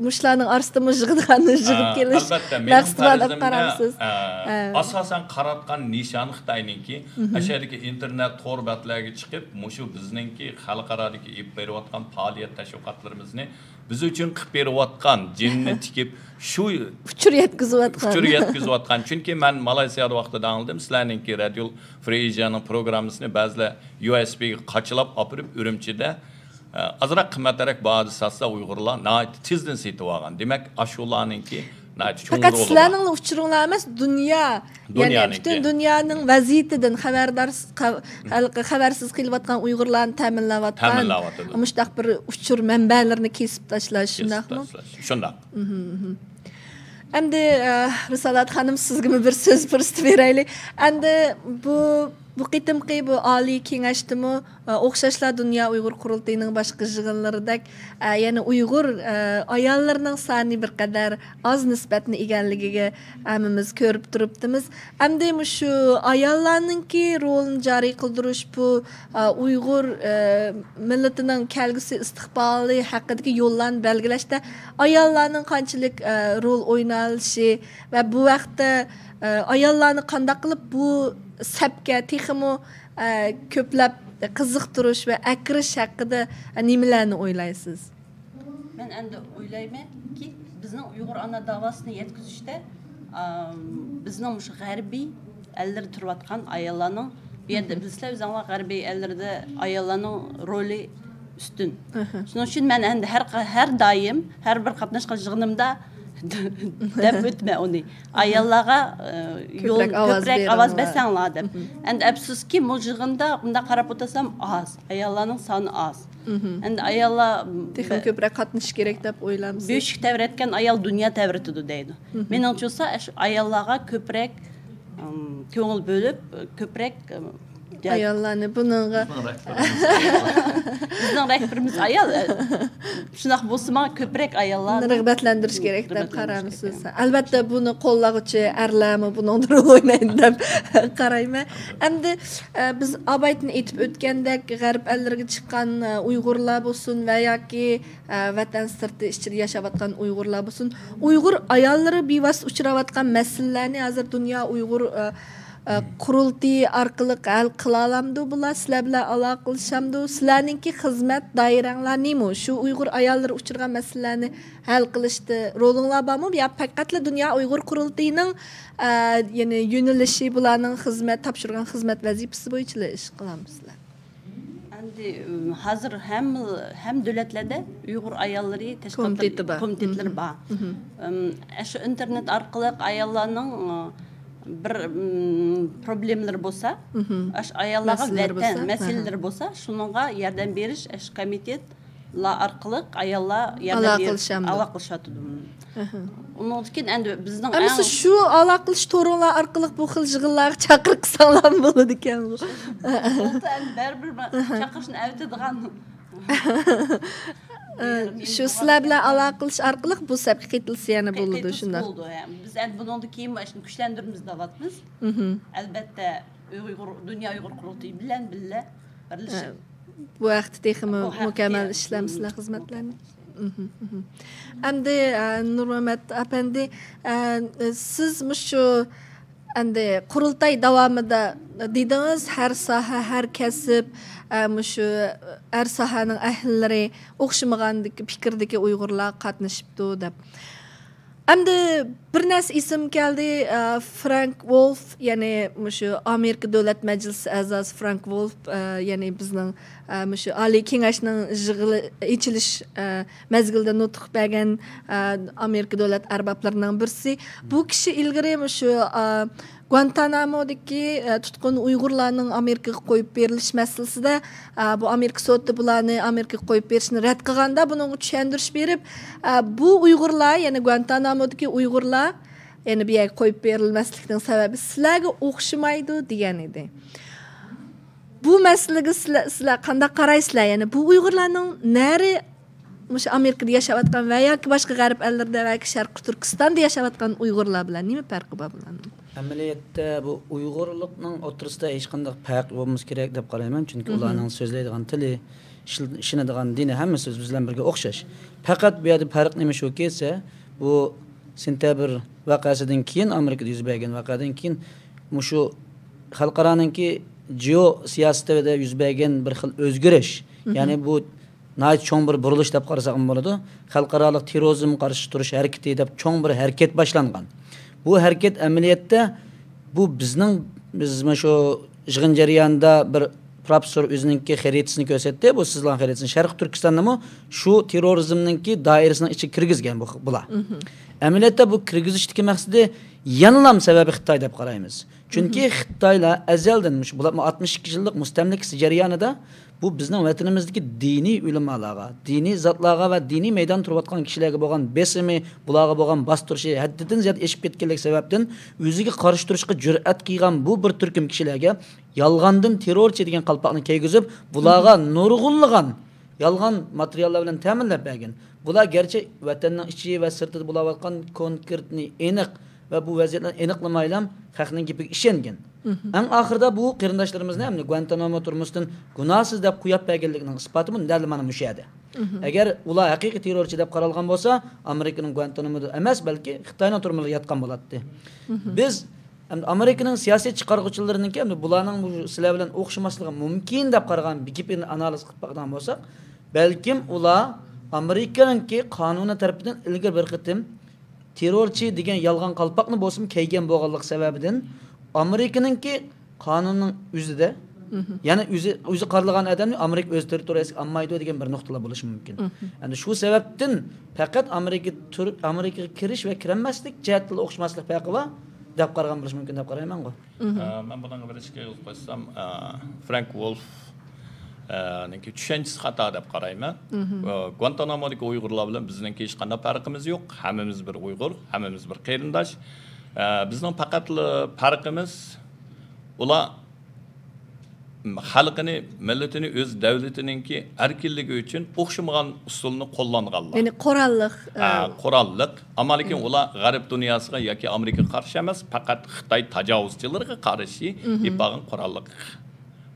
مۇشۇلارنىڭ ئارىسىدىمۇ يىغىدىغاننى يىغىپ ئە، كېلىش ئەلۋەتتە، مەقسىتىمۇ دەپ قارامسىز؟ ئە، ئە. ئاساسەن قاراتقان نىشان خىتاينىڭكى، ئەشەدىكى ئىنتېرنېت تور بەتلەرگە چىقىپ، مۇشۇ بىزنىڭكى خەلقئارادىكى ئېلىپ بېرىۋاتقان پائالىيەت تەشۋىقاتلىرىمىزنى بىز ئۈچۈن قىلىپ بېرىۋاتقان، جېنىنى تىكىپ، شۇ ئۇچۇر يەتكۈزۈۋاتقان. ئۇچۇر يەتكۈزۈۋاتقان. چۈنكى مەن مالايسىيادا ۋاقتىدا ئاڭلىدىم، سىلەرنىڭكى رادىيو فرېي ئېيژانىڭ پروگراممىسىنى بەزىلەر يۇ ئېس بىگە قاچىلاپ ئاپىرىپ، ئۈرۈمچىدە، ئە، ئازراق قىممەترەك باھادا ساتسا، ئۇيغۇرلار ناھايىتى تېزدىن سېتىۋالغان. دېمەك، ئاشۇلارنىڭكى ناھايىتى چوڭ پەقەت رولى بار. سىلەرنىڭلا ئۇچۇرۇڭلار ئەمەس، دۇنيا، يەنى دۇنيانىڭكى. پۈتۈن دۇنيانىڭ ۋەزىيىتىدىن خەۋەردار، خەۋ-، خەۋەرسىز قېلىۋاتقان ئۇيغۇرلارنى تەمىنلەۋاتقان تەمىنلەۋاتىدۇ. مۇشۇنداق بىر ئۇچۇر مەنبەلىرىنى كېسىپ تاشلاش، كېسىپ شۇنداقمۇ؟ تاشلاش. شۇنداق. ئەمدى، ئە، رىسالەت خانىم، سىزگىمۇ بىر سۆز پۇرسىتى بېرەيلى. ئەمدى بۇ، بۇ قېتىمقى بۇ ئالىي كېڭەشتىمۇ، ئە، ئوخشاشلا دۇنيا ئۇيغۇر قۇرۇلتىيىنىڭ باشقا يىغىنلىرىدەك، ئە، يەنە ئۇيغۇر، ئە، ئاياللىرىنىڭ سانى بىر قەدەر ئاز نىسبەتنى ئىگىلىگىنىگە ھەممىمىز كۆرۈپ تۇرۇپتىمىز. ئەمدى مۇشۇ ئاياللارنىڭكى رولىنى جارى قىلدۇرۇش، بۇ، ئە، ئۇيغۇر، ئە، مىللىتىنىڭ كەلگۈسى ئىستىقبالى ھەققىدىكى يوللارنى بەلگىلەشتە ئاياللارنىڭ قانچىلىك، ئە، رول ئوينالىشى ۋە بۇ ھەقتە، ئە، ئاياللارنى قانداق قىلىپ بۇ سەپكە تېخىمۇ، ئە، كۆپلەپ قىزىقتۇرۇش ۋە ئەكىرىش ھەققىدە نېمىلەرنى ئويلايسىز؟ مەن ئەمدى ئويلايمەنكى، بىزنىڭ ئۇيغۇر ئانا داۋاسىنى يەتكۈزۈشتە، ئام، بىزنىڭ مۇشۇ غەربىي ئەللىرى تۇرۇۋاتقان ئاياللارنىڭ، بۇ يەردە بىلىسىلەر ئۆزۈڭلار، غەربىي ئەللىرىدە ئاياللارنىڭ رولى ئۈستۈن. شۇنىڭ ئۈچۈن مەن ئەمدى ھەر، ھەر دائىم، ھەر بىر قاتناشقان يىغىنىمدا دەپ ئۆتىمەن ئۇنى. ئاياللارغا، ئە، يول، كۆپرەك ئاۋاز كۆپرەك ئاۋاز بېرىڭلار. بەرسەڭلار دەپ. ئەمدى ئەپسۇسكى، بۇ يىغىندا مۇنداق قاراپ ئولتۇرسام ئاز، ئاياللارنىڭ سانى ئاز. ئەمدى ئاياللار تېخىمۇ بە-، كۆپرەك قاتنىشىش كېرەك دەپ ئويلامسىز؟ بۆشۈك تەۋرەتكەن ئايال دۇنيا تەۋرىتىدۇ دەيدۇ. مېنىڭچە بولسا، ئاشۇ ئاياللارغا كۆپرەك، ئىم، كۆڭۈل بۆلۈپ، كۆپرەك، ئىم، ئاياللارنى بۇنىڭغا بىزنىڭ رەھبىرىمىز ئايال، ئە، شۇنداق بولسىمۇ كۆپرەك ئاياللارنى رىغبەتلەندۈرۈش كېرەك دەپ رىغبەتلەندۈرۈش قارامسىز؟ كېرەك. ئەلۋەتتە، بۇنى قوللىغۇچى ئەرلەرمۇ بۇنىڭدا رول ئوينايدۇ دەپ قارايمەن. ئەمدى، ئە، بىز ئاۋايتىن ئېيتىپ ئۆتكەندەك، غەرب ئەللىرىگە چىققان، ئە، ئۇيغۇرلار بولسۇن ۋە ياكى، ئە، ۋەتەن سىرتى ئىچىدە ياشاۋاتقان ئۇيغۇرلار بولسۇن، ئۇيغۇر ئاياللىرى بىۋاسىتە ئۇچراۋاتقان مەسىلىلەرنى ھازىر دۇنيا ئۇيغۇر، ئە، ئە، قۇرۇلتىيى ئارقىلىق ھەل قىلالامدۇ بۇلار؟ سىلەر بىلەن ئالاقىلىشامدۇ؟ سىلەرنىڭكى خىزمەت دائىرەڭلار نېمە؟ شۇ ئۇيغۇر ئاياللىرى ئۇچرىغان مەسىلىلەرنى ھەل قىلىشتا رولۇڭلار بارمۇ؟ يا پەقەتلا دۇنيا ئۇيغۇر قۇرۇلتىيىنىڭ، ئە، يەنى يۆنىلىشى، بۇلارنىڭ خىزمەت، تاپشۇرغان خىزمەت ۋەزىپىسى بويىچىلا ئىش قىلامسىلەر؟ ئەمدى، ئىم، ھازىر ھەممە، ھەممە دۆلەتلەردە ئۇيغۇر ئاياللىرى تەشكىلاتلىرى، كومىتېتى بار. كومىتېتلىرى بار. ئىم، ئاشۇ ئىنتېرنېت ئارقىلىق ئاياللارنىڭ، ئە، بىر، ئىم، پروبلېمىلىرى بولسا، ئاشۇ ئاياللارغا مەسىلىلىرى ۋەتەن بولسا، مەسىلىلىرى بولسا، شۇنىڭغا ياردەم بېرىش ئاشۇ كومىتېت ئارقىلىق ئاياللار ياردەم ئالاقىلىشىدۇ. ئالاقىلىشىۋاتىدۇ. ئۇنىڭدىن كېيىن ئەمدى بىزنىڭ ئەمىسە ئەڭ شۇ ئالاقىلىشىش تورۇڭلار ئارقىلىق بۇ خىل يىغىنلارغا چاقىرىق قىلساڭلارمۇ بولىدىكەن بۇ. بولدى، ئەمدى بەرىبىر ما-، چاقىرىشنى ئەۋېتىدىغان. شۇ سىلەر بىلەن ئالاقىلىشىش ئارقىلىق بۇ سەپكە قېتىلسا يەنە بولىدۇ، شۇنداق. بولىدۇ، ھە. بىز ئەمدى بۇنىڭدىن كېيىن مانا شۇنى كۈچلەندۈرىمىز دەۋاتىمىز. ئەلبەتتە، ئۇيغۇر، دۇنيا ئۇيغۇر قۇرۇلتىيى بىلەن بىللە بىرلىشىپ. بۇ ھەقتە تېخىمۇ بۇ ھەقتە مۇكەممەل ئىشلەمسىلەر خىزمەتلەرنى. ئەمدى، ئە، نۇرمەمەت ئەپەندى، ئە، سىز مۇشۇ ئەمدى قۇرۇلتاي داۋامىدا دېدىڭىز، ھەر ساھە، ھەر كەسىپ، ئە، مۇشۇ ھەر ساھەنىڭ ئەھلىلىرى، ئوخشىمىغان پىكىردىكى ئۇيغۇرلار قاتنىشىپتۇ دەپ. ئەمدى بىر نەرسە ئېسىمگە كەلدى. ئە، فرانك ۋولف، يەنى مۇشۇ ئامېرىكا دۆلەت مەجلىسى ئەزاسى فرانك ۋولف، ئە، يەنى بىزنىڭ، ئە، مۇشۇ ئالىي كېڭەشنىڭ يىغىلى، ئېچىلىش، ئە، مەزگىلىدە نۇتۇق بەرگەن، ئە، ئامېرىكا دۆلەت ئەربابلىرىنىڭ بىرسى. بۇ كىشى ئىلگىرى مۇشۇ، ئە، گۇانتانامودىكى، ئە، تۇتقۇن ئۇيغۇرلارنىڭ ئامېرىكىغا قويۇپ بېرىلىش مەسىلىسىدە، ئە، بۇ ئامېرىكا سوتى بۇلارنى ئامېرىكىغا قويۇپ بېرىشنى رەت قىلغاندا، بۇنىڭغا چۈشەندۈرۈش بېرىپ، ئە، بۇ ئۇيغۇرلار، يەنى گۇانتانامودىكى ئۇيغۇرلار، يەنى بۇ يەرگە قويۇپ بېرىلمەسلىكنىڭ سەۋەبى سىلەرگە ئوخشىمايدۇ دېگەن ئىدى. بۇ مەسىلىگە سىلەر، سىلەر قانداق قارايسىلەر؟ يەنى بۇ ئۇيغۇرلارنىڭ نەرى مۇشۇ ئامېرىكىدا ياشاۋاتقان ۋە ياكى باشقا غەرب ئەللىرىدە ۋە ياكى شەرقىي تۈركىستاندا ياشاۋاتقان ئۇيغۇرلار بىلەن نېمە پەرقى بار بۇلارنىڭ؟ ئەمەلىيەتتە بۇ ئۇيغۇرلۇقنىڭ ئوتتۇرىسىدا ھېچقانداق پەرق بولمىسا كېرەك دەپ قارايمەن، چۈنكى ئۇلارنىڭ سۆزلەيدىغان تىلى، ئىشل-، ئىشىنىدىغان دىنى ھەممىسى بىز بىلەن بىرگە ئوخشاش. پەقەت بۇ يەردە پەرق نېمە شۇكى دېسە، بۇ سېنتەبىر ۋەقەسىدىن كېيىن، ئامېرىكىدا يۈز بەرگەن ۋەقەدىن كېيىن، مۇشۇ خەلقئارانىڭكى جېئو سىياسىتىدە يۈز بەرگەن بىر خىل ئۆزگىرىش، يەنى بۇ ناھايىتى چوڭ بىر بۇرۇلۇش دەپ قارىساقمۇ بولىدۇ. خەلقئارالىق تېررورىزمغا قارشى تۇرۇش ھەرىكىتى دەپ چوڭ بىر ھەرىكەت باشلانغان. بۇ ھەرىكەت ئەمەلىيەتتە بۇ بىزنىڭ، بىز مۇشۇ يىغىن جەريانىدا بىر پروفېسسور ئۆزىنىڭكى خەرىتىسىنى كۆرسەتتى. بۇ سىزلارنىڭ خەرىتىسىنى. شەرقىي تۈركىستاننىمۇ شۇ تېررورىزمنىڭكى دائىرىسىنىڭ ئىچىگە كىرگۈزگەن بۇ، بۇلار. ئەمەلىيەتتە بۇ كىرگۈزۈشتىكى مەقسىتى يەنىلام سەۋەبى خىتاي دەپ قارايمىز. چۈنكى خىتايلار ئەزەلدىن مۇشۇ بۇلار ئاتمىش ئىككى يىللىق مۇستەملىكىسى جەريانىدا بۇ بىزنىڭ ۋەتىنىمىزدىكى دىنىي ئۆلىمالارغا، دىنىي زاتلارغا ۋە دىنىي مەيدان تۇرۇۋاتقان كىشىلەرگە بولغان بېسىمى، بۇلارغا بولغان باستۇرۇشى ھەددىدىن زىيادە ئېشىپ كەتكەنلىك سەۋەبتىن ئۆزىگە قارشى تۇرۇشقا جۈرئەت قىلغان بۇ بىر تۈركۈم كىشىلەرگە يالغاندىن تېررورچى دېگەن قالپاقنى كىيگۈزۈپ، بۇلارغا نۇرغۇنلىغان يالغان ماتېرىياللار بىلەن تەمىنلەپ بەرگەن. بۇلار گەرچە ۋەتەننىڭ ئىچى ۋە سىرتىدا بولاۋاتقان كونكرېتنى ئېنىق ۋە بۇ ۋەزىيەتلەرنى ئېنىقلىمايلا خەقنىڭ گېپىگە ئىشەنگەن. ئەڭ ئاخىرىدا بۇ قېرىنداشلىرىمىزنى ئەمدى گۇانتانامو تۈرمىسىدىن گۇناھسىز دەپ قويۇپ بەرگەنلىكىنىڭ ئىسپاتىمۇ دەل مانا مۇشۇ يەردە. ئەگەر ئۇلار ھەقىقىي تېررورچى دەپ قارالغان بولسا، ئامېرىكىنىڭ گۇانتانامودا ئەمەس، بەلكى خىتاينىڭ تۈرمىلىرىدە ياتقان بولاتتى. بىز ئەمدى ئامېرىكىنىڭ سىياسىي چىقارغۇچىلىرىنىڭكى، ئەمدى بۇلارنىڭ بۇ سىلەر بىلەن ئوخشىماسلىقى مۇمكىن دەپ قارىغان بىر گېپىنى ئانالىز قىلىپ باقىدىغان بولساق، بەلكىم ئۇلار ئامېرىكىنىڭكى قانۇنى تەرىپىدىن ئىلگىرى بىر قېتىم تېررورچى دېگەن يالغان قالپاقنى بولسىمۇ كىيگەن بولغانلىقى سەۋەبىدىن ئامېرىكىنىڭكى قانۇننىڭ ئۆزىدە، يەنى ئۆزى، ئۆزى قارىلىغان ئادەمنى ئامېرىكا ئۆز تېررىتورىيەسىگە ئالمايدۇ دېگەن بىر نۇقتىلار بولۇشى مۇمكىن. ئەمدى شۇ سەۋەبتىن پەقەت ئامېرىكا تۈر-، ئامېرىكىغا كىرىش ۋە كىرەلمەسلىك جەھەتتىلا ئوخشىماسلىق پەرقى بار دەپ قارىغان بولۇشى مۇمكىن دەپ قارايمەنغۇ. ئە، مەن بۇنىڭغا بىر ئىككى ئېغىز قوشسام، ئە، فرانك ۋولف، ئە، نىڭكى چۈشەنچىسى خاتا دەپ قارايمەن. ئە، گۇانتانامودىكى ئۇيغۇرلار بىلەن بىزنىڭكى ھېچقانداق پەرقىمىز يوق. ھەممىمىز بىر ئۇيغۇر، ھەممىمىز بىر قېرىنداش. ئە، بىزنىڭ پەقەتلا پەرقىمىز ئۇلار خەلقىنى، مىللىتىنى ئۆز دۆلىتىنىڭكى ئەركىنلىكى ئۈچۈن ئوخشىمىغان ئۇسۇلنى قوللانغانلار. يەنى قوراللىق، ئە، ئە، قوراللىق. ئەمما لېكىن ئۇلار غەرب دۇنياسىغا ياكى ئامېرىكىغا قارشى ئەمەس، پەقەت خىتاي تاجاۋۇزچىلىرىغا قارشى ئېلىپ بارغان قوراللىق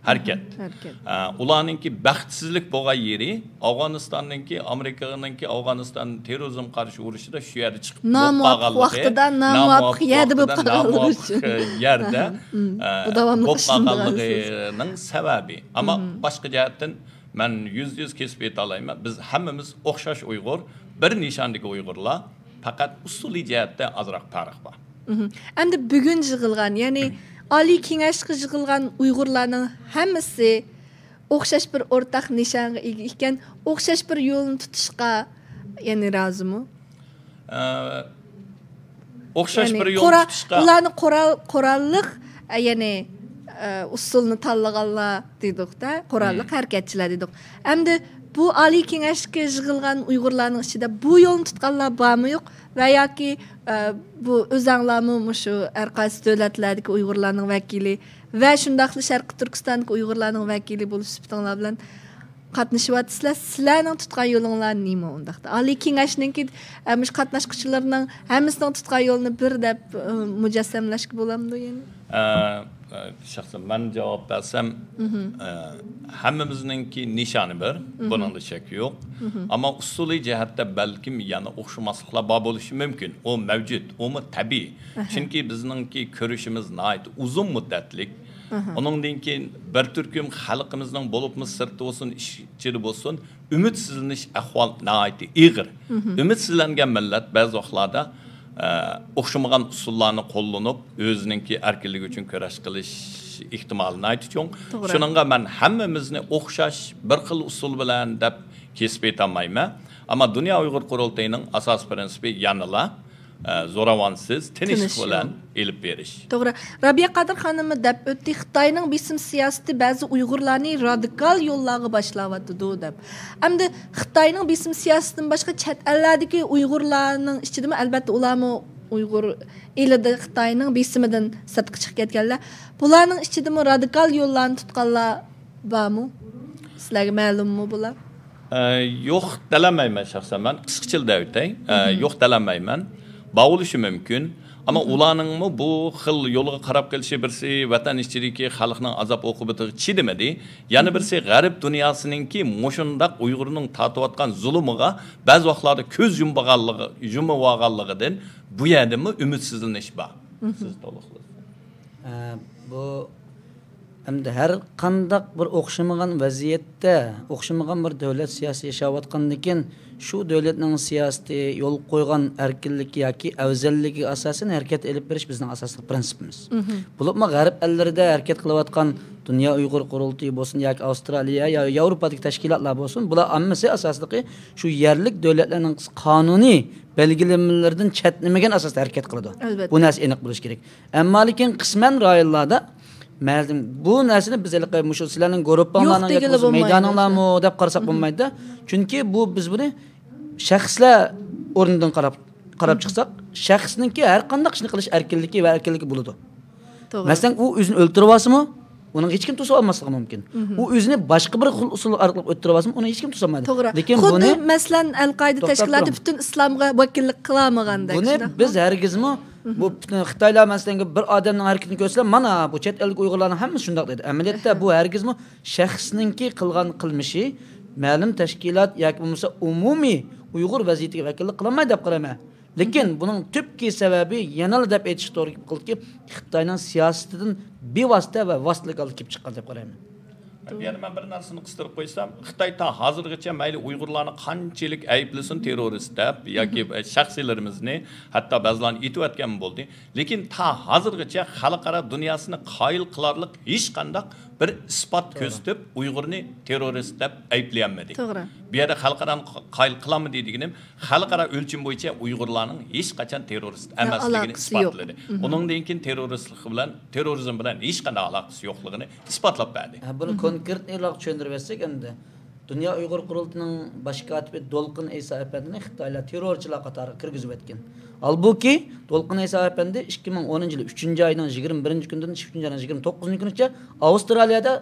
ھەرىكەت. ھەرىكەت. ئە، ئۇلارنىڭكى بەختسىزلىك بولغان يېرى، ئافغانىستاننىڭكى، ئامېرىكىنىڭكى ئافغانىستان تېررورىزمغا قارشى ئۇرۇشىدا شۇ يەردە چىقىپ بولۇپ نامۇۋاپىق قالغانلىقى، ۋاقتىدا، نامۇۋاپىق نامۇۋاپىق يەردە بولۇپ ۋاقتىدا، قالغانلىقى نامۇۋاپىق ئۈچۈن. يەردە، ئە، بۇ داۋاملىق بولۇپ قالغانلىقىنىڭ سەۋەبى. ئەمما باشقا جەھەتتىن مەن يۈزدە يۈز كېسىپ ئېيتالايمەن، بىز ھەممىمىز ئوخشاش ئۇيغۇر، بىر نىشاندىكى ئۇيغۇرلار، پەقەت ئۇسۇلىي جەھەتتە ئازراق پەرق بار. ئەمدى بۈگۈن يىغىلغان، يەنى ئالىي كېڭەشكە يىغىلغان ئۇيغۇرلارنىڭ ھەممىسى ئوخشاش بىر ئورتاق نىشانغا ئىگە ئىكەن، ئوخشاش بىر يولنى تۇتۇشقا، يەنى رازىمۇ؟ ئە، ئوخشاش يەنى بىر يول قورا-، تۇتۇشقا. ئۇلارنى قورال-، قوراللىق، ئە، يەنى، ئە، ئۇسۇلنى تاللىغانلار دېدۇق-دە، قوراللىق ھەرىكەتچىلەر دېدۇق. ئەمدى بۇ ئالىي كېڭەشكە يىغىلغان ئۇيغۇرلارنىڭ ئىچىدە بۇ يولنى تۇتقانلار بارمۇ يوق؟ ۋە ياكى، ئە، بۇ ئۆزەڭلارمۇ مۇشۇ ھەر قايسى دۆلەتلەردىكى ئۇيغۇرلارنىڭ ۋەكىلى ۋە شۇنداقلا شەرقىي تۈركىستاندىكى ئۇيغۇرلارنىڭ ۋەكىلى بولۇش سۈپىتىڭلار بىلەن قاتنىشىۋاتىسىلەر. سىلەرنىڭ تۇتقان يولۇڭلار نېمە ئۇنداقتا؟ ئالىي كېڭەشنىڭكى، ئە، مۇشۇ قاتناشقۇچىلىرىنىڭ ھەممىسىنىڭ تۇتقان يولىنى بىر دەپ، ئە، مۇجەسسەملەشكە بولامدۇ يەنە؟ ئە، ئە، شەخسەن مەن جاۋاب بەرسەم، ئە، ھەممىمىزنىڭكى نىشانى بىر، بۇنىڭدا شەك يوق. ئەمما ئۇسۇلىي جەھەتتە بەلكىم يەنە ئوخشىماسلىقلار بار بولۇشى مۇمكىن. ئۇ مەۋجۇت، ئۇمۇ تەبىئىي. چۈنكى بىزنىڭكى كۆرۈشىمىز ناھايىتى ئۇزۇن مۇددەتلىك. ئۇنىڭدىن كېيىن بىر تۈركۈم خەلقىمىزنىڭ بولۇپمۇ سىرتتا بولسۇن، ئىچ-، ئىچىدە بولسۇن، ئۈمىدسىزلىنىش ئەھۋال ناھايىتى ئېغىر. ئۈمىدسىزلەنگەن مىللەت بەزى ۋاقىتلاردا، ئە، ئوخشىمىغان ئۇسۇللارنى قوللىنىپ، ئۆزىنىڭكى ئەركىنلىكى ئۈچۈن كۈرەش قىلىش ئېھتىمالى ناھايىتى چوڭ. شۇنىڭغا مەن ھەممىمىزنى ئوخشاش بىر خىل ئۇسۇل بىلەن دەپ كېسىپ ئېيتالمايمەن. ئەمما دۇنيا ئۇيغۇر قۇرۇلتىيىنىڭ ئاساسىي پىرىنسىپى يەنىلا، ئە، زوراۋانسىز، تىنچلىق بىلەن ئېلىپ بېرىش. توغرا. رابىيە قادىر خانىممۇ دەپ ئۆتتى، خىتاينىڭ بېسىم سىياسىتى بەزى ئۇيغۇرلارنى رادىكال يوللارغا باشلاۋاتىدۇ، دەپ. ئەمدى خىتاينىڭ بېسىم سىياسىتىدىن باشقا چەت ئەللەردىكى ئۇيغۇرلارنىڭ ئىچىدىمۇ، ئەلۋەتتە، ئۇلارمۇ ئۇيغۇر ئېلىدا خىتاينىڭ بېسىمىدىن سىرتقا چىقىپ كەتكەنلەر. بۇلارنىڭ ئىچىدىمۇ رادىكال يوللارنى تۇتقانلار بارمۇ؟ سىلەرگە مەلۇممۇ بۇلار؟ ئە، يوق دەلەلمەيمەن شەخسەن مەن. قىسقىچىلا دەۋېتەي. ئە، يوق دەلەلمەيمەن. بار بولۇشى مۇمكىن. ئەمما ئۇلارنىڭمۇ بۇ خىل يولغا قاراپ قېلىشى، بىرسى ۋەتەن ئىچىدىكى خەلقنىڭ ئازاب ئوقۇبىتىغا چىدىمىدى، يەنە بىرسى غەرب دۇنياسىنىڭكى مۇشۇنداق ئۇيغۇرنىڭ تارتىۋاتقان زۇلۇمىغا بەزى ۋاقىتلاردا كۆز يۇمغانلىقى، يۇمۇۋالغانلىقىدىن بۇ يەردىمۇ ئۈمىدسىزلىنىش بار. سىز تولۇقلاڭ. ئە، بۇ ئەمدى ھەر قانداق بىر ئوخشىمىغان ۋەزىيەتتە، ئوخشىمىغان بىر دۆلەت سىياسىتى ياشاۋاتقاندىكىن، شۇ دۆلەتنىڭ سىياسىتى يول قويغان ئەركىنلىكى ياكى ئەۋزەللىكىگە ئاساسەن ھەرىكەت ئېلىپ بېرىش بىزنىڭ ئاساسلىق پىرىنسىپىمىز. بولۇپمۇ غەرب ئەللىرىدە ھەرىكەت قىلىۋاتقان دۇنيا ئۇيغۇر قۇرۇلتىيى بولسۇن ياكى ئاۋسترالىيە يا ياۋروپادىكى تەشكىلاتلار بولسۇن، بۇلار ھەممىسى ئاساسلىقى شۇ يەرلىك دۆلەتلەرنىڭ قانۇنىي بەلگىلىمىلىرىدىن چەتنىمىگەن ئاساستا ھەرىكەت قىلىدۇ. ئەلۋەتتە. بۇ نەرسە ئېنىق بولۇشى كېرەك. ئەمما لېكىن قىسمەن رايونلاردا مەلۇم، بۇ نەرسىنى بىز ھېلىقى مۇشۇ سىلەرنىڭ گۇرۇپپاڭلارنىڭ يوق ياكى دېگىلى بولمايدۇ. مەيدانىڭلارمۇ دەپ قارىساق بولمايدۇ. چۈنكى بۇ، بىز بۇنى شەخسلەر ئورنىدىن قاراپ، قاراپ چىقساق، شەخسنىڭكى ھەر قانداق ئىشنى قىلىش ئەركىنلىكى ۋە ئەركىنلىكى بولىدۇ. توغرا. مەسىلەن، ئۇ ئۆزىنى ئۆلتۈرۈۋالسىمۇ، ئۇنىڭ ھېچكىم توسۇۋالماسلىقى مۇمكىن. ئۇ ئۆزىنى باشقا بىر خىل ئۇسۇل ئارقىلىق ئۆلتۈرۈۋالسىمۇ، ئۇنى ھېچكىم توسالمايدۇ. توغرا. لېكىن خۇددى بۇنى مەسىلەن، ئەلقائىدە توختاپ تەشكىلاتى تۇرۇڭ. پۈتۈن ئىسلامغا ۋەكىللىك قىلالمىغاندەك، بۇنى شۇنداقمۇ؟ بىز ھەرگىزمۇ، بۇ پۈتۈن خىتايلار مەسىلەن، بىر ئادەمنىڭ ھەرىكىتىنى كۆرسىلە، مانا بۇ چەت ئەلدىكى ئۇيغۇرلارنىڭ ھەممىسى شۇنداق دەيدۇ. ئەمەلىيەتتە بۇ ھەرگىزمۇ شەخسنىڭكى قىلغان قىلمىشى مەلۇم تەشكىلات ياكى بولمىسا ئومۇمىي ئۇيغۇر ۋەزىيىتىگە ۋەكىللىك قىلالمايدۇ دەپ قارايمەن. لېكىن بۇنىڭ تۈپكى سەۋەبى يەنىلا دەپ ئېيتىشقا توغرا كېلىدۇكى، خىتاينىڭ سىياسىتىدىن بىۋاسىتە ۋە ۋاسىتىلىك ھالدا كېلىپ چىققان دەپ قارايمەن. يەنە مەن بىر نەرسىنى قىستۇرۇپ قويسام، خىتاي تا ھازىرغىچە مەيلى ئۇيغۇرلارنى قانچىلىك ئەيىبلىسۇن تېررورىست دەپ ياكى شەخسىيلىرىمىزنى، ھەتتا بەزىلەرنى ئېتىۋەتكەنمۇ بولدى. لېكىن تا ھازىرغىچە خەلقئارا دۇنياسىنى قايىل قىلارلىق ھېچقانداق بىر ئىسپات توغرا. كۆرسىتىپ، ئۇيغۇرنى تېررورىست دەپ ئەيىبلىيەلمىدى. توغرا. بۇ يەردە خەلقئارانى قايىل قىلالمىدى دېگىنىم، خەلقئارا ئۆلچىمى بويىچە ئۇيغۇرلارنىڭ ھېچقاچان تېررورىست ھە، ئەمەسلىكىنى ئالاقىسى يوق. ئىسپاتلىدى. مهم. ئۇنىڭدىن كېيىن تېررورىستلىق بىلەن، تېررورىزم بىلەن ھېچقانداق ئالاقىسى يوقلۇقىنى ئىسپاتلاپ بەردى. ھە، بۇنى مهم. كونكرېتنىيراق چۈشەندۈرۈۋەتسەك ئەمدى، دۇنيا ئۇيغۇر قۇرۇلتىيىنىڭ باش كاتىپى دولقۇن ئەيسا ئەپەندىنى خىتايلار تېررورچىلار قاتارىغا كىرگۈزۈۋەتكەن. ھالبۇكى، دولقۇن ئەيسا ئەپەندى ئىككى مىڭ ئونىنچى يىلى ئۈچىنچى ئاينىڭ يىگىرمە بىرىنچى كۈنىدىن ئۈچىنچى ئاينىڭ يىگىرمە توققۇزىنچى كۈنىگىچە ئاۋسترالىيەدە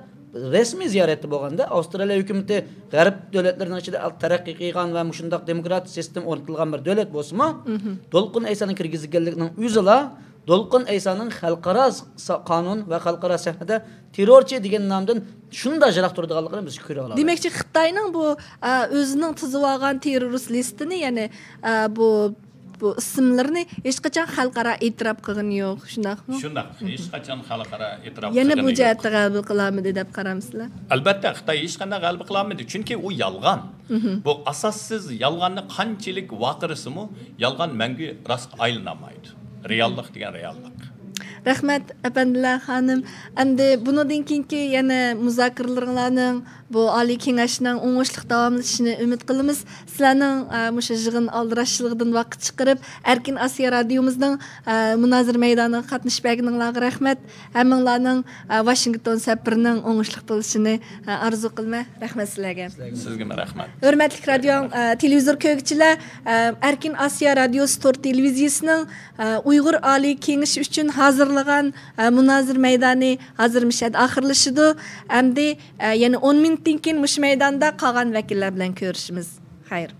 رەسمىي زىيارەتتە بولغاندا، ئاۋسترالىيە ھۆكۈمىتى غەرب دۆلەتلىرىنىڭ ئىچىدە تەرەققىي قىلغان ۋە مۇشۇنداق دېموكراتىك سىستېما ئورنىتىلغان بىر دۆلەت بولسىمۇ، مهم. دولقۇن ئەيسانىڭ كىرگۈزگەنلىكىنىڭ ئۆزىلا دولقۇن ئەيسانىڭ خەلقئارا سا-، قانۇن ۋە خەلقئارا سەھنىدە تېررورچى دېگەن نامدىن شۇنداق يىراق تۇرىدىغانلىقىنى بىز كۆرۈۋالالايمىز. دېمەكچى، خىتاينىڭ بۇ، ئە، ئۆزىنىڭ تىزىۋالغان تېررورىست لىستىنى، يەنى، ئە، بۇ، بۇ ئىسىملىرىنى ھېچقاچان خەلقئارا ئېتىراپ قىلغىنى يوق، شۇنداقمۇ؟ شۇنداق، ھېچقاچان خەلقئارا ئېتىراپ قىلغىنى يوق. يەنە بۇ جەھەتتە غەلىبە قىلالمىدى دەپ قارامسىلەر؟ ئەلبەتتە، خىتاي ھېچقانداق غەلىبە قىلالمىدى، چۈنكى ئۇ يالغان. مهم. بۇ ئاساسسىز يالغاننى قانچىلىك ۋارقىرىسىمۇ، يالغان مەڭگۈ راستقا ئايلىنالمايدۇ. رېئاللىق دېگەن رېئاللىق. رەھمەت، ئەپەندىلەر، خانىم. ئەمدى بۇنىڭدىن كېيىنكى يەنە مۇزاكىرىلىرىڭلارنىڭ، بۇ ئالىي كېڭەشنىڭ ئوڭۇشلۇق داۋاملىشىشىنى ئۈمىد قىلىمىز. سىلەرنىڭ، ئە، مۇشۇ يىغىن ئالدىراشچىلىقىدىن ۋاقىت چىقىرىپ، ئەركىن ئاسىيا رادىيومىزنىڭ، ئە، مۇنازىرە مەيدانىغا قاتنىشىپ بەرگىنىڭلارغا رەھمەت. ھەممىڭلارنىڭ، ئە، ۋاشىنگتون سەپىرىنىڭ ئوڭۇشلۇق بولۇشىنى، ئە، ئارزۇ قىلىمەن. رەھمەت سىلەرگە. سىزگىمۇ رەھمەت. ھۆرمەتلىك رادىيو، ئە، تېلېۋىزور كۆرگۈچىلەر، ئە، ئەركىن ئاسىيا رادىيوسى تور تېلېۋىزىيىسىنىڭ ئۇيغۇر ئالىي كېڭىشى ئۈچۈن ھازىرلىغان مۇنازىرە مەيدانى ھازىر مۇشۇ يەردە ئاخىرلىشىدۇ. ئەمدى يەنە ئون مىنۇتتىن كېيىن مۇشۇ مەيداندا قالغان ۋەكىللەر بىلەن كۆرۈشىمىز. خەير.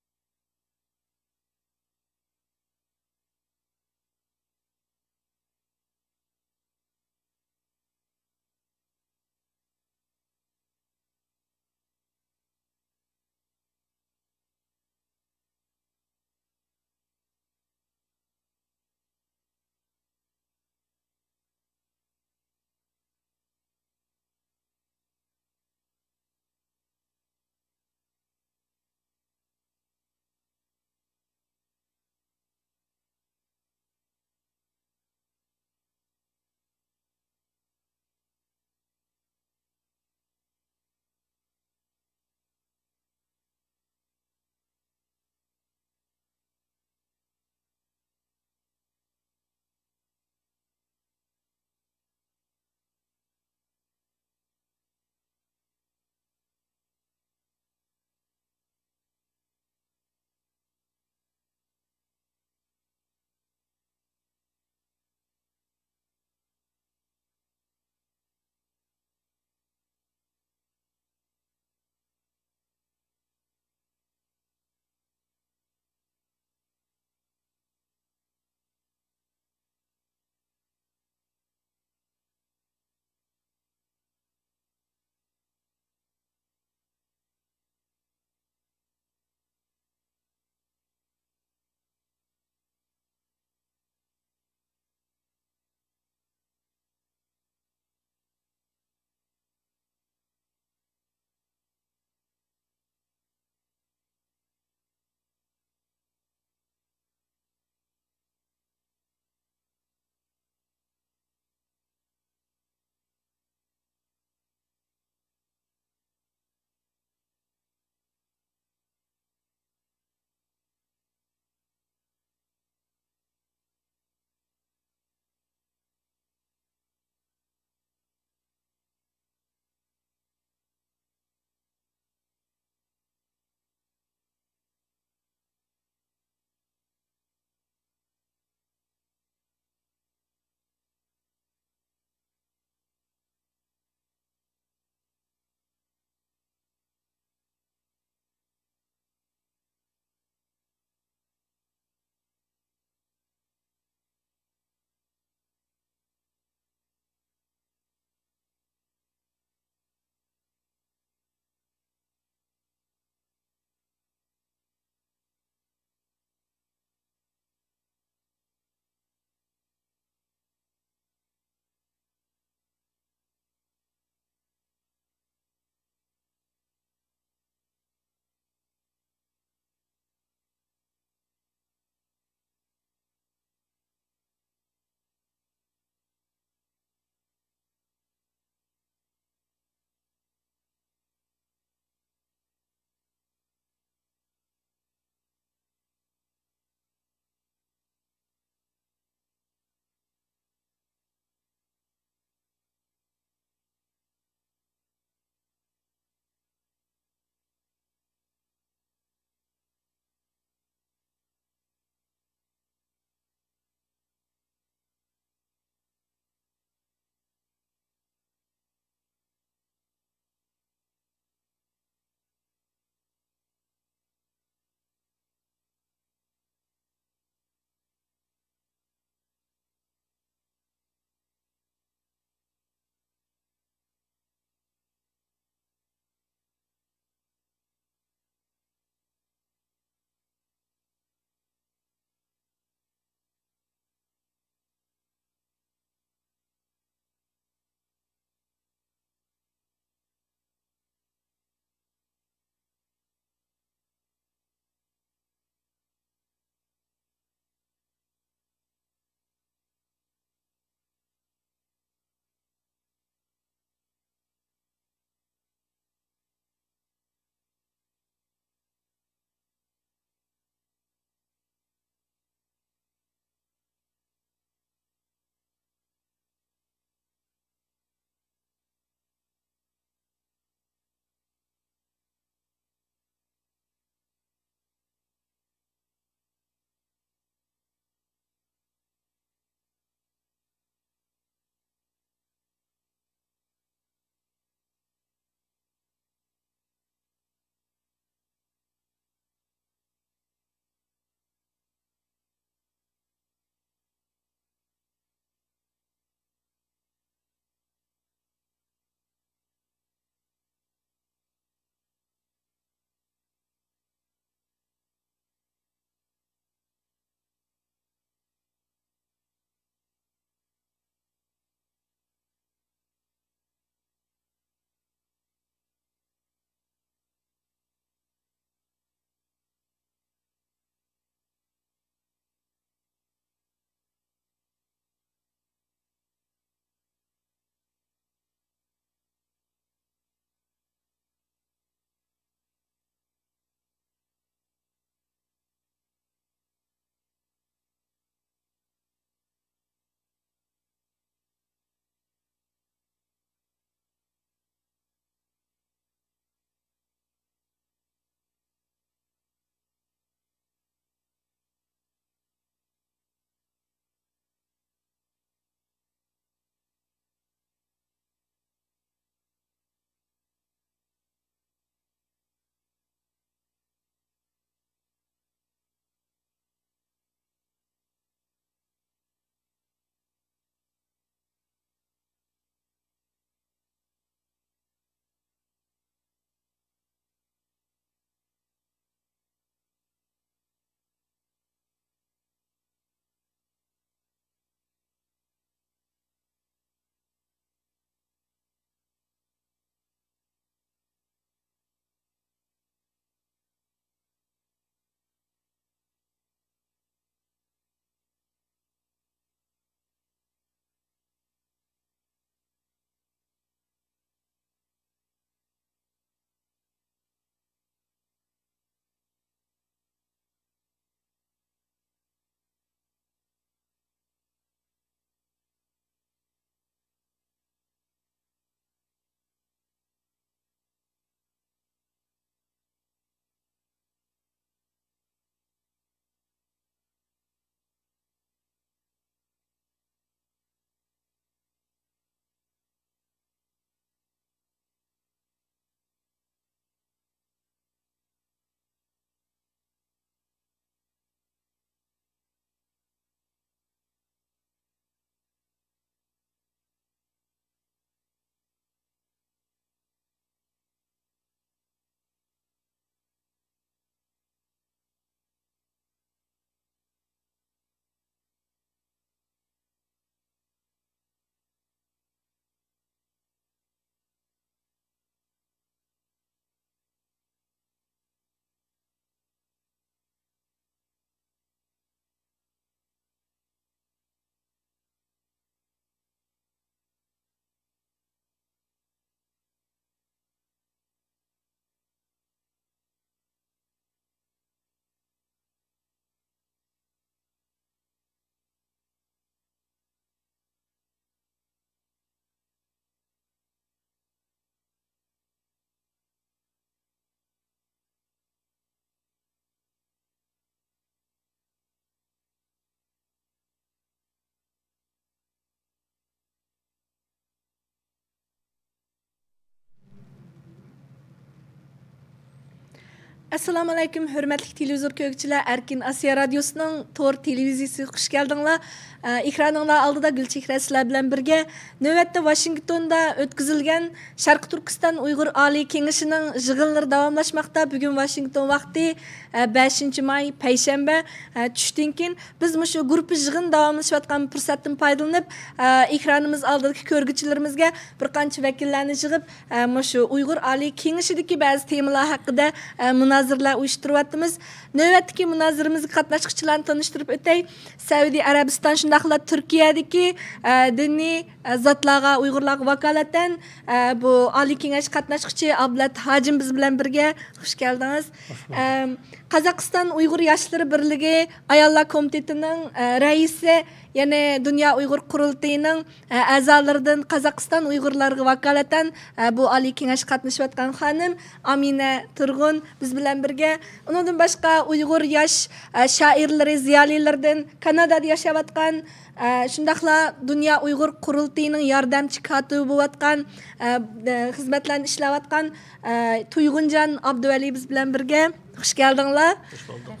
ئەسسالامۇ ئەلەيكۇم، ھۆرمەتلىك تېلېۋىزور كۆرگۈچىلەر، ئەركىن ئاسىيا رادىيوسىنىڭ تور تېلېۋىزىيىسىگە خۇش كەلدىڭلار. ئە، ئېكرانىڭلار ئالدىدا گۈلچېھرە سىلەر بىلەن بىرگە. نۆۋەتتە ۋاشىنگتوندا ئۆتكۈزۈلگەن شەرقىي تۈركىستان ئۇيغۇر ئالىي كېڭىشىنىڭ يىغىنلىرى داۋاملاشماقتا. بۈگۈن ۋاشىنگتون ۋاقتى، ئە، بەشىنچى ماي، پەيشەنبە، ئە، چۈشتىن كېيىن بىز مۇشۇ گۇرۇپپا يىغىن داۋاملىشىۋاتقان پۇرسەتتىن پايدىلىنىپ، ئە، ئېكرانىمىز ئالدىدىكى كۆرگۈچىلىرىمىزگە بىر قانچە ۋەكىللەرنى يىغىپ، ئە، مۇشۇ ئۇيغۇر ئالىي كېڭىشىدىكى بەزى تېمىلار ھەققىدە، ئە، مۇنازىرىلەر ئۇيۇشتۇرۇۋاتىمىز. نۆۋەتتىكى مۇنازىرىمىزگە قاتناشقۇچىلارنى تونۇشتۇرۇپ ئۆتەي. سەئۇدى ئەرەبىستان شۇنداقلا تۈركىيەدىكى، ئە، دىنىي، ئە، زاتلارغا، ئۇيغۇرلارغا ۋاكالىتەن، ئە، بۇ ئالىي كېڭەش قاتناشقۇچى ئابلەت ھاجىم بىز بىلەن بىرگە. خۇش كەلدىڭىز. خۇش بولدۇق. ئەم، قازاقىستان ئۇيغۇر ياشلىرى بىرلىكى ئاياللار كومىتېتىنىڭ، ئە، رەئىسى، يەنى دۇنيا ئۇيغۇر قۇرۇلتىيىنىڭ، ئە، ئەزالىرىدىن قازاقىستان ئۇيغۇرلارغا ۋاكالىتەن، ئە، بۇ ئالىي كېڭەشكە قاتنىشىۋاتقان خانىم ئامىنە تۇرغۇن بىز بىلەن بىرگە. ئۇنىڭدىن باشقا ئۇيغۇر ياش، ئە، شائىرلىرى، زىيالىيلىرىدىن كانادادا ياشاۋاتقان، ئە، شۇنداقلا دۇنيا ئۇيغۇر قۇرۇلتىيىنىڭ ياردەمچى كاتىپى بولۇۋاتقان، ئە، ئە، خىزمەتلەرنى ئىشلەۋاتقان، ئە، تۇيغۇنجان ئابدۇۋەلى بىز بىلەن بىرگە. خۇش كەلدىڭلار. خۇش بولدۇق.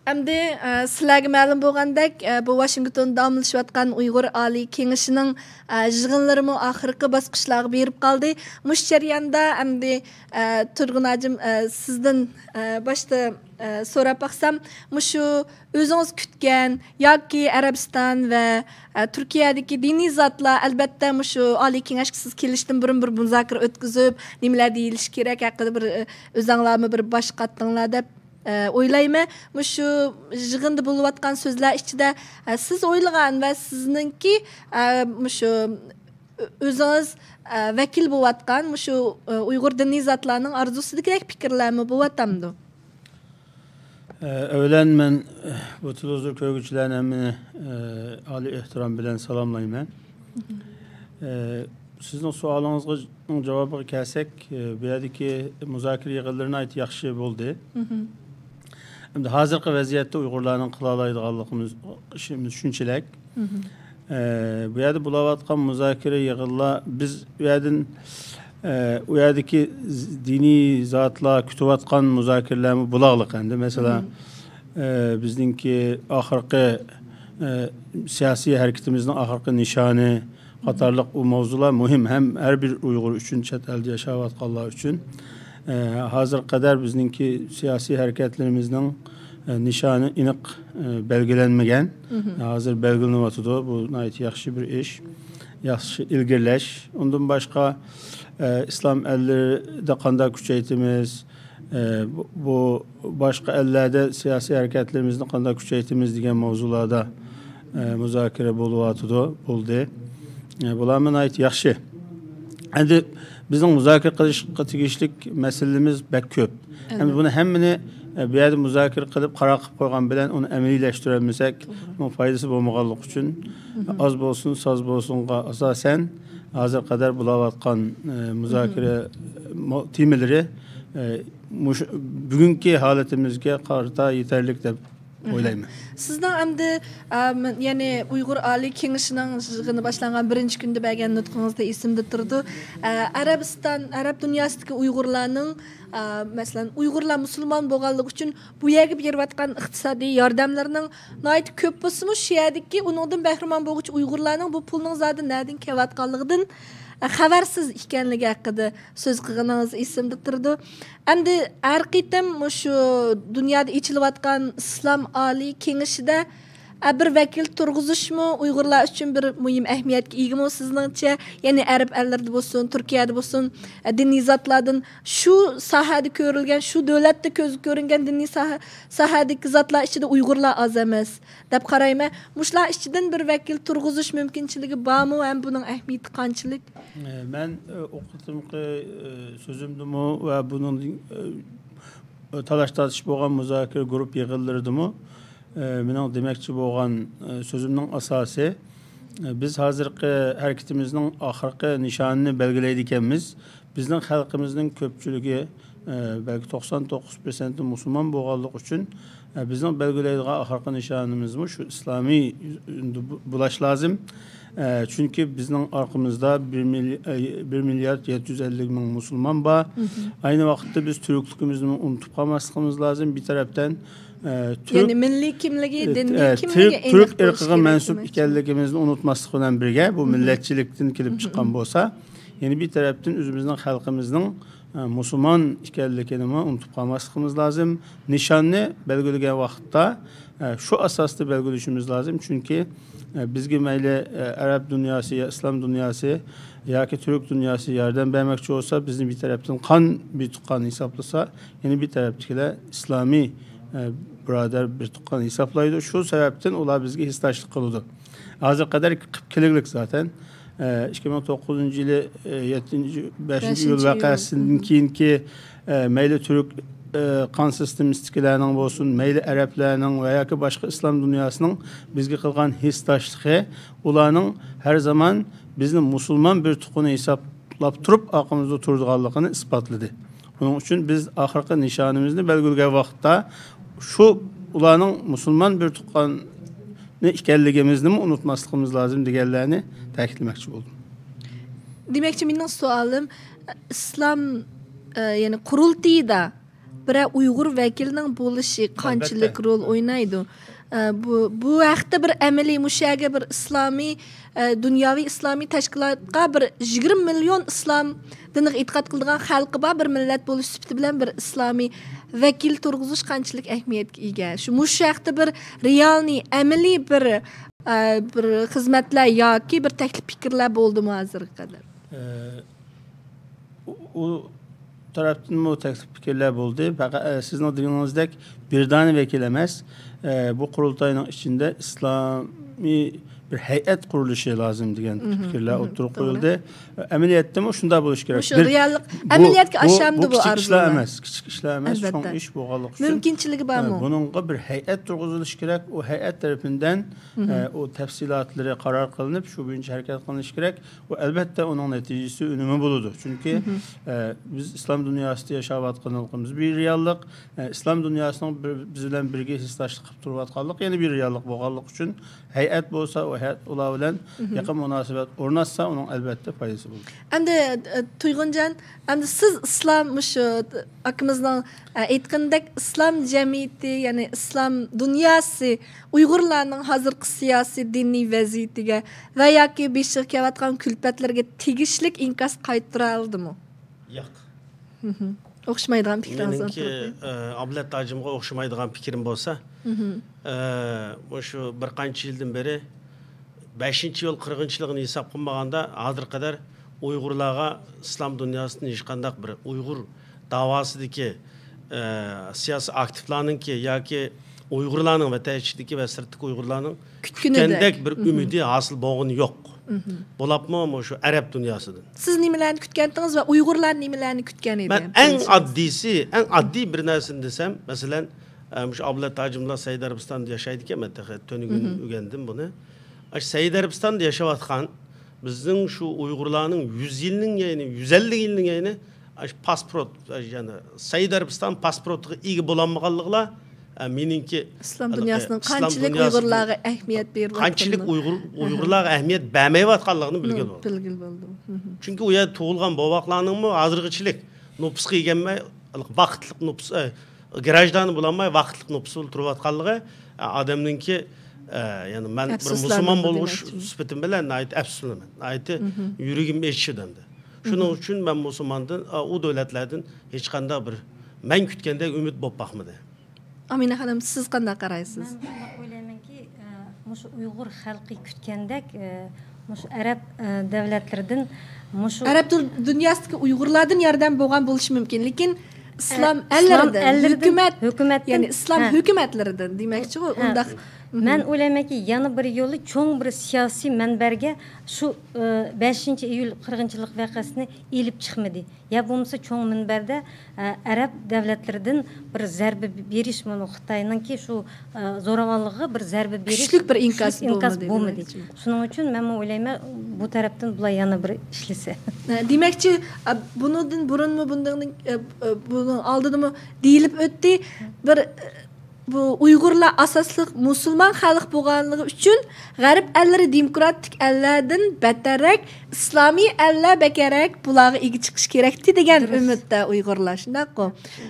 ئەمدى، ئە، سىلەرگە مەلۇم بولغاندەك، ئە، بۇ ۋاشىنگتوندا داۋاملىشىۋاتقان ئۇيغۇر ئالىي كېڭىشىنىڭ، ئە، يىغىنلىرىمۇ ئاخىرقى باسقۇچلارغا بېرىپ قالدى. مۇشۇ جەرياندا ئەمدى، ئە، تۇرغۇن ھاجىم، ئە، سىزدىن، ئە، باشتا، ئە، سوراپ باقسام، مۇشۇ ئۆزىڭىز كۈتكەن ياكى ئەرەبىستان ۋە، ئە، تۈركىيەدىكى دىنىي زاتلار، ئەلبەتتە، مۇشۇ ئالىي كېڭەشكە سىز كېلىشتىن بۇرۇن بىر مۇزاكىرە ئۆتكۈزۈپ، نېمىلەر دېيىلىشى كېرەك ھەققىدە بىر، ئە، ئۆزەڭلارمۇ بىر باش قاتتىڭلار دەپ، ئە، ئويلايمەن. مۇشۇ يىغىندا بولۇۋاتقان سۆزلەر ئىچىدە، ئە، سىز ئويلىغان ۋە سىزنىڭكى، ئە، مۇشۇ ئۆ-، ئۆزىڭىز، ئە، ۋەكىل بولۇۋاتقان مۇشۇ، ئە، ئۇيغۇر دىنىي زاتلارنىڭ ئارزۇسىدىكىدەك پىكىرلەرمۇ بولۇۋاتامدۇ؟ ئە، ئەۋۋەلەن مەن، ئە، بۇ تېلېۋىزور كۆرگۈچىلەرنى ھەممىنى، ئە، ئالىي ئېھتىرام بىلەن سالاملايمەن. ئە، سىزنىڭ سوئالىڭىزغا، جاۋابىغا كەلسەك، ئە، بۇ يەردىكى مۇزاكىرە يىغىنلىرى ناھايىتى ياخشى بولدى. ئەمدى ھازىرقى ۋەزىيەتتە ئۇيغۇرلارنىڭ قىلالايدىغانلىقىمىز، ئىشىمىز شۇنچىلىك. ئە، بۇ يەردە بولۇۋاتقان مۇزاكىرە يىغىنلار، بىز ئۇ يەردىن، ئە، ئۇ يەردىكى ز-، دىنىي زاتلار كۈتۈۋاتقان مۇزاكىرىلەرمۇ بولاغلىق ئەمدى. مەسىلەن، ئە، بىزنىڭكى ئاخىرقى، ئە، سىياسىي ھەرىكىتىمىزنىڭ ئاخىرقى نىشانى قاتارلىق ئۇ مەۋزۇلار مۇھىم، ھەم ھەر بىر ئۇيغۇر ئۈچۈن، چەت ئەلدە ياشاۋاتقانلار ئۈچۈن. ئە، ھازىرغا قەدەر بىزنىڭكى سىياسىي ھەرىكەتلىرىمىزنىڭ، ئە، نىشانى ئېنىق، ئە، بەلگىلەنمىگەن. ھازىر بەلگىلىنىۋاتىدۇ. بۇ ناھايىتى ياخشى بىر ئىش، ياخشى ئىلگىرىلەش. ئۇندىن باشقا، ئە، ئىسلام ئەللىرىدە قانداق كۈچەيتىمىز، ئە، بۇ، بۇ باشقا ئەللەردە سىياسىي ھەرىكەتلىرىمىزنى قانداق كۈچەيتىمىز دېگەن مەۋزۇلاردا، ئە، مۇزاكىرە بولۇۋاتىدۇ، بولدى. ئە، بۇلارمۇ ناھايىتى ياخشى. ئەمدى بىزنىڭ مۇزاكىرە قىلىشقا تېگىشلىك مەسىلىمىز بەك كۆپ. ئەمدى بۇنى ھەممىنى، ئە، بۇ يەردە مۇزاكىرە قىلىپ، قارار قىلىپ قويغان بىلەن ئۇنى ئەمەلىيلەشتۈرەلمىسەك، ئۇنىڭ پايدىسى بولمىغانلىقى ئۈچۈن، ئاز بولسۇن، ساز بولسۇنغا ئاساسەن، ھازىرغا قەدەر بولاۋاتقان، ئە، مۇزاكىرە مو-، تېمىلىرى، ئە، مۇشۇ بۈگۈنكى ھالىتىمىزگە قارىتا يېتەرلىك دەپ ئويلايمەن. سىزنىڭ ئەمدى، ئەم، يەنى ئۇيغۇر ئالىي كېڭىشىنىڭ يىغىنى باشلانغان بىرىنچى كۈندە بەرگەن نۇتقىڭىزدا ئېسىمدە تۇرىدۇ. ئە، ئەرەبىستان، ئەرەب دۇنياسىدىكى ئۇيغۇرلارنىڭ، ئە، مەسىلەن، ئۇيغۇرلار مۇسۇلمان بولغانلىقى ئۈچۈن بۇ يەرگە بېرىۋاتقان ئىقتىسادىي ياردەملەرنىڭ ناھايىتى كۆپ بولسىمۇ، شۇ يەردىكى ئۇنىڭدىن بەھرىمەن بولغۇچى ئۇيغۇرلارنىڭ بۇ پۇلنىڭ زادى نەدىن كېلىۋاتقانلىقىدىن، ئە، خەۋەرسىز ئىكەنلىكى ھەققىدە سۆز قىلغىنىڭىز ئېسىمدە تۇرىدۇ. ئەمدى ھەر قېتىم مۇشۇ دۇنيادا ئېچىلىۋاتقان ئىسلام ئالىي كېڭىشىدە، ئە، بىر ۋەكىل تۇرغۇزۇشمۇ ئۇيغۇرلار ئۈچۈن بىر مۇھىم ئەھمىيەتكە ئىگىمۇ سىزنىڭچە؟ يەنى ئەرەب ئەللىرىدە بولسۇن، تۈركىيەدە بولسۇن، ئە، دىنىي زاتلاردىن شۇ ساھەدە كۆرۈلگەن، شۇ دۆلەتتە كۆزگە كۆرۈنگەن دىنىي ساھە، ساھەدىكى زاتلار ئىچىدە ئۇيغۇرلار ئاز ئەمەس دەپ قارايمەن. مۇشۇلار ئىچىدىن بىر ۋەكىل تۇرغۇزۇش مۇمكىنچىلىكى بارمۇ ھەم بۇنىڭ ئەھمىيىتى قانچىلىك؟ ئە، مەن، ئە، ئۇ قېتىمقى، ئە، سۆزۈمدىمۇ ۋە بۇنىڭدىن، ئە، تالاش تارتىش بولغان مۇزاكىرە گۇرۇپ يىغىنلىرىدىمۇ، ئە، مېنىڭ دېمەكچى بولغان، ئە، سۆزۈمنىڭ ئاساسى، ئە، بىز ھازىرقى ھەرىكىتىمىزنىڭ ئاخىرقى نىشانىنى بەلگىلەيدىكەنمىز. بىزنىڭ خەلقىمىزنىڭ كۆپچىلىكى، ئە، بەلكى توقسان توققۇز پىرسەنتى مۇسۇلمان بولغانلىقى ئۈچۈن، ئە، بىزنىڭ بەلگىلەيدىغان ئاخىرقى نىشانىمىزمۇ شۇ ئىسلامىي بولاش لازىم. ئە، چۈنكى بىزنىڭ ئارقىمىزدا بىر مىلي-، ئە، بىر مىليارد يەتتە يۈز ئەللىك مىڭ مۇسۇلمان بار. ئەينى ۋاقىتتا بىز تۈركلۈكىمىزنى ئۇنتۇپ قالماسلىقىمىز لازىم. بىر تەرەپتىن، ئە، تۈرك، يەنى مىللىي كىملىكى، ئە، دىنىي ئە، كىملىكى تۈرك، ئېنىق تۈرك بولۇشى ئىرقىغا كېرەك مەنسۇپ دېمەكچى. ئىكەنلىكىمىزنى ئۇنتۇماسلىق بىلەن بىرگە، بۇ مىللەتچىلىكتىن كېلىپ چىققان بولسا، يەنە بىر تەرەپتىن ئۆزىمىزنىڭ خەلقىمىزنىڭ ئە، مۇسۇلمان ئىكەنلىكىنىمۇ ئۇنتۇپ قالماسلىقىمىز لازىم. نىشاننى بەلگىلىگەن ۋاقىتتا، ئە، شۇ ئاساستا بەلگىلىشىمىز لازىم. چۈنكى، ئە، بىزگە مەيلى، ئە، ئەرەب دۇنياسى يا ئىسلام دۇنياسى ياكى تۈرك دۇنياسى ياردەم بەرمەكچى بولسا، بىزنى بىر تەرەپتىن قان بىر تۇغقان ھېسابلىسا، يەنە بىر تەرەپتىكىلەر ئىسلامىي، ئە، بۇرادەر بىر تۇغقان ھېسابلايدۇ. شۇ سەۋەبتىن ئۇلار بىزگە ھېسداشلىق قىلىدۇ. ھازىرغا قەدەر قىلىپ كېلىنگەنلىك زاتەن. ئىككى مىڭ توققۇزىنچى يىلى، يەتتىنچى، بەشىنچى ئىيۇل بەشىنچى ئىيۇل. ۋەقەسىدىن كېيىنكى، مەيلى تۈرك، قان سىستېمىسىدىكىلەرنىڭ بولسۇن، مەيلى ئەرەبلەرنىڭ ۋە ياكى باشقا ئىسلام دۇنياسىنىڭ بىزگە قىلغان ھېسداشلىقى، ئۇلارنىڭ ھەر زامان بىزنى مۇسۇلمان بىر تۇغقىنى ھېسابلاپ تۇرۇپ ئارقىمىزدا تۇرىدىغانلىقىنى ئىسپاتلىدى. بۇنىڭ ئۈچۈن بىز ئاخىرقى نىشانىمىزنى بەلگىلىگەن ۋاقىتتا، شۇ ئۇلارنىڭ مۇسۇلمان بىر تۇغقانى ئىكەنلىكىمىزنىمۇ ئۇنتۇماسلىقىمىز لازىم دېگەنلەرنى تەكىتلىمەكچى بولدۇم. دېمەكچى، مېنىڭ سوئالىم، ئىسلام، ئە، يەنى قۇرۇلتىيىدا بىرەر ئۇيغۇر ۋەكىلىنىڭ بولۇشى قانچىلىك ئالبەتتە. رول ئوينايدۇ؟ ئە، بۇ، بۇ ھەقتە بىر ئەمەلىي، مۇشۇ يەرگە بىر ئىسلامىي، ئە، دۇنياۋى ئىسلامىي تەشكىلاتقا بىر يىگىرمە مىليون ئىسلام دىنىغا ئېتىقاد قىلىدىغان خەلقى بار بىر مىللەت بولۇش سۈپىتى بىلەن بىر ئىسلامىي ۋەكىل تۇرغۇزۇش قانچىلىك ئەھمىيەتكە ئىگە؟ شۇ، مۇشۇ ھەقتە بىر رېئالنىي، ئەمەلىي بىر، ئە، بىر خىزمەتلەر ياكى بىر تەكلىپ پىكىرلەر بولدىمۇ ھازىرغا قەدەر؟ ئە، ئۇ، ئۇ تەرەپتىنمۇ تەكلىپ پىكىرلەر بولدى. پەقەت، ئە، سىزنىڭ دېگىنىڭىزدەك بىر دانە ۋەكىل ئەمەس، ئە، بۇ قۇرۇلتاينىڭ ئىچىندە ئىسلامىي بىر ھەيئەت قۇرۇلۇشى لازىم دېگەن پىكىرلەر ئوتتۇرىغا قويۇلدى. ئەمەلىيەتتىمۇ شۇنداق بولۇشى كېرەك. مۇشۇ رېئاللىق، ئەمەلىيەتكە ئاشامدۇ بۇ ئارزۇلار؟ بۇ، بۇ، بۇ كىچىك ئىشلار ئەمەس، كىچىك ئىشلار ئەمەس، چوڭ ئىش بولغانلىقى ئۈچۈن، مۇمكىنچىلىكى بارمۇ؟ ئە، بۇنىڭغا بىر ھەيئەت تۇرغۇزۇلۇشى كېرەك. ئۇ ھەيئەت تەرىپىدىن، ئە، ئۇ تەپسىلاتلىرى قارار قىلىنىپ، شۇ بويىچە ھەرىكەت قىلىنىشى كېرەك. ئۇ، ئەلۋەتتە، ئۇنىڭ نەتىجىسى، ئۈنۈمى بولىدۇ. چۈنكى، ئە، بىز ئىسلام دۇنياسىدا ياشاۋاتقانلىقىمىز بىر رېئاللىق. ئە، ئىسلام دۇنياسىنىڭ بىر، بىز بىلەن بىرگە ھېسداشلىق قىلىپ تۇرۇۋاتقانلىقى يەنە بىر رېئاللىق بولغانلىقى ئۈچۈن، ھەيئەت بولسا، ئۇ ھەيئەت ئۇلار بىلەن يېقىن مۇناسىۋەت ئورناتسا، ئۇنىڭ ئەلۋەتتە پايدىسى بولىدۇ. ئەمدى، ئە، تۇيغۇنجان، ئەمدى سىز ئىسلام، مۇشۇ ئاكىمىزنىڭ، ئە، ئېيتقىنىدەك، ئىسلام جەمئىيىتى، يەنى ئىسلام دۇنياسى ئۇيغۇرلارنىڭ ھازىرقى سىياسىي، دىنىي ۋەزىيىتىگە ۋە ياكى بېشىغا كېلىۋاتقان كۈلپەتلىرىگە تېگىشلىك ئىنكاس قايتۇرالدىمۇ؟ ياق. ئوخشىمايدىغان پىكرىڭىز مېنىڭكى، ئوتتۇرىغا قويۇڭ. ئە، ئابلەت ھاجىمغا ئوخشىمايدىغان پىكرىم بولسا، ئە، مۇشۇ بىر قانچە يىلدىن بېرى بەشىنچى ئىيۇل قىرغىنچىلىقىنى ھېساب قىلمىغاندا، ھازىرغا قەدەر ئۇيغۇرلارغا ئىسلام دۇنياسىدىن ھېچقانداق بىر ئۇيغۇر داۋاسىدىكى، ئە، سىياسىي ئاكتىپلارنىڭكى ياكى ئۇيغۇرلارنىڭ ۋەتەن ئىچىدىكى ۋە سىرتتىكى ئۇيغۇرلارنىڭ كۈتكىنىدەك. كۈتكەندەك بىر ئۈمىدى ھاسىل بولغىنى يوق. بولۇپمۇ مۇشۇ ئەرەب دۇنياسىدىن. سىز نېمىلەرنى كۈتكەنتىڭىز ۋە ئۇيغۇرلار نېمىلەرنى كۈتكەن ئىدى؟ مەن ئەڭ ئاددىيسى، ئەڭ ئاددىي بىر نەرسىنى دېسەم، مەسىلەن، ئە، مۇشۇ ئابلەت ھاجىملار سەئۇدى ئەرەبىستاندا ياشايدىكەن، مەن تېخى تۈنۈگۈن ئۆگەندىم بۇنى. ئاشۇ سەئۇدى ئەرەبىستاندا ياشاۋاتقان بىزنىڭ شۇ ئۇيغۇرلارنىڭ يۈز يىلنىڭ يەنى، يۈز ئەللىك يىلنىڭ يەنى، ئاشۇ پاسپورت، يەنى سەئۇدى ئەرەبىستان پاسپورتىغا ئىگە بولالمىغانلىقىلا، ئە، مېنىڭكى ئىسلام دۇنياسىنىڭ قانچىلىك ئۇيغۇرلارغا ئەھمىيەت بېرىۋاتقىنىنى، قانچىلىك ئۇيغۇر، ئۇيغۇرلارغا ئەھمىيەت بەرمەيۋاتقانلىقىنى بىلگىلى بولىدۇ. بىلگىلى بولىدۇ. چۈنكى ئۇ يەردە تۇغۇلغان بوۋاقلارنىڭمۇ ھازىرغىچىلىك نوپۇسقا ئىگە بولماي، ۋاقىتلىق نوپۇس، ئە، گراژدانى بولالماي ۋاقىتلىق نوپۇس بولۇپ تۇرۇۋاتقانلىقى، ئە، ئادەمنىڭكى، ئە، يەنى مەن بىر مۇسۇلمان بولۇش سۈپىتىم بىلەن ناھايىتى ئەپسۇسلىنىمەن. ناھايىتى يۈرىكىم ئېچىشىدۇ ئەمدى. شۇنىڭ ئۈچۈن مەن مۇسۇلماندىن، ئۇ دۆلەتلەردىن ھېچقانداق بىر مەن كۈتكەندەك ئۈمىد بولۇپ باقمىدى. ئامىنە خانىم، سىز قانداق قارايسىز؟ مەن مۇنداق ئويلايمەنكى، ئە، مۇشۇ ئۇيغۇر خەلقى كۈتكەندەك، ئە، مۇشۇ ئەرەب، ئە، دۆلەتلىرىدىن، مۇشۇ ئەرەب دۇر-، دۇنياسىدىكى ئۇيغۇرلاردىن ياردەم بولغان بولۇشى مۇمكىن، لېكىن ئىسلام ئەللىرىدىن، ھۆكۈمەت، يەنى ئىسلام ھۆكۈمەتلىرىدىن، ھە. ھۆكۈمەتلىرىدىن دېمەكچىغۇ، ھە. ئۇنداق. مەن ئويلايمەنكى، يەنە بىر يولى چوڭ بىر سىياسىي مەنبەرگە شۇ، ئە، بەشىنچى ئىيۇل قىرغىنچىلىق ۋەقەسىنى ئېلىپ چىقمىدى. يا بولمىسا چوڭ مۇنبەردە، ئە، ئەرەب دۆلەتلىرىدىن بىر زەربە بېرىش، مانا خىتاينىڭكى شۇ، ئە، زوراۋانلىقىغا بىر زەربە بېرىش، كۈچلۈك بىر ئىنكاس بولمىدى دېمەكچى. شۇنىڭ ئۈچۈن مەنمۇ ئويلايمەن، بۇ تەرەپتىن بۇلار يەنە بىر ئىشلىسە. ئە، دېمەكچى، ئە، بۇنىڭدىن بۇرۇنمۇ بۇنداق، ئە، ئە، بۇنىڭ ئالدىدىمۇ دېيىلىپ ئۆتتى. بىر، ئە، بۇ ئۇيغۇرلار ئاساسلىق مۇسۇلمان خەلق بولغانلىقى ئۈچۈن، غەرب ئەللىرى دېموكراتىك ئەللەردىن بەتتەررەك، ئىسلامىي ئەللەر بەكرەك بۇلارغا ئىگە چىقىش كېرەكتى دېگەن ئۈمىدتە ئۇيغۇرلار، شۇنداققۇ؟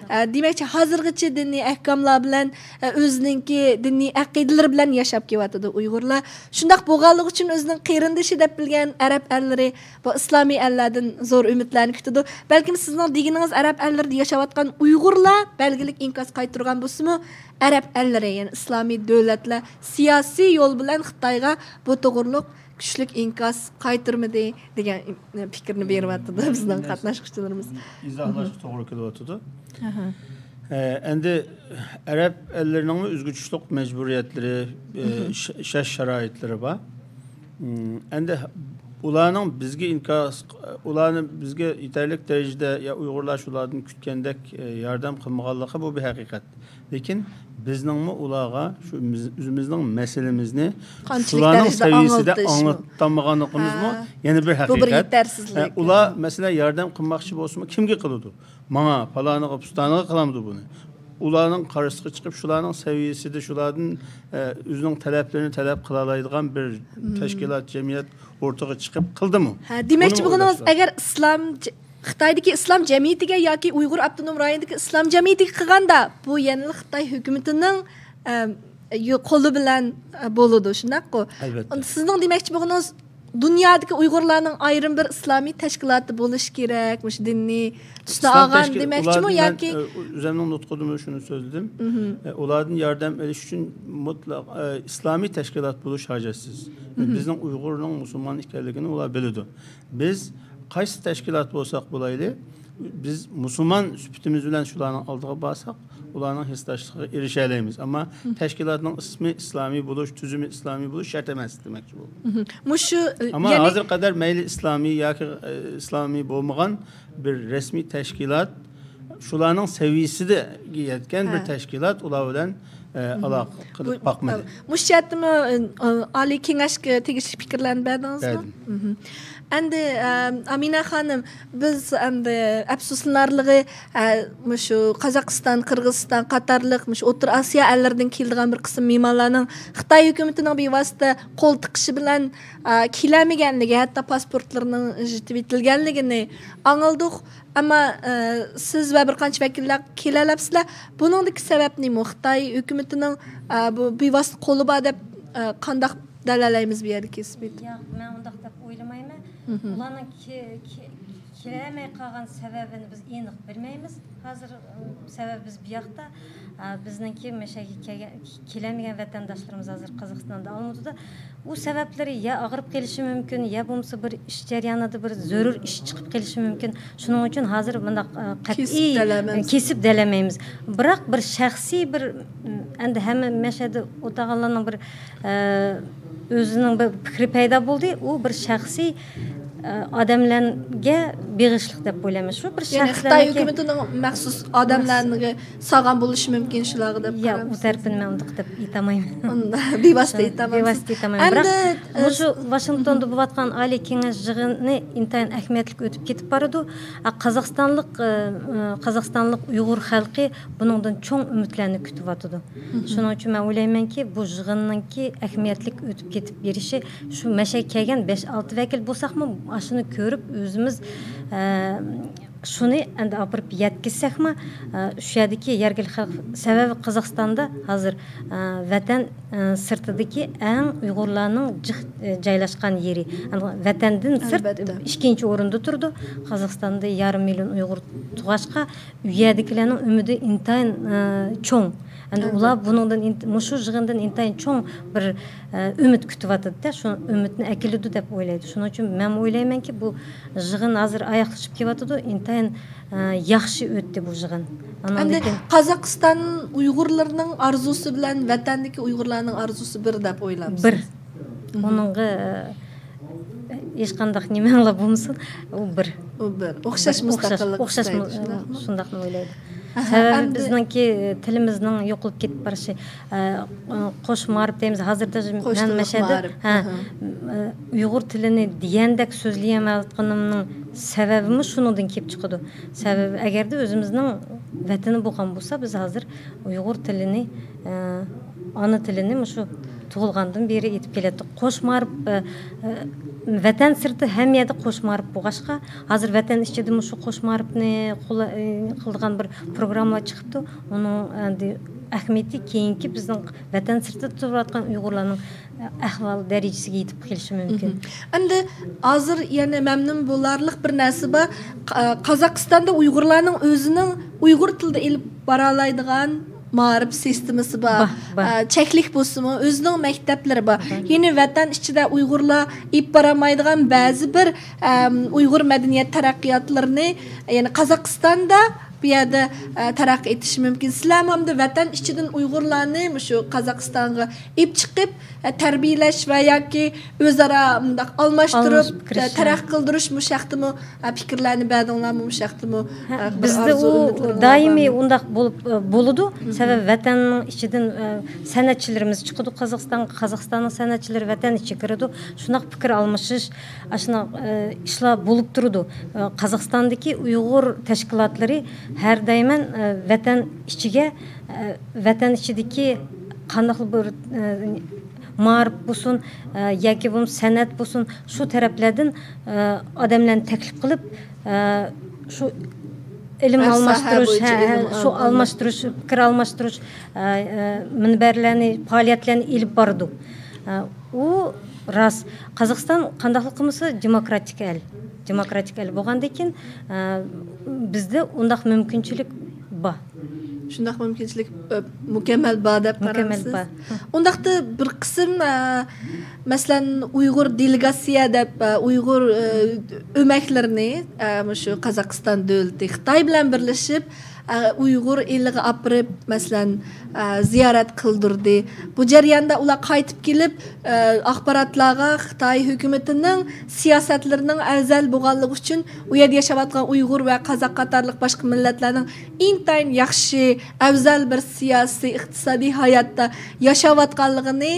ئە، دېمەكچى، ھازىرغىچە دىنىي ئەھكاملار بىلەن، ئە، ئۆزىنىڭكى دىنىي ئەقىدىلىرى بىلەن ياشاپ كېلىۋاتىدۇ ئۇيغۇرلار. شۇنداق بولغانلىقى ئۈچۈن ئۆزىنىڭ قېرىندىشى دەپ بىلگەن ئەرەب ئەللىرى بۇ ئىسلامىي ئەللەردىن زور ئۈمىدلەرنى كۈتىدۇ. بەلكىم سىزنىڭ دېگىنىڭىز ئەرەب ئەللىرىدە ياشاۋاتقان ئۇيغۇرلار بەلگىلىك ئىنكاس قايتۇرغان بولسىمۇ، ئەرەب ئەللىرى، يەنى ئىسلامىي دۆلەتلەر سىياسىي يول بىلەن خىتايغا بۇ توغرۇلۇق كۈچلۈك ئىنكاس قايتۇرمىدى دېگەن پىكىرنى بېرىۋاتىدۇ بىزنىڭ قاتناشقۇچىلىرىمىز. ئىزاھلاشقا توغرا كېلىۋاتىدۇ. ئەھە. ئە، ئەمدى ئەرەب ئەللىرىنىڭمۇ ئۆزگىچە مەجبۇرىيەتلىرى، ئە، ئىش-، ئىشلەش شارائىتلىرى بار. ئەمدى ئۇلارنىڭ بىزگە ئىنكاس، ئۇلارنى بىزگە يېتەرلىك دەرىجىدە يا ئۇيغۇرلار شۇلاردىن كۈتكەندەك، ئە، ياردەم قىلمىغانلىقى بۇ بىر ھەقىقەت. لېكىن بىزنىڭمۇ ئۇلارغا شۇ بىز، ئۆزىمىزنىڭ مەسىلىمىزنى قانچىلىك شۇلارنىڭ دەرىجىدە سەۋىيەسىدە ئاڭلىتىشمۇ؟ ئاڭلىتالمىغانلىقىمىزمۇ ھە. يەنە بىر بۇ بىر ھەقىقەت. يېتەرسىزلىك. ئە، ئۇلار، مەسىلەن، ياردەم قىلماقچى بولسىمۇ، كىمگە قىلىدۇ؟ ماڭا، پالانىغا، پۇستانىغا قىلامدۇ بۇنى؟ ئۇلارنىڭ قارشىسىغا چىقىپ، شۇلارنىڭ سەۋىيەسىدە، شۇلاردىن، ئە، ئۆزىنىڭ تەلەپلىرىنى تەلەپ قىلالايدىغان بىر تەشكىلات، جەمئىيەت ئورتىغا چىقىپ قىلدىمۇ؟ ھە، دېمەكچى بولغىنىڭىز، ئەگەر ئىسلام ج-، خىتايدىكى ئىسلام جەمئىيىتىگە ياكى ئۇيغۇر ئاپتونوم رايونىدىكى ئىسلام جەمئىيىتىگە قىلغاندا، بۇ يەنىلا خىتاي ھۆكۈمىتىنىڭ، ئەم، يو-، قولى بىلەن، ئە، بولىدۇ، شۇنداققۇ؟ ئەلۋەتتە. سىزنىڭ دېمەكچى بولغىنىڭىز، دۇنيادىكى ئۇيغۇرلارنىڭ ئايرىم بىر ئىسلامىي تەشكىلاتى بولۇشى كېرەك، مۇشۇ دىننى تۈسىنى ئالغان دېمەكچىمۇ ياكى؟ ئە، ئۆزۈمنىڭ نۇتقىدا شۇنى سۆزلىدىم. ئە، ئۇلاردىن ياردەم ئېلىش ئۈچۈن مۇتلەق، ئە، ئىسلامىي تەشكىلات بولۇش ھاجەتسىز. بىزنىڭ ئۇيغۇرنىڭ مۇسۇلمان ئىكەنلىكىنى ئۇلار بىلىدۇ. بىز قايسى تەشكىلات بولساق بولايلى، بىز مۇسۇلمان سۈپىتىمىز بىلەن شۇلارنىڭ ئالدىغا بارساق، ئۇلارنىڭ ھېسداشلىقىغا ئېرىشەلەيمىز. ئەمما تەشكىلاتنىڭ ئىسمى ئىسلامىي بولۇش، تۈزۈمى ئىسلامىي بولۇش شەرت ئەمەس دېمەكچى بولدۇم. مۇشۇ، ئەمما ھازىر قەدەر مەيلى ئىسلامىي ياكى، ئە، ئىسلامىي بولمىغان بىر رەسمىي تەشكىلات، شۇلارنىڭ سەۋىيەسىگە يەتكەن بىر تەشكىلات ئۇلار بىلەن ئالاقە قىلىپ باقمىدى. مۇشۇ جەھەتتىمۇ، ئە، ئالىي كېڭەشكە تېگىشلىك پىكىرلەرنى بەردىڭىزمۇ؟ بەردىم. ئەمدى، ئە، ئامىنە خانىم، بىز ئەمدى ئەپسۇسلىنارلىقى، ئە، مۇشۇ قازاقىستان، قىرغىزىستان قاتارلىق مۇشۇ ئوتتۇرا ئاسىيا ئەللىرىدىن كېلىدىغان بىر قىسىم مېھمانلارنىڭ خىتاي ھۆكۈمىتىنىڭ بىۋاسىتە قول تىقىشى بىلەن، ئە، كېلەلمىگەنلىكى، ھەتتا پاسپورتلىرىنىڭ يىرتىۋېتىلگەنلىكىنى ئاڭلىدۇق. ئەمما، ئە، سىز ۋە بىر قانچە ۋەكىللەر كېلەلەپسىلەر. بۇنىڭدىكى سەۋەب نېمە؟ خىتاي ھۆكۈمىتىنىڭ، ئە، بۇ بىۋاسىتە قولى بار دەپ، ئە، قانداق دەلىللەيمىز بۇ يەردە كېسىپ ئېيتىپ؟ ياق، مەن ئۇنداق دەپ ئويلىمايمەن. ئۇلارنىڭ كې-، كې-، كېلەلمەي قالغان سەۋەبىنى بىز ئېنىق بىلمەيمىز. ھازىر، ئە، سەۋەبى بىز بۇ ياقتا. ئا، بىزنىڭكى مەشەگە كەلگەن، كېلەلمىگەن ۋەتەنداشلىرىمىز ھازىر قازاقىستاندا، ئالمۇتىدا. ئۇ سەۋەبلىرى يا ئاغرىپ قېلىشى مۇمكىن، يا بولمىسا بىر ئىش جەريانىدا بىر زۆرۈر ئىش چىقىپ قېلىشى مۇمكىن. شۇنىڭ ئۈچۈن ھازىر مۇنداق، ئا، قەتئىي كېسىپ دەلەيمىز. بىراق بىر شەخسىي بىر، ئەمدى ھەممە مەشەدە ئولتۇرغانلارنىڭ بىر، ئا، ئۆزىنىڭ بىر پىكرى پەيدا بولدى. ئۇ بىر شەخسىي ئادەملەرگە بېغىشلىق دەپ ئويلايمەن. شۇ بىر يەنى خىتاي ھۆكۈمىتىنىڭ مەخسۇس ئادەملەرنى سالغان بولۇشى مۇمكىن شۇلارغا دەپ قارايمىز. ياق، ئۇ تەرىپىنى مەن ئۇنداق دەپ ئېيتالمايمەن. بىۋاسىتە ئېيتالمايمەن. بىۋاسىتە ئېيتالمايمەن. بىراق مۇشۇ ۋاشىنگتوندا بولۇۋاتقان ئالىي كېڭەش يىغىنى ئىنتايىن ئەھمىيەتلىك ئۆتۈپ كېتىپ بارىدۇ. قازاقىستانلىق، قازاقىستانلىق ئۇيغۇر خەلقى بۇنىڭدىن چوڭ ئۈمىدلەرنى كۈتۈۋاتىدۇ. شۇنىڭ ئۈچۈن مەن ئويلايمەنكى، بۇ يىغىننىڭكى ئەھمىيەتلىك ئۆتۈپ كېتىپ بېرىشى، شۇ مەشەگە كەلگەن بەش-ئالتە ۋەكىل بولساقمۇ، ئاشۇنى كۆرۈپ ئۆزىمىز، ئە، شۇنى ئەمدى ئاپىرىپ يەتكۈزسەكمۇ، ئە، شۇ يەردىكى يەرگىلىك خەلق، سەۋەبى قازاقىستاندا ھازىر، ئە، ۋەتەن، ئە، سىرتىدىكى ئەڭ ئۇيغۇرلارنىڭ جىق، ئە، جايلاشقان يېرى. ۋەتەندىن سىرت ئىككىنچى ئورۇندا تۇرىدۇ. قازاقىستاندا يېرىم مىليون ئۇيغۇر تۇغاچقا، ئۇ يەردىكىلەرنىڭ ئۈمىدى ئىنتايىن، ئە، چوڭ. ئەمدى ئۇلار بۇنىڭدىن ئىنت-، مۇشۇ يىغىندىن ئىنتايىن چوڭ بىر، ئە، ئۈمىد كۈتۈۋاتىدۇ-دە، شۇ ئۈمىدنى ئەكېلىدۇ دەپ ئويلايدۇ. شۇنىڭ ئۈچۈن مەنمۇ ئويلايمەنكى، بۇ يىغىن ھازىر ئاياغلىشىپ كېلىۋاتىدۇ، ئىنتايىن، ئە، ياخشى ئۆتتى بۇ يىغىن. ئەمدى قازاقىستان ئۇيغۇرلىرىنىڭ ئارزۇسى بىلەن ۋەتەندىكى ئۇيغۇرلارنىڭ ئارزۇسى بىر دەپ ئويلامسىز؟ بىر. ئۇنىڭغا، ئە، ھېچقانداق نېمەڭلار بولمىسۇن، ئۇ بىر. ئۇ بىر. ئوخشاش مۇستەقىللىق ئوخشاش ئىستەيدۇ، شۇنداقمۇ؟ شۇنداقنى ئويلايدۇ. سەۋەبى بىزنىڭكى تىلىمىزنىڭ يوقىلىپ كېتىپ بارىشى. ئە، قوش مائارىپ دەيمىز، ھازىردا مەن مەشەدە، ھە، ئۇيغۇر تىلىنى دېگەندەك سۆزلىيەلمەيۋاتقىنىمنىڭ سەۋەبىمۇ شۇنىڭدىن كېلىپ چىقىدۇ. سەۋەبى، ئەگەردە ئۆزىمىزنىڭ ۋەتىنى بولغان بولسا، بىز ھازىر ئۇيغۇر تىلىنى، ئە، ئانا تىلىنى مۇشۇ تۇغۇلغاندىن بېرى ئېيتىپ كېلەتتۇق. قوش مائارىپ، ئە، ئە، ۋەتەن سىرتى ھەممە يەردە قوش مائارىپ بولغاچقا، ھازىر ۋەتەن ئىچىدە مۇشۇ قوش مائارىپنى قولا-، ئە، قىلىدىغان بىر پروگراممىلار چىقىپتۇ. ئۇنىڭ ئەمدى ئەھمىيىتى كېيىنكى بىزنىڭ ۋەتەن سىرتىدا تۇرۇۋاتقان ئۇيغۇرلارنىڭ ئەھۋال دەرىجىسىگە يېتىپ كېلىشى مۇمكىن. ئەمدى ھازىر يەنە مەمنۇن بولارلىق بىر نەرسە بار. قا-، قازاقىستاندا ئۇيغۇرلارنىڭ ئۆزىنىڭ ئۇيغۇر تىلىدا ئېلىپ بارالايدىغان مائارىپ سىستېمىسى بار. بار، بار. ئە، چەكلىك بولسىمۇ، ئۆزىنىڭ مەكتەپلىرى بار. بار. يەنى ۋەتەن ئىچىدە ئۇيغۇرلار ئېلىپ بارالمايدىغان بەزى بىر، ئەم، ئۇيغۇر مەدەنىيەت تەرەققىياتلىرىنى، يەنى قازاقىستاندا بۇ يەردە، ئە، تەرەققىي ئېتىشى مۇمكىن. سىلەرمۇ ئەمدى ۋەتەن ئىچىدىن ئۇيغۇرلارنى مۇشۇ قازاقىستانغا ئېلىپ چىقىپ، ئە، تەربىيەلەش ۋە ياكى ئۆزئارا مۇنداق ئالماشتۇرۇپ، ئالمىشىپ كىرىش، ئە، تەرەققىي قىلدۇرۇش مۇشۇ ھەقتىمۇ، ئە، پىكىرلەرنى بەردىڭلارمۇ مۇشۇ ھەقتىمۇ؟ ھە، ئە، بىر بىزدە ئارزۇ ئۈمىدلىرىڭلار دائىمىي بارمۇ؟ ئۇنداق بولۇپ، ئە، بولىدۇ. سەۋەبى ۋەتەننىڭ ئىچىدىن، ئە، سەنئەتچىلىرىمىز چىقىدۇ قازاقىستانغا، قازاقىستاننىڭ سەنئەتچىلىرى ۋەتەن ئىچىگە كىرىدۇ. شۇنداق پىكىر ئالمىشىش، ئاشۇنداق، ئە، ئىشلار بولۇپ تۇرىدۇ. ئە، قازاقىستاندىكى ئۇيغۇر تەشكىلاتلىرى ھەر دايمەن، ئە، ۋەتەن ئىچىگە، ئە، ۋەتەن ئىچىدىكى قانداقلا بىر، ئە، مائارىپ بولسۇن، ئە، ياكى بولمىسا سەنئەت بولسۇن، شۇ تەرەپلەردىن، ئە، ئادەملەرنى تەكلىپ قىلىپ، ئە، شۇ ئىلىم ئالماشتۇرۇش، ھە، شۇ ئالماشتۇرۇش، پىكىر ئالماشتۇرۇش، ئە، ئە، مۇنبەرلەرنى، پائالىيەتلەرنى ئېلىپ بارىدۇ. ئە، ئۇ راست. قازاقىستان قانداقلا قىلمىسا دېموكراتىك ئەل. دېموكراتىك ئەل بولغاندىكىن، ئە، بىزدە ئۇنداق مۇمكىنچىلىك بار. شۇنداق مۇمكىنچىلىك، ئە، مۇكەممەل بار دەپ قارامسىز؟ مۇكەممەل بار. ئۇنداقتا بىر قىسىم، ئە، مەسىلەن، ئۇيغۇر دېلېگاتسىيە دەپ، ئە، ئۇيغۇر، ئە، ئۆمەكلىرىنى، ئە، مۇشۇ قازاقىستان دۆلىتى خىتاي بىلەن بىرلىشىپ، ئە، ئۇيغۇر ئېلىغا ئاپىرىپ، مەسىلەن، ئە، زىيارەت قىلدۇردى. بۇ جەرياندا ئۇلار قايتىپ كېلىپ، ئە، ئاخباراتلارغا خىتاي ھۆكۈمىتىنىڭ سىياسەتلىرىنىڭ ئەۋزەل بولغانلىقى ئۈچۈن ئۇ يەردە ياشاۋاتقان ئۇيغۇر ۋە قازاق قاتارلىق باشقا مىللەتلەرنىڭ ئىنتايىن ياخشى، ئەۋزەل بىر سىياسىي، ئىقتىسادىي ھاياتتا ياشاۋاتقانلىقىنى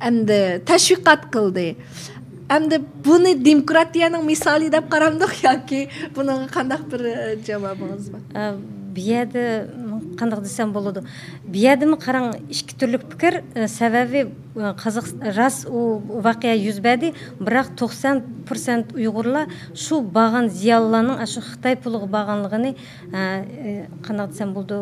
ئەمدى تەشۋىقات قىلدى. ئەمدى بۇنى دېموكراتىيەنىڭ مىسالى دەپ قارامدۇق ياكى بۇنىڭغا قانداق بىر، ئە، جاۋابىڭىز بار؟ ئە، بۇ يەردە قانداق دېسەم بولىدۇ؟ بۇ يەردىمۇ قاراڭ، ئىككى تۈرلۈك پىكىر. ئە، سەۋەبى، ئە، قازاق-، راست ئۇ ۋەقە يۈز بەردى، بىراق توقسان پىرسەنت ئۇيغۇرلار شۇ بارغان زىيالىيلارنىڭ ئاشۇ خىتاي پۇلىغا بارغانلىقىنى، ئە، ئە، قانداق دېسەم بولىدۇ؟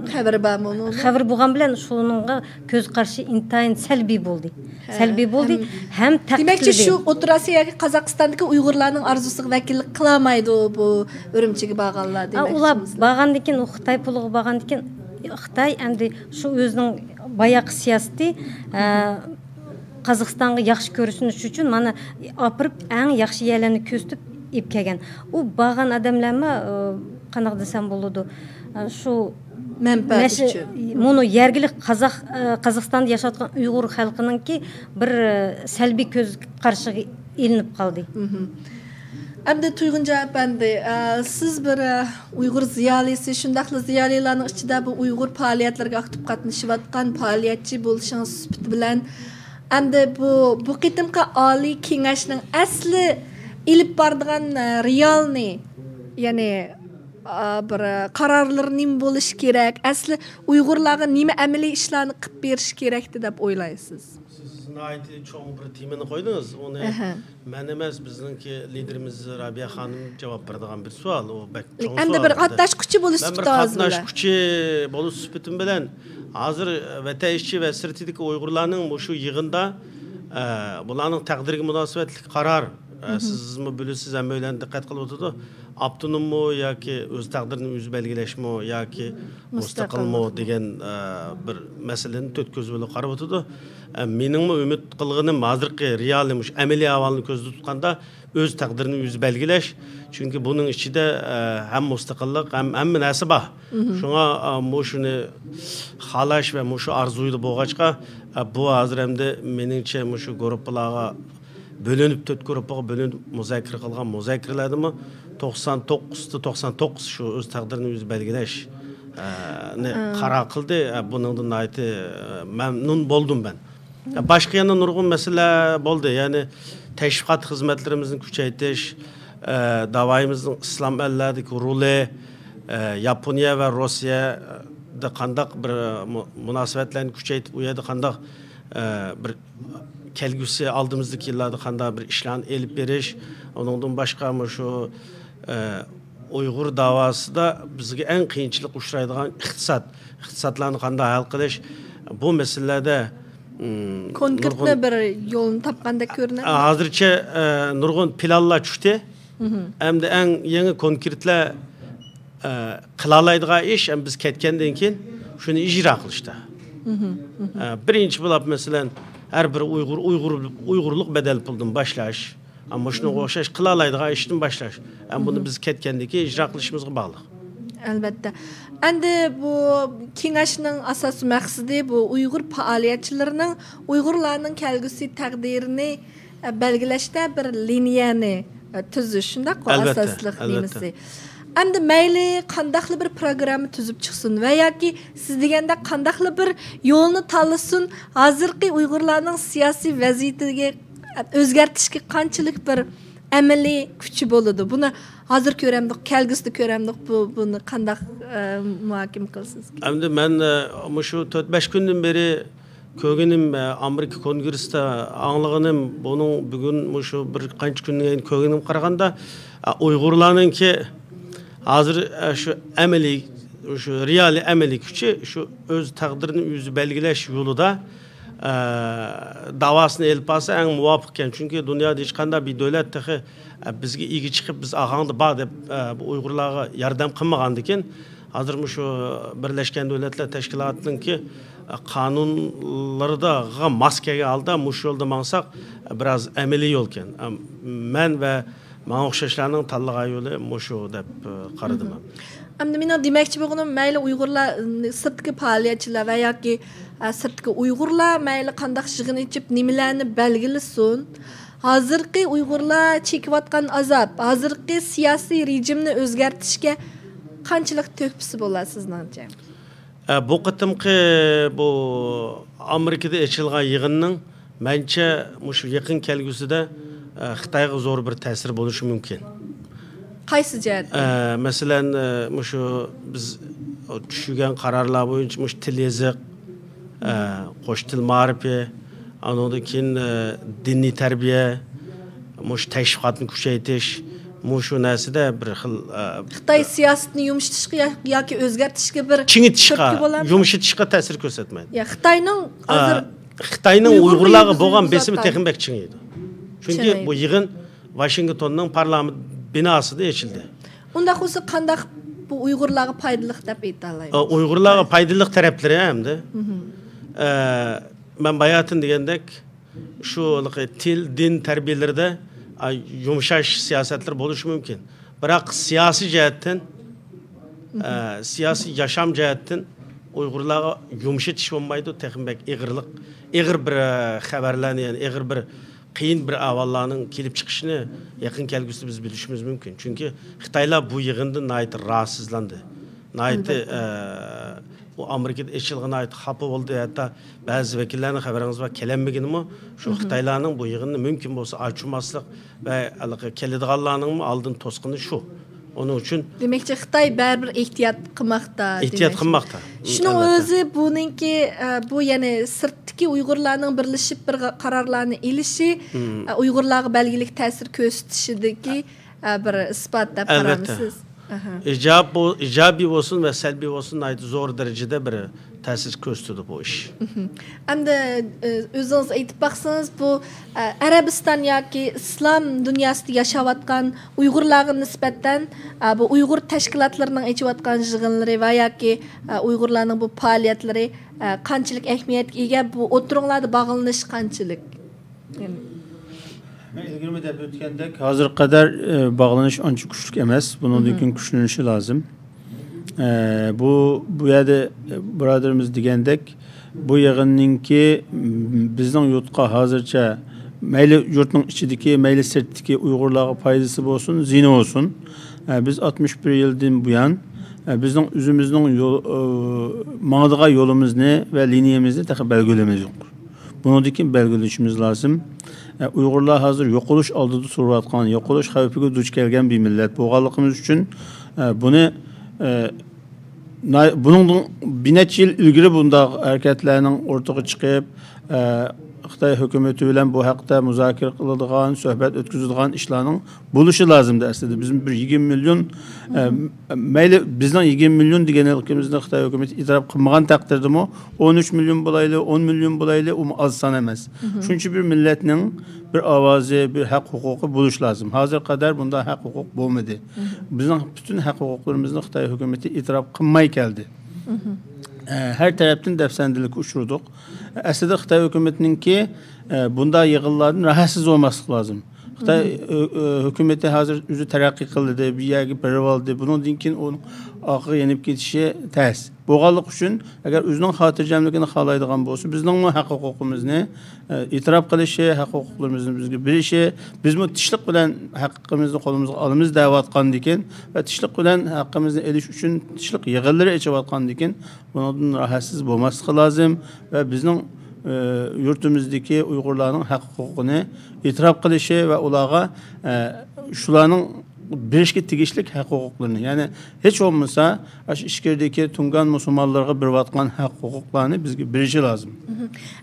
خەۋىرى بارمۇ ئۇنىڭ؟ خەۋىرى بولغان بىلەن شۇنىڭغا كۆز قارىشى ئىنتايىن سەلبىي بولدى. ھە، سەلبىي بولدى ھەم، ھەم دېمەككى، تەنقىدلىدى. شۇ ئوتتۇرا ئاسىيا ياكى قازاقىستاندىكى ئۇيغۇرلارنىڭ ئارزۇسىغا ۋەكىللىك قىلالمايدۇ بۇ ئۈرۈمچىگە بارغانلار ئا، ئۇلار دېمەكچىمىز. بارغاندىن كېيىن، ئۇ خىتاي پۇلىغا بارغاندىن كېيىن، خىتاي ئەمدى شۇ ئۆزىنىڭ باياقى سىياسىتى، ئە، قازاقىستانغا ياخشى كۆرسىتىش ئۈچۈن مانا ئاپىرىپ ئەڭ ياخشى يەرلەرنى كۆرسىتىپ ئېلىپ كەلگەن. ئۇ بارغان ئادەملەرمۇ، ئە، قانداق دېسەم بولىدۇ، ئە، شۇ مەنپەئەت ئۈچۈن. مۇنۇ يەرگىلىك قازاق، ئە، قازاقىستاندا ياشاۋاتقان ئۇيغۇر خەلقىنىڭكى بىر، ئە، سەلبىي كۆز قارىشىغا ئېلىنىپ قالدى. ئەمدى تۇيغۇنجان ئەپەندى، ئە، سىز بىر، ئە، ئۇيغۇر زىيالىيسى، شۇنداقلا زىيالىيلارنىڭ ئىچىدە بۇ ئۇيغۇر پائالىيەتلىرىگە ئاكتىپ قاتنىشىۋاتقان پائالىيەتچى بولۇشىڭىز سۈپىتى بىلەن، ئەمدى بۇ، بۇ قېتىمقى ئالىي كېڭەشنىڭ ئەسلى ئېلىپ بارىدىغان، ئە، رېئالنى، يەنى، ئا، بىر قارارلىرى نېمە بولۇشى كېرەك؟ ئەسلى ئۇيغۇرلارغا نېمە ئەمەلىي ئىشلارنى قىلىپ بېرىش كېرەكتى دەپ ئويلايسىز؟ سىز ناھايىتى چوڭ بىر تېمىنى قويدىڭىز. ئۇنى ئەھە. مەن ئەمەس، بىزنىڭكى لىدېرىمىز رابىيە خانىم جاۋاب بېرىدىغان بىر سوئال. ئۇ بەك چوڭ ئەمدى سوئال بىر ئەمدى. قاتناشقۇچى بولۇش مەن بىر سۈپىتىڭىز بىلەن. قاتناشقۇچى بولۇش سۈپىتىم بىلەن ھازىر ۋەتەن ئىچى ۋە سىرتىدىكى ئۇيغۇرلارنىڭ مۇشۇ يىغىندا، ئە، بۇلارنىڭ تەقدىرىگە مۇناسىۋەتلىك قارار، ئە، مھم. سىزمۇ بىلىسىز، ھەممەيلەن دىققەت قىلىۋاتىدۇ. ئاپتونوممۇ ياكى ئۆز تەقدىرىنى ئۆزى بەلگىلەشمۇ ياكى مۇستەقىللىق. مۇستەقىلمۇ دېگەن، ئە، بىر مەسىلىنى تۆت كۆز بىلەن قاراۋاتىدۇ. ئە، مېنىڭمۇ ئۈمىد قىلغىنىم ھازىرقى رېئالىي، مۇشۇ ئەمەلىي ئەھۋالنى كۆزدە تۇتقاندا ئۆز تەقدىرىنى ئۆزى بەلگىلەش. چۈنكى بۇنىڭ ئىچىدە، ئە، ھەم مۇستەقىللىق، ھەم ھەممە نەرسە بار. مھم. شۇڭا، ئە، مۇشۇنى خالاش ۋە مۇشۇ ئارزۇيدا بولغاچقا، ئە، بۇ ھازىر ئەمدى مېنىڭچە مۇشۇ گۇرۇپپىلارغا بۆلۈنۈپ، تۆت گۇرۇپپىغا بۆلۈنۈپ مۇزاكىرە قىلغان مۇزاكىرىلەردىمۇ توقسان توققۇزدا توقسان توققۇز شۇ ئۆز تەقدىرىنى ئۆزى بەلگىلەش، ئە، نى قارار قىلدى. ئە، بۇنىڭدىن ناھايىتى، ئە، مەمنۇن بولدۇم مەن. ئە، باشقا يەنە نۇرغۇن مەسىلە بولدى. يەنى تەشۋىقات خىزمەتلىرىمىزنى كۈچەيتىش، ئە، داۋايىمىزنىڭ ئىسلام ئەللەردىكى رولى، ئە، ياپونىيە ۋە روسىيەدە قانداق بىر مۇ-، مۇناسىۋەتلەرنى كۈچەيتىپ، ئۇ يەردە قانداق، ئە، بىر كەلگۈسى ئالدىمىزدىكى يىللاردا قانداق بىر ئىشلارنى ئېلىپ بېرىش، ئۇنىڭدىن باشقا مۇشۇ، ئە، ئۇيغۇر داۋاسىدا بىزگە ئەڭ قىيىنچىلىق ئۇچرايدىغان ئىقتىساد، ئىقتىسادلارنى قانداق ھەل قىلىش، بۇ مەسىلىلەردە، ئىم، كونكرېتنى نۇرغۇن بىر يولنى تاپقاندەك كۆرۈنەمدۇ؟ ھازىرچە، ئە، نۇرغۇن پىلانلار چۈشتى. ئەمدى ئەڭ يېڭى كونكرېتلار، ئە، قىلالايدىغان ئىش، ئەمدى بىز كەتكەندىن كېيىن شۇنى ئىجرا قىلىشتا. ئە، بىرىنچى بولۇپ، مەسىلەن، ھەر بىر ئۇيغۇر، ئۇيغۇر، ئۇيغۇرلۇق بەدەل پۇلىدىن باشلاش. ئە، مۇشۇنىڭغا ئوخشاش قىلالايدىغان ئىشتىن باشلاش. ئەمدى بۇنى بىز كەتكەندىن كېيىن ئىجرا قىلىشىمىزغا باغلىق. ئەلۋەتتە. ئەمدى بۇ كېڭەشنىڭ ئاساسىي مەقسىتى بۇ ئۇيغۇر پائالىيەتچىلىرىنىڭ ئۇيغۇرلارنىڭ كەلگۈسى تەقدىرىنى، ئە، بەلگىلەشتە بىر لىنىيەنى، ئە، تۈزۈش، شۇنداققۇ؟ ئەلۋەتتە، ئاساسلىق ئەلۋەتتە. نېمىسى. ئەمدى مەيلى قانداقلا بىر پروگرامما تۈزۈپ چىقسۇن ۋە ياكى سىز دېگەندەك قانداقلا بىر يولنى تاللىسۇن، ھازىرقى ئۇيغۇرلارنىڭ سىياسىي ۋەزىيىتىگە ئۆزگەرتىشكە قانچىلىك بىر ئەمەلىي كۈچى بولىدۇ؟ بۇنى ھازىر كۆرەمدۇق، كەلگۈسىدە كۆرەمدۇق، بۇ، بۇنى قانداق، ئە، مۇھاكىمە قىلىسىز؟ ئەمدى مەن، ئە، مۇشۇ تۆت بەش كۈندىن بېرى كۆرگىنىم، ئە، ئامېرىكا كونگرېسسىدا ئاڭلىغىنىم، بۇنىڭ بۈگۈن مۇشۇ بىر قانچە كۈندىن كېيىن كۆرگىنىمگە قارىغاندا، ئە، ئۇيغۇرلارنىڭكى ھازىر، ئە، شۇ ئەمەلىي، شۇ رېئالىي ئەمەلىي كۈچى شۇ ئۆز تەقدىرىنى ئۆزى بەلگىلەش يولىدا، ئە، داۋاسىنى ئېلىپ بارسا ئەڭ مۇۋاپىق ئىكەن. چۈنكى دۇنيادا ھېچقانداق بىر دۆلەت تېخى، ئە، بىزگە ئىگە چىقىپ، بىز ئاغاڭدا بار دەپ، ئە، بۇ ئۇيغۇرلارغا ياردەم قىلمىغاندىكىن، ھازىر مۇشۇ بىرلەشكەن دۆلەتلەر تەشكىلاتىنىڭكى، ئە، قانۇنلىرىغا ماس كەلگەن ھالدا مۇشۇ يولدا ماڭساق، ئە، بىراز ئەمەلىي يولكەن. ئە، مەن ۋە ماڭا ئوخشاشلارنىڭ تاللىغان يولى مۇشۇ دەپ، ئە، قارىدىم. ئەمدى مېنىڭ دېمەكچى بولغىنىم، مەيلى ئۇيغۇرلار، ئىم، سىرتتىكى پائالىيەتچىلەر ۋە ياكى، ئە، سىرتتىكى ئۇيغۇرلار مەيلى قانداق يىغىن ئېچىپ، نېمىلەرنى بەلگىلىسۇن، ھازىرقى ئۇيغۇرلار چېكىۋاتقان ئازاب، ھازىرقى سىياسىي رېجىمنى ئۆزگەرتىشكە قانچىلىك تۆھپىسى بولار سىزنىڭچە؟ ئە، بۇ قېتىمقى بۇ ئامېرىكىدا ئېچىلغان يىغىننىڭ مەنچە مۇشۇ يېقىن كەلگۈسىدە، ئە، خىتايغا زور بىر تەسىرى بولۇشى مۇمكىن. قايسى جەھەتتىن؟ ئە، مەسىلەن، ئە، مۇشۇ بىز چۈشۈرگەن قارارلار بويىچە مۇشۇ تىل يېزىق، ئە، قوش تىل مائارىپى، ئانىڭدىن كېيىن، ئە، دىنىي تەربىيە، مۇشۇ تەشۋىقاتنى كۈچەيتىش، مۇشۇ نەرسىدە بىر خىل، ئە، خىتاي سىياسىتىنى يۇمشىتىشقا يا-، ياكى ئۆزگەرتىشكە بىر چىڭىتىشقا، تۈرتكە بولامدۇ؟ يۇمشىتىشقا تەسىر كۆرسەتمەيدۇ. يا، خىتاينىڭ ئە، ھازىر خىتاينىڭ ئۇيغۇرلارغا بولغان بېسىمى تېخىمۇ بەك چىڭىيدۇ. چۈنكى بۇ يىغىن ۋاشىنگتوننىڭ پارلامېنت بىناسىدا ئېچىلدى. ئۇنداق بولسا قانداق بۇ ئۇيغۇرلارغا پايدىلىق دەپ ئېيتالايمىز؟ ئۇيغۇرلارغا پايدىلىق تەرەپلىرى ھەمدە، ئە، مەن باياتىن دېگەندەك، شۇ ھېلىقى تىل، دىن تەربىيەلىرىدە، ئە، يۇمشاش سىياسەتلەر بولۇشى مۇمكىن. بىراق سىياسىي جەھەتتىن، ئە، سىياسىي ياشام جەھەتتىن ئۇيغۇرلارغا يۇمشىتىش بولمايدۇ، تېخىمۇ بەك ئېغىرلىق، ئېغىر بىر، ئە، خەۋەرلەرنى، يەنى ئېغىر بىر قىيىن بىر ئەھۋاللارنىڭ كېلىپ چىقىشىنى يېقىن كەلگۈسىدە بىز بىلىشىمىز مۇمكىن. چۈنكى خىتايلار بۇ يىغىندىن ناھايىتى راھەتسىزلاندى. ناھايىتى، ئە، ئۇ ئامېرىكىدا ئېچىلغان ناھايىتى خاپا بولدى. ھەتتا بەزى ۋەكىللەرنىڭ خەۋىرىڭىز بار، كېلەلمىگىنىمۇ شۇ خىتايلارنىڭ بۇ يىغىننى مۇمكىن بولسا ئاچماسلىق ۋە ھېلىقى كېلىدىغانلارنىڭمۇ ئالدىنى توسقىنى شۇ. ئۇنىڭ ئۈچۈن دېمەكچى، خىتاي بەرىبىر ئېھتىيات قىلماقتا، ئېھتىيات قىلماقتا. شۇنىڭ ئۆزى بۇنىڭكى، ئە، بۇ يەنى سىرتتىكى ئۇيغۇرلارنىڭ بىرلىشىپ بىر قارارلارنى ئېلىشى، ئە، ئۇيغۇرلارغا بەلگىلىك تەسىر كۆرسىتىشىدىكى، ئە، بىر ئىسپات دەپ قارامسىز؟ ئىجاب بو-، ئىجابىي بولسۇن ۋە سەلبىي بولسۇن، ناھايىتى زور دەرىجىدە بىر تەسىر كۆرسىتىدۇ بۇ ئىش. ئەمدى، ئۆزىڭىز ئېيتىپ باقسىڭىز، بۇ، ئەرەبىستان ياكى ئىسلام دۇنياسىدا ياشاۋاتقان ئۇيغۇرلارغا نىسبەتەن، بۇ ئۇيغۇر تەشكىلاتلىرىنىڭ ئېچىۋاتقان يىغىنلىرى ۋە ياكى، ئۇيغۇرلارنىڭ بۇ پائالىيەتلىرى، قانچىلىك ئەھمىيەتكە ئىگە، بۇ ئوتتۇرىڭلاردا باغلىنىش قانچىلىك؟ مەن ئىلگىرىمۇ دەپ ئۆتكەندەك، ھازىرغا قەدەر، ئە، باغلىنىش ئانچە كۈچلۈك ئەمەس. بۇنىڭدىن كېيىن كۈچلىنىشى لازىم. ئە، بۇ، بۇ يەردە، ئە، بۇرادىرىمىز دېگەندەك، بۇ يىغىننىڭكى، م، بىزنىڭ يۇرتقا ھازىرچە مەيلى يۇرتنىڭ ئىچىدىكى، مەيلى سىرتتىكى ئۇيغۇرلارغا پايدىسى بولسۇن، زىيىنى بولسۇن، ئە، بىز ئاتمىش بىر يىلدىن بۇيان، ئە، بىزنىڭ ئۆزىمىزنىڭ يول، ئە، ماڭىدىغان يولىمىزنى ۋە لىنىيەمىزنى تېخى بەلگىلىمىز يوق. بۇنىڭدىن كېيىن بەلگىلىشىمىز لازىم. ئە، ئۇيغۇرلار ھازىر يوقىلىش ئالدىدا تۇرۇۋاتقان، يوقىلىش خەۋپىگە دۇچ كەلگەن بىر مىللەت بولغانلىقىمىز ئۈچۈن، ئە، بۇنى، ئە، ناي-، بۇنىڭدىن بىر نەچچە يىل ئىلگىرى بۇنداق ھەرىكەتلەرنىڭ ئوتتۇرىغا چىقىپ، ئە، خىتاي ھۆكۈمىتى بىلەن بۇ ھەقتە مۇزاكىرە قىلىدىغان، سۆھبەت ئۆتكۈزىدىغان ئىشلارنىڭ بولۇشى لازىمدى ئەسلىدە. بىزمۇ بىر يىگىرمە مىليون، ئە، مەيلى بىزنىڭ يىگىرمە مىليون دېگەنلىكىمىزنى خىتاي ھۆكۈمىتى ئېتىراپ قىلمىغان تەقدىردىمۇ، ئون ئۈچ مىليون بولايلى، ئون مىليون بولايلى، ئۇمۇ ئاز سان ئەمەس. شۇنچە بىر مىللەتنىڭ بىر ئاۋازى، بىر ھەق ھوقۇقى بولۇش لازىم. ھازىرغا قەدەر بۇنداق ھەق ھوقۇق بولمىدى. بىزنىڭ پۈتۈن ھەق ھوقۇقلىرىمىزنى خىتاي ھۆكۈمىتى ئېتىراپ قىلماي كەلدى. ئە، ھەر تەرەپتىن دەپسەندىلىككە ئۇچرىدۇق. ئەسلىدە خىتاي ھۆكۈمىتىنىڭكى، ئە، بۇنداق يىغىنلاردىن راھەتسىز بولماسلىق لازىم. خىتاي ھۆ-، ھۆ-، ھۆكۈمىتى ھازىر ئۆزى تەرەققىي قىلدى، بىر يەرگە بېرىۋالدى. بۇنىڭدىن كېيىن ئۇنىڭ ئارقىغا يېنىپ كېتىشى تەس. بولغانلىقى ئۈچۈن، ئەگەر ئۆزىنىڭ خاتىرجەملىكىنى خالايدىغان بولسا، بىزنىڭمۇ ھەق ھوقۇقىمىزنى، ئە، ئېتىراپ قىلىشى، ھەق ھوقۇقلىرىمىزنى بىزگە بېرىشى، بىزمۇ تىنچلىق بىلەن ھەققىمىزنى قولىمىزغا ئالىمىز دەۋاتقاندىكىن ۋە تىنچلىق بىلەن ھەققىمىزنى ئېلىش ئۈچۈن تىنچلىق يىغىنلىرى ئېچىۋاتقاندىكىن، بۇنىڭدىن راھەتسىز بولماسلىقى لازىم ۋە بىزنىڭ، ئە، يۇرتىمىزدىكى ئۇيغۇرلارنىڭ ھەق ھوقۇقىنى ئېتىراپ قىلىشى ۋە ئۇلارغا، ئە، شۇلارنىڭ بېرىشكە تېگىشلىك ھەق ھوقۇقلىرىنى، يەنى ھېچ بولمىسا ئاشۇ ئىچكىرىدىكى تۇڭگان مۇسۇلمانلىرىغا بېرىۋاتقان ھەق ھوقۇقلارنى بىزگە بېرىشى لازىم.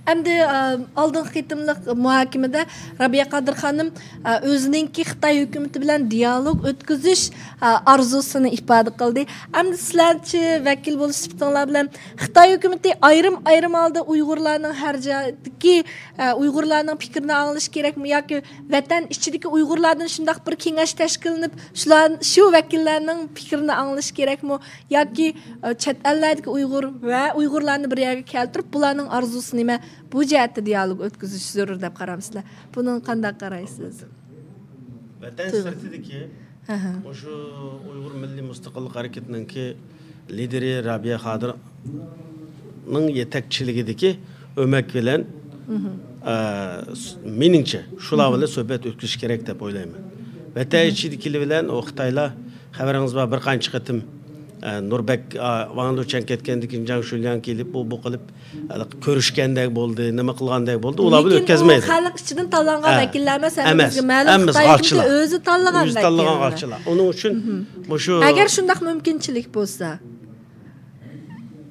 ئەمدى، ئە، ئالدىنقى قېتىملىق مۇھاكىمىدە رابىيە قادىر خانىم، ئە، ئۆزىنىڭكى خىتاي ھۆكۈمىتى بىلەن دىيالوگ ئۆتكۈزۈش، ئە، ئارزۇسىنى ئىپادە قىلدى. ئەمدى سىلەرچە ۋەكىل بولۇش سۈپىتىڭلار بىلەن خىتاي ھۆكۈمىتى ئايرىم-ئايرىم ھالدا ئۇيغۇرلارنىڭ ھەر جايدىكى، ئە، ئۇيغۇرلارنىڭ پىكرىنى ئاڭلىشى كېرەكمۇ ياكى ۋەتەن ئىچىدىكى ئۇيغۇرلاردىن شۇنداق بىر كېڭەش تەشكىللىنىپ، شۇلار، شۇ ۋەكىللەرنىڭ پىكرىنى ئاڭلىشى كېرەكمۇ ياكى، ئە، چەت ئەللەردىكى ئۇيغۇر ۋە ئۇيغۇرلارنى بىر يەرگە كەلتۈرۈپ، بۇلارنىڭ ئارزۇسى نېمە، بۇ جەھەتتە دىيالوگ ئۆتكۈزۈش زۆرۈر دەپ قارامسىلەر؟ بۇنىڭغا قانداق قارايسىز؟ ۋەتەن سىرتىدىكى مۇشۇ ئۇيغۇر مىللىي مۇستەقىللىق ھەرىكىتىنىڭكى لىدىرى رابىيە قادىرنىڭ يېتەكچىلىكىدىكى ئۆمەك بىلەن، ئە، س-، مېنىڭچە، شۇلار بىلەن سۆھبەت ئۆتكۈزۈش كېرەك دەپ ئويلايمەن. ۋەتەن ئىچىدىكىلەر بىلەن ئۇ خىتايلار، خەۋىرىڭىز بار، بىر قانچە قېتىم، ئە، نۇربەك، ئا، ۋاڭ لېچۈەن كەتكەندىن كېيىن جاڭ شۈلياڭ كېلىپ، ئۇ بۇ قىلىپ، ھېلىقى كۆرۈشكەندەك بولدى، نېمە قىلغاندەك بولدى، ئۇلار بىلەن لېكىن ئۇ ئۆتكەزمەيدۇ. خەلق ئىچىدىن تاللانغان ھە. ۋەكىللەر ئەمەس، ھەممىمىزگە مەلۇم. ئەممىسى خىتاي ھۆكۈمىتى غالچىلار. ئۆزى تاللىغان ئۆزى تاللىغان ۋەكىللەر. غالچىلار. ئۇنىڭ ئۈچۈن مۇشۇ ئەگەر شۇنداق مۇمكىنچىلىك بولسا،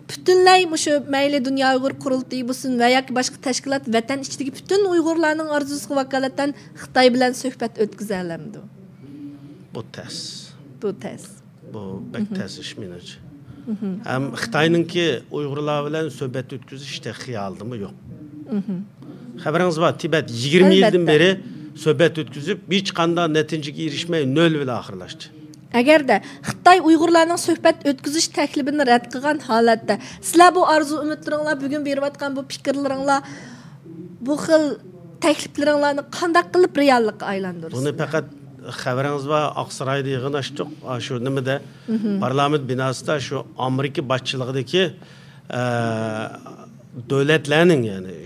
پۈتۈنلەي مۇشۇ مەيلى دۇنيا ئۇيغۇر قۇرۇلتىيى بولسۇن ۋە ياكى باشقا تەشكىلات ۋەتەن ئىچىدىكى پۈتۈن ئۇيغۇرلارنىڭ ئارزۇسىغا ۋاكالىتەن خىتاي بىلەن سۆھبەت ئۆتكۈزەلەمدۇ؟ بۇ تەس. بۇ تەس. بۇ بەك تەس ئىش، مېنىڭچە. ھەم خىتاينىڭكى ئۇيغۇرلار بىلەن سۆھبەت ئۆتكۈزۈش تېخى خىيالىدىمۇ يوق. خەۋىرىڭىز بار، تىبەت يىگىرمە يىلدىن ئەلۋەتتە. بېرى سۆھبەت ئۆتكۈزۈپ، ھېچقانداق نەتىجىگە ئېرىشمەي، نۆل بىلەن ئاخىرلاشتى. ئەگەردە خىتاي ئۇيغۇرلارنىڭ سۆھبەت ئۆتكۈزۈش تەكلىپىنى رەت قىلغان ھالەتتە، سىلەر بۇ ئارزۇ ئۈمىدلىرىڭلار، بۈگۈن بېرىۋاتقان بۇ پىكىرلىرىڭلار، بۇ خىل تەكلىپلىرىڭلارنى قانداق قىلىپ رېئاللىققا ئايلاندۇرىسىلەر؟ بۇنى پەقەت خەۋىرىڭىز بار، ئاقسارايدا يىغىن ئاچتۇق. ئاشۇ نېمىدە، پارلامېنت بىناسىدا شۇ ئامېرىكا باشچىلىقىدىكى، ئە، دۆلەتلەرنىڭ، يەنى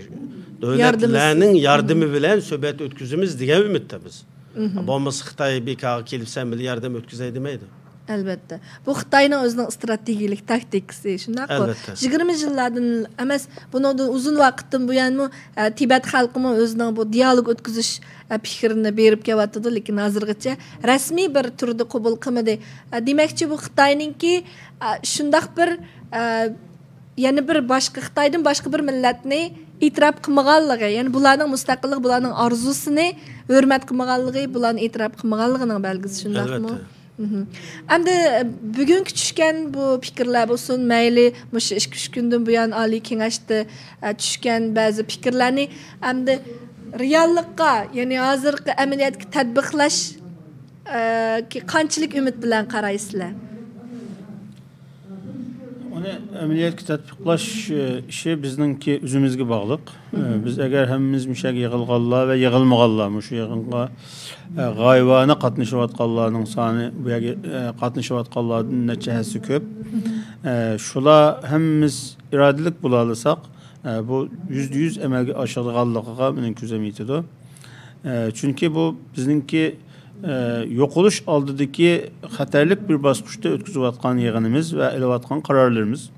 دۆلەتلەرنىڭ ياردىمى بىلەن سۆھبەت ئۆتكۈزىمىز دېگەن ئۈمىدتە بىز. بولمىسا خىتاي بىكارغا كېلىپ سەن بىلەن ياردەم ئۆتكۈزەي دېمەيدۇ. ئەلۋەتتە. بۇ خىتاينىڭ ئۆزىنىڭ ئىستراتېگىيىلىك تاكتىكىسى، شۇنداققۇ؟ ئەلۋەتتە. يىگىرمە يىللاردىن ئەمەس، بۇنىڭدىن ئۇزۇن ۋاقىتتىن بۇيانمۇ، ئە، تىبەت خەلقىمۇ ئۆزىنىڭ بۇ دىيالوگ ئۆتكۈزۈش، ئە، پىكرىنى بېرىپ كېلىۋاتىدۇ، لېكىن ھازىرغىچە رەسمىي بىر تۈردە قوبۇل قىلمىدى. ئە، دېمەكچى، بۇ خىتاينىڭكى، ئە، شۇنداق بىر، ئە، يەنە بىر باشقا، خىتايدىن باشقا بىر مىللەتنى ئېتىراپ قىلمىغانلىقى، يەنى بۇلارنىڭ مۇستەقىللىق، بۇلارنىڭ ئارزۇسىنى ھۆرمەت قىلمىغانلىقى، بۇلارنى ئېتىراپ قىلمىغانلىقىنىڭ بەلگىسى، شۇنداقمۇ؟ ئەلۋەتتە. مهم. ئەمدى بۈگۈنكى چۈشكەن بۇ پىكىرلەر بولسۇن، مەيلى مۇشۇ ئىككى، ئۈچ كۈندىن بۇيان ئالىي كېڭەشتە، ئە، چۈشكەن بەزى پىكىرلەرنى ئەمدى رېئاللىققا، يەنى ھازىرقى ئەمەلىيەتكە تەتبىقلاش، ئە، قانچىلىك ئۈمىد بىلەن قارايسىلەر؟ ئۇنى ئەمەلىيەتكە تەتبىقلاش، ئە، ئىشى بىزنىڭكى ئۆزىمىزگە باغلىق. ئە، بىز ئەگەر ھەممىمىز مۇشۇ يەرگە يىغىلغانلار ۋە يىغىلمىغانلار، مۇشۇ يىغىنغا، ئە، غايىۋانە قاتنىشىۋاتقانلارنىڭ سانى بۇ يەرگە، ئە، قاتنىشىۋاتقانلاردىن نەچچە ھەسسە كۆپ. ئە، شۇلار ھەممىمىز ئىرادىلىك بولالىساق، ئە، بۇ يۈزدە يۈز ئەمەلگە ئاشىدىغانلىقىغا مېنىڭ كۆزۈم يېتىدۇ. ئە، چۈنكى بۇ بىزنىڭكى، ئە، يوقىلىش ئالدىدىكى خەتەرلىك بىر باسقۇچتا ئۆتكۈزۈۋاتقان يىغىنىمىز ۋە ئېلىۋاتقان قارارلىرىمىز.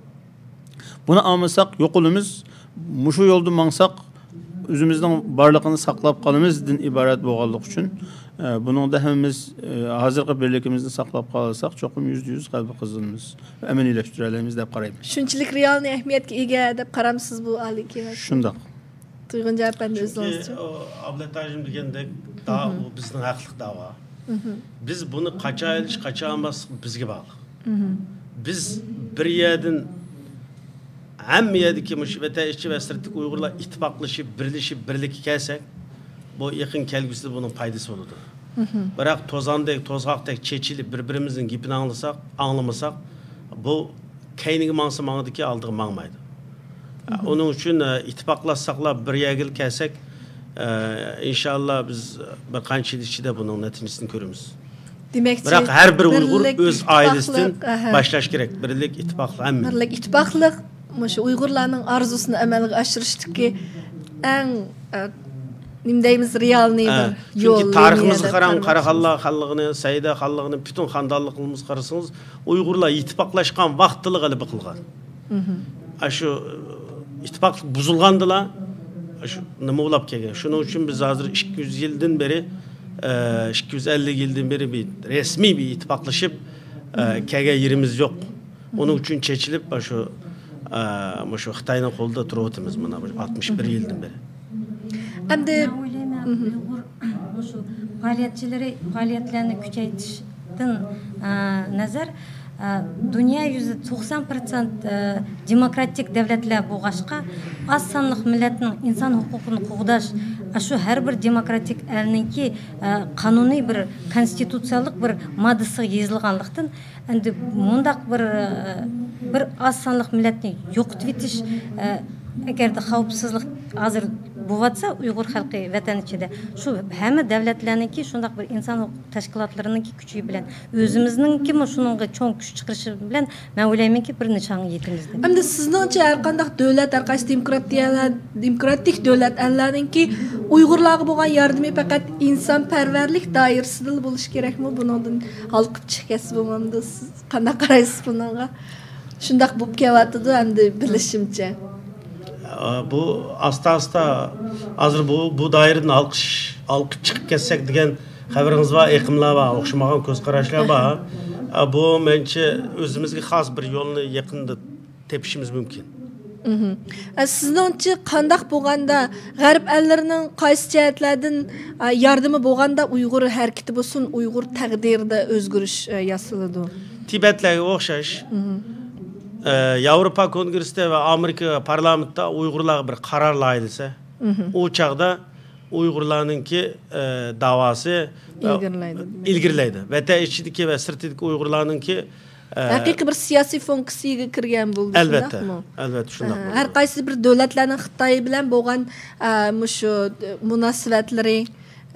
بۇنى ئالمىساق يوقىلىمىز، مۇشۇ يولدا ماڭساق ئۆزىمىزنىڭ بارلىقىنى ساقلاپ قالىمىزدىن ئىبارەت بولغانلىقى ئۈچۈن، ئە، بۇنىڭدا ھەممىمىز، ئە، ھازىرقى بىرلىكىمىزنى ساقلاپ قالساق چوقۇم يۈزدە يۈز غەلىبە قازىنىمىز ۋە ئەمەلىيلەشتۈرەلەيمىز دەپ قارايمەن. شۇنچىلىك رېئالنىي ئەھمىيەتكە ئىگە دەپ قارامسىز بۇ ئالىي كېڭەش؟ شۇنداق. تۇيغۇن ئەپەندى، چۈنكى ئۆزىڭىزچە؟ ئۇ ئابلەت ھاجىم دېگەندەك، دا-، ئۇ بىزنىڭ ھەقلىق داۋا. بىز بۇنى قاچان ئېلىش، قاچان ئالماسلىق بىزگە باغلىق. بىز بىر يەردىن، ھەممە يەردىكى مۇشۇ ۋەتەن ئىچى ۋە سىرتتىكى ئۇيغۇرلار ئىتتىپاقلىشىپ، بىرلىشىپ، بىرلىككە كەلسەك، بۇ يېقىن كەلگۈسىدە بۇنىڭ پايدىسى بولىدۇ. بىراق توزاندەك، توزغاقتەك چېچىلىپ، بىر-بىرىمىزنىڭ گېپىنى ئاڭلىساق، ئاڭلىمىساق، بۇ كەينىگە ماڭسا ماڭىدىكى، ئالدىغا ماڭمايدۇ. ئۇنىڭ ئۈچۈن، ئە، ئىتتىپاقلاشساقلا، بىر يەرگىلا كەلسەك، ئە، ئىنشاللا بىز بىر قانچە يىل ئىچىدە بۇنىڭ نەتىجىسىنى كۆرىمىز. دېمەكچى، بىراق ھەر بىر ئۇيغۇر بىرلىك، ئۆز ئائىلىسىدىن ئىتتىپاقلىق، ئەھە. باشلاش كېرەك. بىرلىك، ئىتتىپاقلىق ھەممە. بىرلىك، ئىتتىپاقلىق مۇشۇ ئۇيغۇرلارنىڭ ئارزۇسىنى ئەمەلگە ئاشۇرۇشتىكى ئەڭ، ئە، نېمە دەيمىز، رېئالنىي ھە، بىر يول، چۈنكى تارىخىمىزغا لىنىيە دەپ قاراڭ، قارىمىز. قاراخانلار خانلىقىنى، سەئىدە خانلىقىنى، پۈتۈن خاندانلىقلىرىمىزغا قارىسىڭىز، ئۇيغۇرلار ئىتتىپاقلاشقان ۋاقىتتىلا غەلىبە قىلغان. ئاشۇ ئىتتىپاقلىق بۇزۇلغاندىلا، ئاشۇ نېمە بولاپ كەلگەن. شۇنىڭ ئۈچۈن بىز ھازىر ئىككى يۈز يىلدىن بېرى، ئە، ئىككى يۈز ئەللىك يىلدىن بېرى بىر رەسمىي بىر ئىتتىپاقلىشىپ، ئە، كەلگەن يېرىمىز يوق. ئۇنىڭ ئۈچۈن چېچىلىپ، ئاشۇ، ئە، مۇشۇ خىتاينىڭ قولىدا تۇرۇۋاتىمىز مانا بۇ ئاتمىش بىر يىلدىن بېرى. ئەمدى مەن ئويلايمەن، ئۇيغۇر مۇشۇ پائالىيەتچىلىرى پائالىيەتلەرنى كۈچەيتىشتىن، ئە، نەزەر، ئە، دۇنيا يۈزى توقسان پىرسەنت، ئە، دېموكراتىك دۆلەتلەر بولغاچقا، ئاز سانلىق مىللەتنىڭ ئىنسان ھوقۇقىنى قوغداش، ئە، شۇ ھەر بىر دېموكراتىك ئەلنىڭكى، ئە، قانۇنىي بىر كونستىتۇتسىيەلىك بىر ماددىسىغا يېزىلغانلىقتىن، ئەمدى مۇنداق بىر، بىر ئاز سانلىق مىللەتنى يوقىتىۋېتىش، ئە، ئەگەردە خەۋپسىزلىك ھازىر بولۇۋاتسا، ئۇيغۇر خەلقى ۋەتەن ئىچىدە، شۇ ھەممە دۆلەتلەرنىڭكى، شۇنداق بىر ئىنسان ھوقۇق تەشكىلاتلىرىنىڭكى كۈچى بىلەن، ئۆزىمىزنىڭكىمۇ شۇنىڭغا چوڭ كۈچ چىقىرىشى بىلەن، مەن ئويلايمەنكى، بىر نىشانغا يېتىمىز دەپ. ئەمدى سىزنىڭچە، ھەر قانداق دۆلەت، ھەر قايسى دېموكراتىيەلەر، دېموكراتىك دۆلەت ئەللەرنىڭكى ئۇيغۇرلارغا بولغان ياردىمى پەقەت ئىنسانپەرۋەرلىك دائىرىسىدىلا بولۇشى كېرەكمۇ؟ بۇنىڭدىن ھالقىپ چىقىپ كەتسە بولمامدۇ؟ سىز قانداق قارايسىز بۇنىڭغا؟ شۇنداق بولۇپ كېلىۋاتىدۇ ئەمدى بىلىشىمچە. ئا، بۇ ئاستا-ئاستا ھازىر بۇ، بۇ دائىرىدىن ھالقىش-، ھالقىپ چىقىپ كەتسەك دېگەن خەۋىرىڭىز بار، ئېقىملار بار، ئوخشىمىغان كۆز قاراشلار بار. ئا، بۇ مەنچە ئۆزىمىزگە خاس بىر يولنى يېقىندا تېپىشىمىز مۇمكىن. ئە، سىزنىڭچە قانداق بولغاندا، غەرب ئەللىرىنىڭ قايسى جەھەتلەردىن، ئە، ياردىمى بولغاندا ئۇيغۇر ھەرىكىتى بولسۇن، ئۇيغۇر تەقدىرىدە ئۆزگىرىش، ئە، ياسىلىدۇ؟ تىبەتلەرگە ئوخشاش. ئە، ياۋروپا كونگرېسسىدا ۋە ئامېرىكا پارلامېنتىدا ئۇيغۇرلارغا بىر قارار لايىھىلىسە، ئۇ چاغدا ئۇيغۇرلارنىڭكى، ئە، داۋاسى، ئە، ئىلگىرىلەيدۇ. ئىلگىرىلەيدۇ. ۋەتەن ئىچىدىكى ۋە سىرتىدىكى ئۇيغۇرلارنىڭكى، ئە، ھەقىقىي بىر سىياسىي فۇنكسىيىگە كىرگەن بولىدۇ، ئەلۋەتتە، شۇنداقمۇ؟ ئەلۋەتتە، شۇنداق ئەھە. بولىدۇ. ھەر قايسى بىر دۆلەتلەرنىڭ خىتاي بىلەن بولغان، ئە، مۇشۇ مۇناسىۋەتلىرى،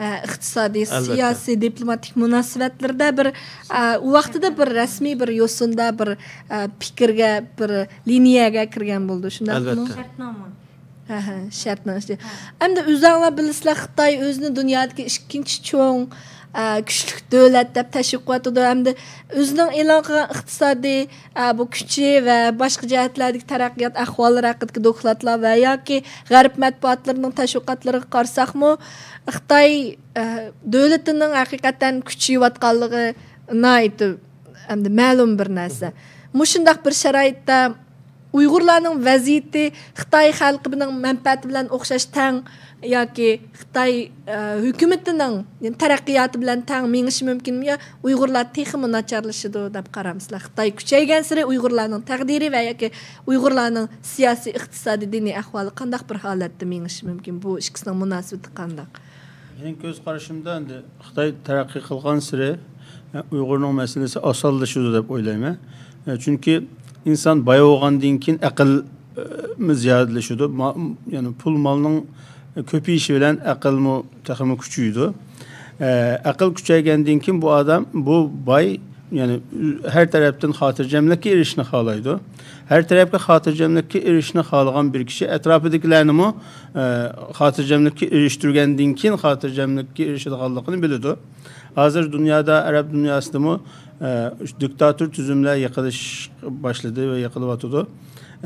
ئە، ئىقتىسادىي، ئەلۋەتتە. سىياسىي، دىپلوماتىك مۇناسىۋەتلىرىدە بىر، ئە، ئۇ ۋاقتىدا بىر رەسمىي بىر يوسۇندا بىر، ئە، پىكىرگە، بىر لىنىيەگە كىرگەن بولىدۇ، شۇنداقمۇ؟ ئەلۋەتتە. شەرتنامە. ھە، ھە، شەرتنىڭ ئىچىدە. ھە. ئەمدى ئۆزۈڭلار بىلىسىلەر، خىتاي ئۆزىنى دۇنيادىكى ئىككىنچى چوڭ، ئە، كۈچلۈك دۆلەت دەپ تەشۋىق قىلىۋاتىدۇ. ئەمدى ئۆزىنىڭ ئېلان قىلغان ئىقتىسادىي، ئە، بۇ كۈچى ۋە باشقا جەھەتلەردىكى تەرەققىيات ئەھۋالى ھەققىدىكى دوكلاتلار ۋە ياكى غەرب مەتبۇئاتلىرىنىڭ تەشۋىقاتلىرىغا قارىساقمۇ، خىتاي، ئە، دۆلىتىنىڭ ھەقىقەتەن كۈچىيىۋاتقانلىقى ناھايىتى ئەمدى مەلۇم بىر نەرسە. مۇشۇنداق بىر شارائىتتا ئۇيغۇرلارنىڭ ۋەزىيىتى خىتاي خەلقىنىڭ مەنپەئەتى بىلەن ئوخشاش تەڭ ياكى خىتاي، ئە، ھۆكۈمىتىنىڭ، يەنى، تەرەققىياتى بىلەن تەڭ مېڭىشى مۇمكىنمۇ يا ئۇيغۇرلار تېخىمۇ ناچارلىشىدۇ دەپ قارامسىلەر؟ خىتاي كۈچەيگەنسېرى ئۇيغۇرلارنىڭ تەقدىرى ۋە ياكى ئۇيغۇرلارنىڭ سىياسىي، ئىقتىسادىي، دىنىي ئەھۋالى قانداق بىر ھالەتتە مېڭىشى مۇمكىن؟ بۇ ئىككىسىنىڭ مۇناسىۋىتى قانداق؟ مېنىڭ كۆز قارىشىمدا، ئەمدى خىتاي تەرەققىي قىلغانسېرى، ئە، ئۇيغۇرنىڭ مەسىلىسى ئاسانلىشىدۇ دەپ ئويلايمەن. ئە، چۈنكى ئىنسان باي بولغاندىن كېيىن ئەقىل، ئە، مۇ زىيادىلىشىدۇ. ما-، يەنى پۇل مالنىڭ كۆپىيىشى بىلەن ئەقىلمۇ تېخىمۇ كۈچىيىدۇ. ئە، ئەقىل كۈچەيگەندىن كېيىن بۇ ئادەم، بۇ باي يەنى ھەر تەرەپتىن خاتىرجەملىككە ئېرىشىشنى خالايدۇ. ھەر تەرەپكە خاتىرجەملىككە ئېرىشىشنى خالىغان بىر كىشى ئەتراپىدىكىلەرنىمۇ، ئە، خاتىرجەملىككە ئېرىشتۈرگەندىن كېيىن خاتىرجەملىككە ئېرىشىدىغانلىقىنى بىلىدۇ. ھازىر دۇنيادا، ئەرەب دۇنياسىدىمۇ، ئە، دىكتاتور تۈزۈملەر يىقىلىش باشلىدى ۋە يىقىلىۋاتىدۇ.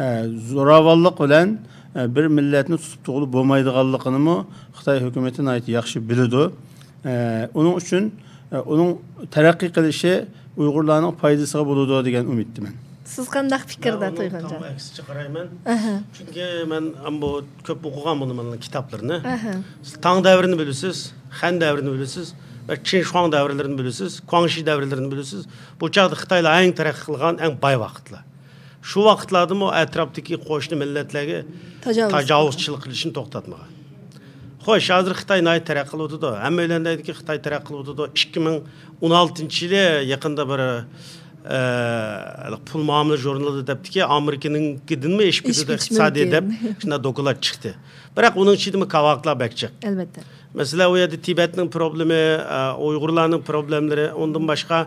ئە، زوراۋانلىق بىلەن، ئە، بىر مىللەتنى تۇتۇپ تۇرغىلى بولمايدىغانلىقىنىمۇ خىتاي ھۆكۈمىتى ناھايىتى ياخشى بىلىدۇ. ئە، ئۇنىڭ ئۈچۈن، ئە، ئۇنىڭ تەرەققىي قىلىشى ئۇيغۇرلارنىڭ پايدىسىغا بولىدۇ دېگەن ئۈمىدتىمەن. سىز قانداق پىكىردە، مەن ئۇنىڭ تۇيغۇنجان؟ تام ئەكسىچە قارايمەن. ئەھە. چۈنكى مەن ئەمما بۇ كۆپ ئوقۇغان بولدۇم ئۇنىڭ كىتابلىرىنى. ئەھە. سىز تاڭ دەۋرىنى بىلىسىز، خەن دەۋرىنى بىلىسىز ۋە چىن شۇاڭ دەۋرلىرىنى بىلىسىز، كۇاڭشى دەۋرلىرىنى بىلىسىز. بۇ چاغدا خىتايلار ئەڭ تەرەققىي قىلغان، ئەڭ باي ۋاقىتلار. شۇ ۋاقىتلاردىمۇ ئەتراپتىكى قوشنا مىللەتلەرگە تاجاۋۇز تاجاۋۇزچىلىق قىلىشنى توختاتمىغان. خوش، ھازىر خىتاي ناھايىتى تەرەققىي قىلىۋاتىدۇ. ھەممەيلەن دەيدىكى، خىتاي تەرەققىي قىلىۋاتىدۇ. ئىككى مىڭ ئون ئالتىنچى يىلى يېقىندا بىر، ئە، پۇل مۇئامىلە ژۇرنىلىدا دەپتىكى، ئامېرىكىنىڭكىدىنمۇ ئېشىپ ئېشىپ كېتىدۇ كېتىشى ئىقتىسادىي دەپ، مۇمكىن. شۇنداق دوكلات چىقتى. بىراق ئۇنىڭ ئىچىدىمۇ كاۋاكلار بەك جىق. ئەلۋەتتە. مەسىلەن، ئۇ يەردە تىبەتنىڭ پروبلېمى، ئە، ئۇيغۇرلارنىڭ پروبلېملىرى، ئۇندىن باشقا،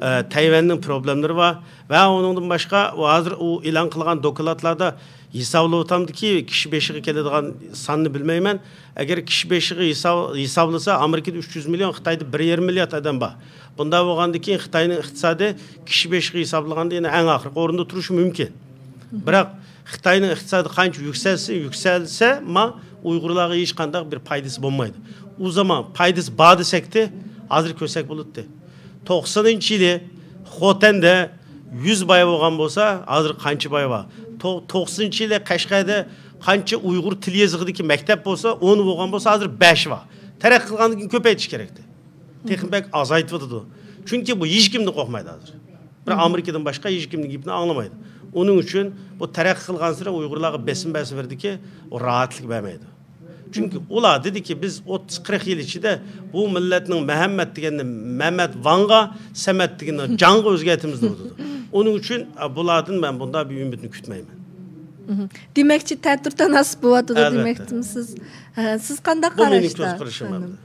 ئە، تەيۋەننىڭ پروبلېملىرى بار. ۋە ئۇنىڭدىن باشقا، ئۇ ھازىر ئۇ ئېلان قىلغان دوكلاتلاردا ھېسابلاۋاتامدىكى، كىشى بېشىغا كېلىدىغان ساننى بىلمەيمەن. ئەگەر كىشى بېشىغا ھېساب-، ھېسابلىسا، ئامېرىكىدا ئۈچ يۈز مىليون، خىتايدا بىر يېرىم مىليارد ئادەم بار. بۇنداق بولغاندىن كېيىن خىتاينىڭ ئىقتىسادى كىشى بېشىغا ھېسابلىغاندا يەنە ئەڭ ئاخىرقى ئورۇندا تۇرۇشى مۇمكىن. بىراق خىتاينىڭ ئىقتىسادى قانچە يۈكسەلسە، يۈكسەلسە، ما ئۇيغۇرلارغا ھېچقانداق بىر پايدىسى بولمايدۇ. ئۇ زامان پايدىسى بار دېسەكتى، ھازىر كۆرسەك بولاتتى. توقسىنىنچى يىلى خوتەندە يۈز باي بولغان بولسا، ھازىر قانچە باي بار؟ تو-، توقسىنىنچى يىلى قەشقەردە قانچە ئۇيغۇر تىل يېزىقىدىكى مەكتەپ بولسا، ئون بولغان بولسا، ھازىر بەش بار. تەرەققىي قىلغاندىن كېيىن كۆپەيتىش كېرەكتى. تېخى بەك ئازايتىۋاتىدۇ. چۈنكى بۇ ھېچكىمدىن قورقمايدۇ ھازىر. بىر ئامېرىكىدىن باشقا ھېچكىمنىڭ گېپىنى ئاڭلىمايدۇ. ئۇنىڭ ئۈچۈن بۇ تەرەققىي قىلغانسېرى ئۇيغۇرلارغا بېسىم بەرسە بېرىدىكى، ئۇ راھەتلىك بەرمەيدۇ. چۈنكى ئۇلار دېدىكى، بىز ئوتتۇز قىرىق يىل ئىچىدە بۇ مىللەتنىڭ مەھەممەت دېگەننى مەمەت ۋاڭغا، سەمەت دېگەننى جاڭغا ئۆزگەرتىمىز دەۋاتىدۇ. ئۇنىڭ ئۈچۈن، ئە، بۇلاردىن مەن بۇنداق بىر ئۈمىدنى كۈتمەيمەن. مهم. دېمەكچى، تەتۈر تاناسىپ بولۇۋاتىدۇ، ئەلۋەتتە. دېمەكچىمىسىز؟ ھە، سىز قانداق بۇ مېنىڭ قاراشتا؟ كۆز قارىشىم ئەمدى.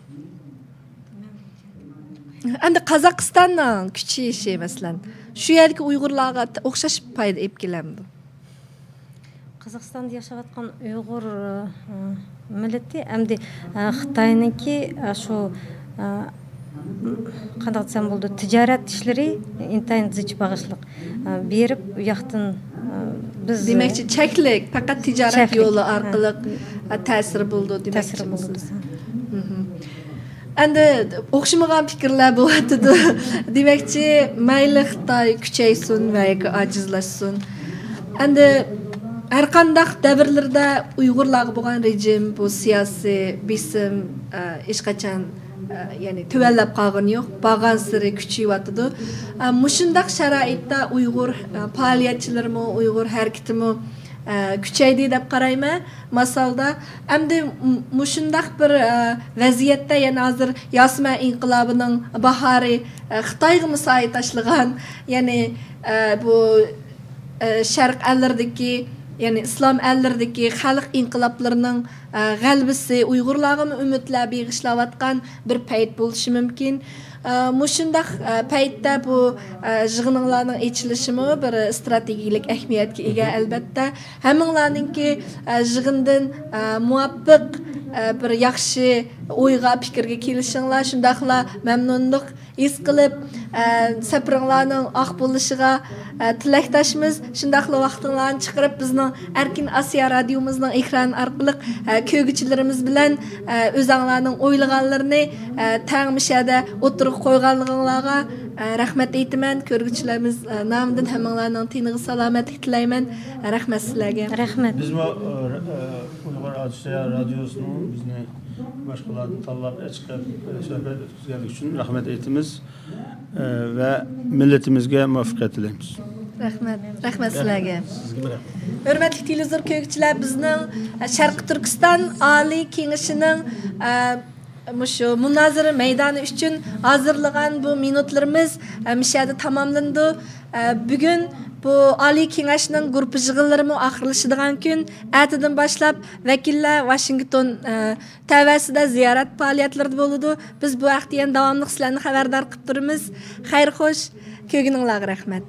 ئەمدى قازاقىستاننىڭ كۈچىيىشى، مەسىلەن، شۇ يەردىكى ئۇيغۇرلارغا ت-، ئوخشاش پايدا ئېلىپ كېلەمدۇ؟ قازاقىستاندا ياشاۋاتقان ئۇيغۇر، ئى، مىللىتى ئەمدى، ئى، خىتاينىڭكى، ئى، شۇ، ئى، قانداق دېسەم بولىدۇ، تىجارەت ئىشلىرى ئىنتايىن زىچ باغىشلىق. ئى، بېرىپ، ئۇ ياقتىن، ئى، بىز دېمەكچى، چەكلىك، پەقەت تىجارەت چەكلىك. يولى ھە. ئارقىلىق، ئى، تەسىر بولىدۇ تەسىر دېمەكچىمىسىز؟ بولىدۇ. مهم. ئەمدى ئوخشىمىغان پىكىرلەر بولۇۋاتىدۇ. دېمەكچى، مەيلى خىتاي كۈچەيسۇن ۋە ياكى ئاجىزلاشسۇن. ئەمدى ھەرقانداق دەۋرلەردە ئۇيغۇرلارغا بولغان رېجىم، بۇ سىياسىي بېسىم، ئە، ھېچقاچان، ئە، يەنى تۆۋەنلەپ قالغىنى يوق، بارغانسېرى كۈچىيىۋاتىدۇ. ئە، مۇشۇنداق شارائىتتا ئۇيغۇر، ئە، پائالىيەتچىلىرىمۇ، ئۇيغۇر ھەرىكىتىمۇ، ئە، كۈچەيدى دەپ قارايمەن. ماسالدا، ئەمدى م-، مۇشۇنداق بىر، ئە، ۋەزىيەتتە يەنە ھازىر ياسىمەن ئىنقىلابىنىڭ باھارى، ئە، خىتايغىمۇ سايە تاشلىغان، يەنى، ئە، بۇ، ئە، شەرق ئەللىرىدىكى، يەنى ئىسلام ئەللىرىدىكى خەلق ئىنقىلابلىرىنىڭ، ئە، غەلىبىسى ئۇيغۇرلارغىمۇ ئۈمىدلەر بېغىشلاۋاتقان بىر پەيت بولۇشى مۇمكىن. ئە، مۇشۇنداق، ئە، پەيتتە بۇ، ئە، يىغىنىڭلارنىڭ ئېچىلىشىمۇ بىر ئىستراتېگىيەلىك ئەھمىيەتكە ئىگە، ئەلۋەتتە. ھەممىڭلارنىڭكى، ئە، يىغىندىن، ئە، مۇۋاپىق، ئە، بىر ياخشى ئويغا، پىكىرگە كېلىشىڭلار، شۇنداقلا مەمنۇنلۇق ھېس قىلىپ، ئە، سەپىرىڭلارنىڭ ئاق بولۇشىغا، ئە، تىلەكداشمىز. شۇنداقلا ۋاقتىڭلارنى چىقىرىپ، بىزنىڭ ئەركىن ئاسىيا رادىيومىزنىڭ ئېكرانى ئارقىلىق، ئە، كۆرگۈچىلىرىمىز بىلەن، ئە، ئۆزەڭلارنىڭ ئويلىغانلىرىنى، ئە، تەڭ مۇشۇ يەردە ئوتتۇرىغا قويغانلىقىڭلارغا، ئە، رەھمەت ئېيتىمەن. كۆرگۈچىلىرىمىز، ئە، نامىدىن ھەممىڭلارنىڭ تېنىغا سالامەتلىك تىلەيمەن. رەھمەت سىلەرگە. رەھمەت. بىزمۇ، ئە، ئە، ئۇيغۇر ئاسىيا رادىيوسىنىڭ بىزنى باشقىلاردىن تاللاپ ئېچىقىپ، ئە، سۆھبەت ئۆتكۈزگەنلىكى ئۈچۈن رەھمەت ئېيتىمىز. ئە، ۋە مىللىتىمىزگە مۇۋەپپەقىيەت تىلەيمىز. رەھمەت. رەھمەت سىلەرگە. سىزگىمۇ رەھمەت. ھۆرمەتلىك تېلېۋىزور كۆرگۈچىلەر، بىزنىڭ، ئە، شەرقىي تۈركىستان ئالىي كېڭىشىنىڭ، ئە، مۇشۇ مۇنازىرە مەيدانى ئۈچۈن ھازىرلىغان بۇ مىنۇتلىرىمىز، ئە، مۇشۇ يەردە تاماملىنىدۇ. ئە، بۈگۈن بۇ ئالىي كېڭەشنىڭ گۇرۇپپا يىغىنلىرىمۇ ئاخىرلىشىدىغان كۈن. ئەتىدىن باشلاپ ۋەكىللەر ۋاشىنگتون، ئە، تەۋەسىدە زىيارەت پائالىيەتلىرىدە بولىدۇ. بىز بۇ ھەقتە يەنە داۋاملىق سىلەرنى خەۋەردار قىلىپ تۇرىمىز. خەير خوش. كۆرگىنىڭلارغا رەھمەت.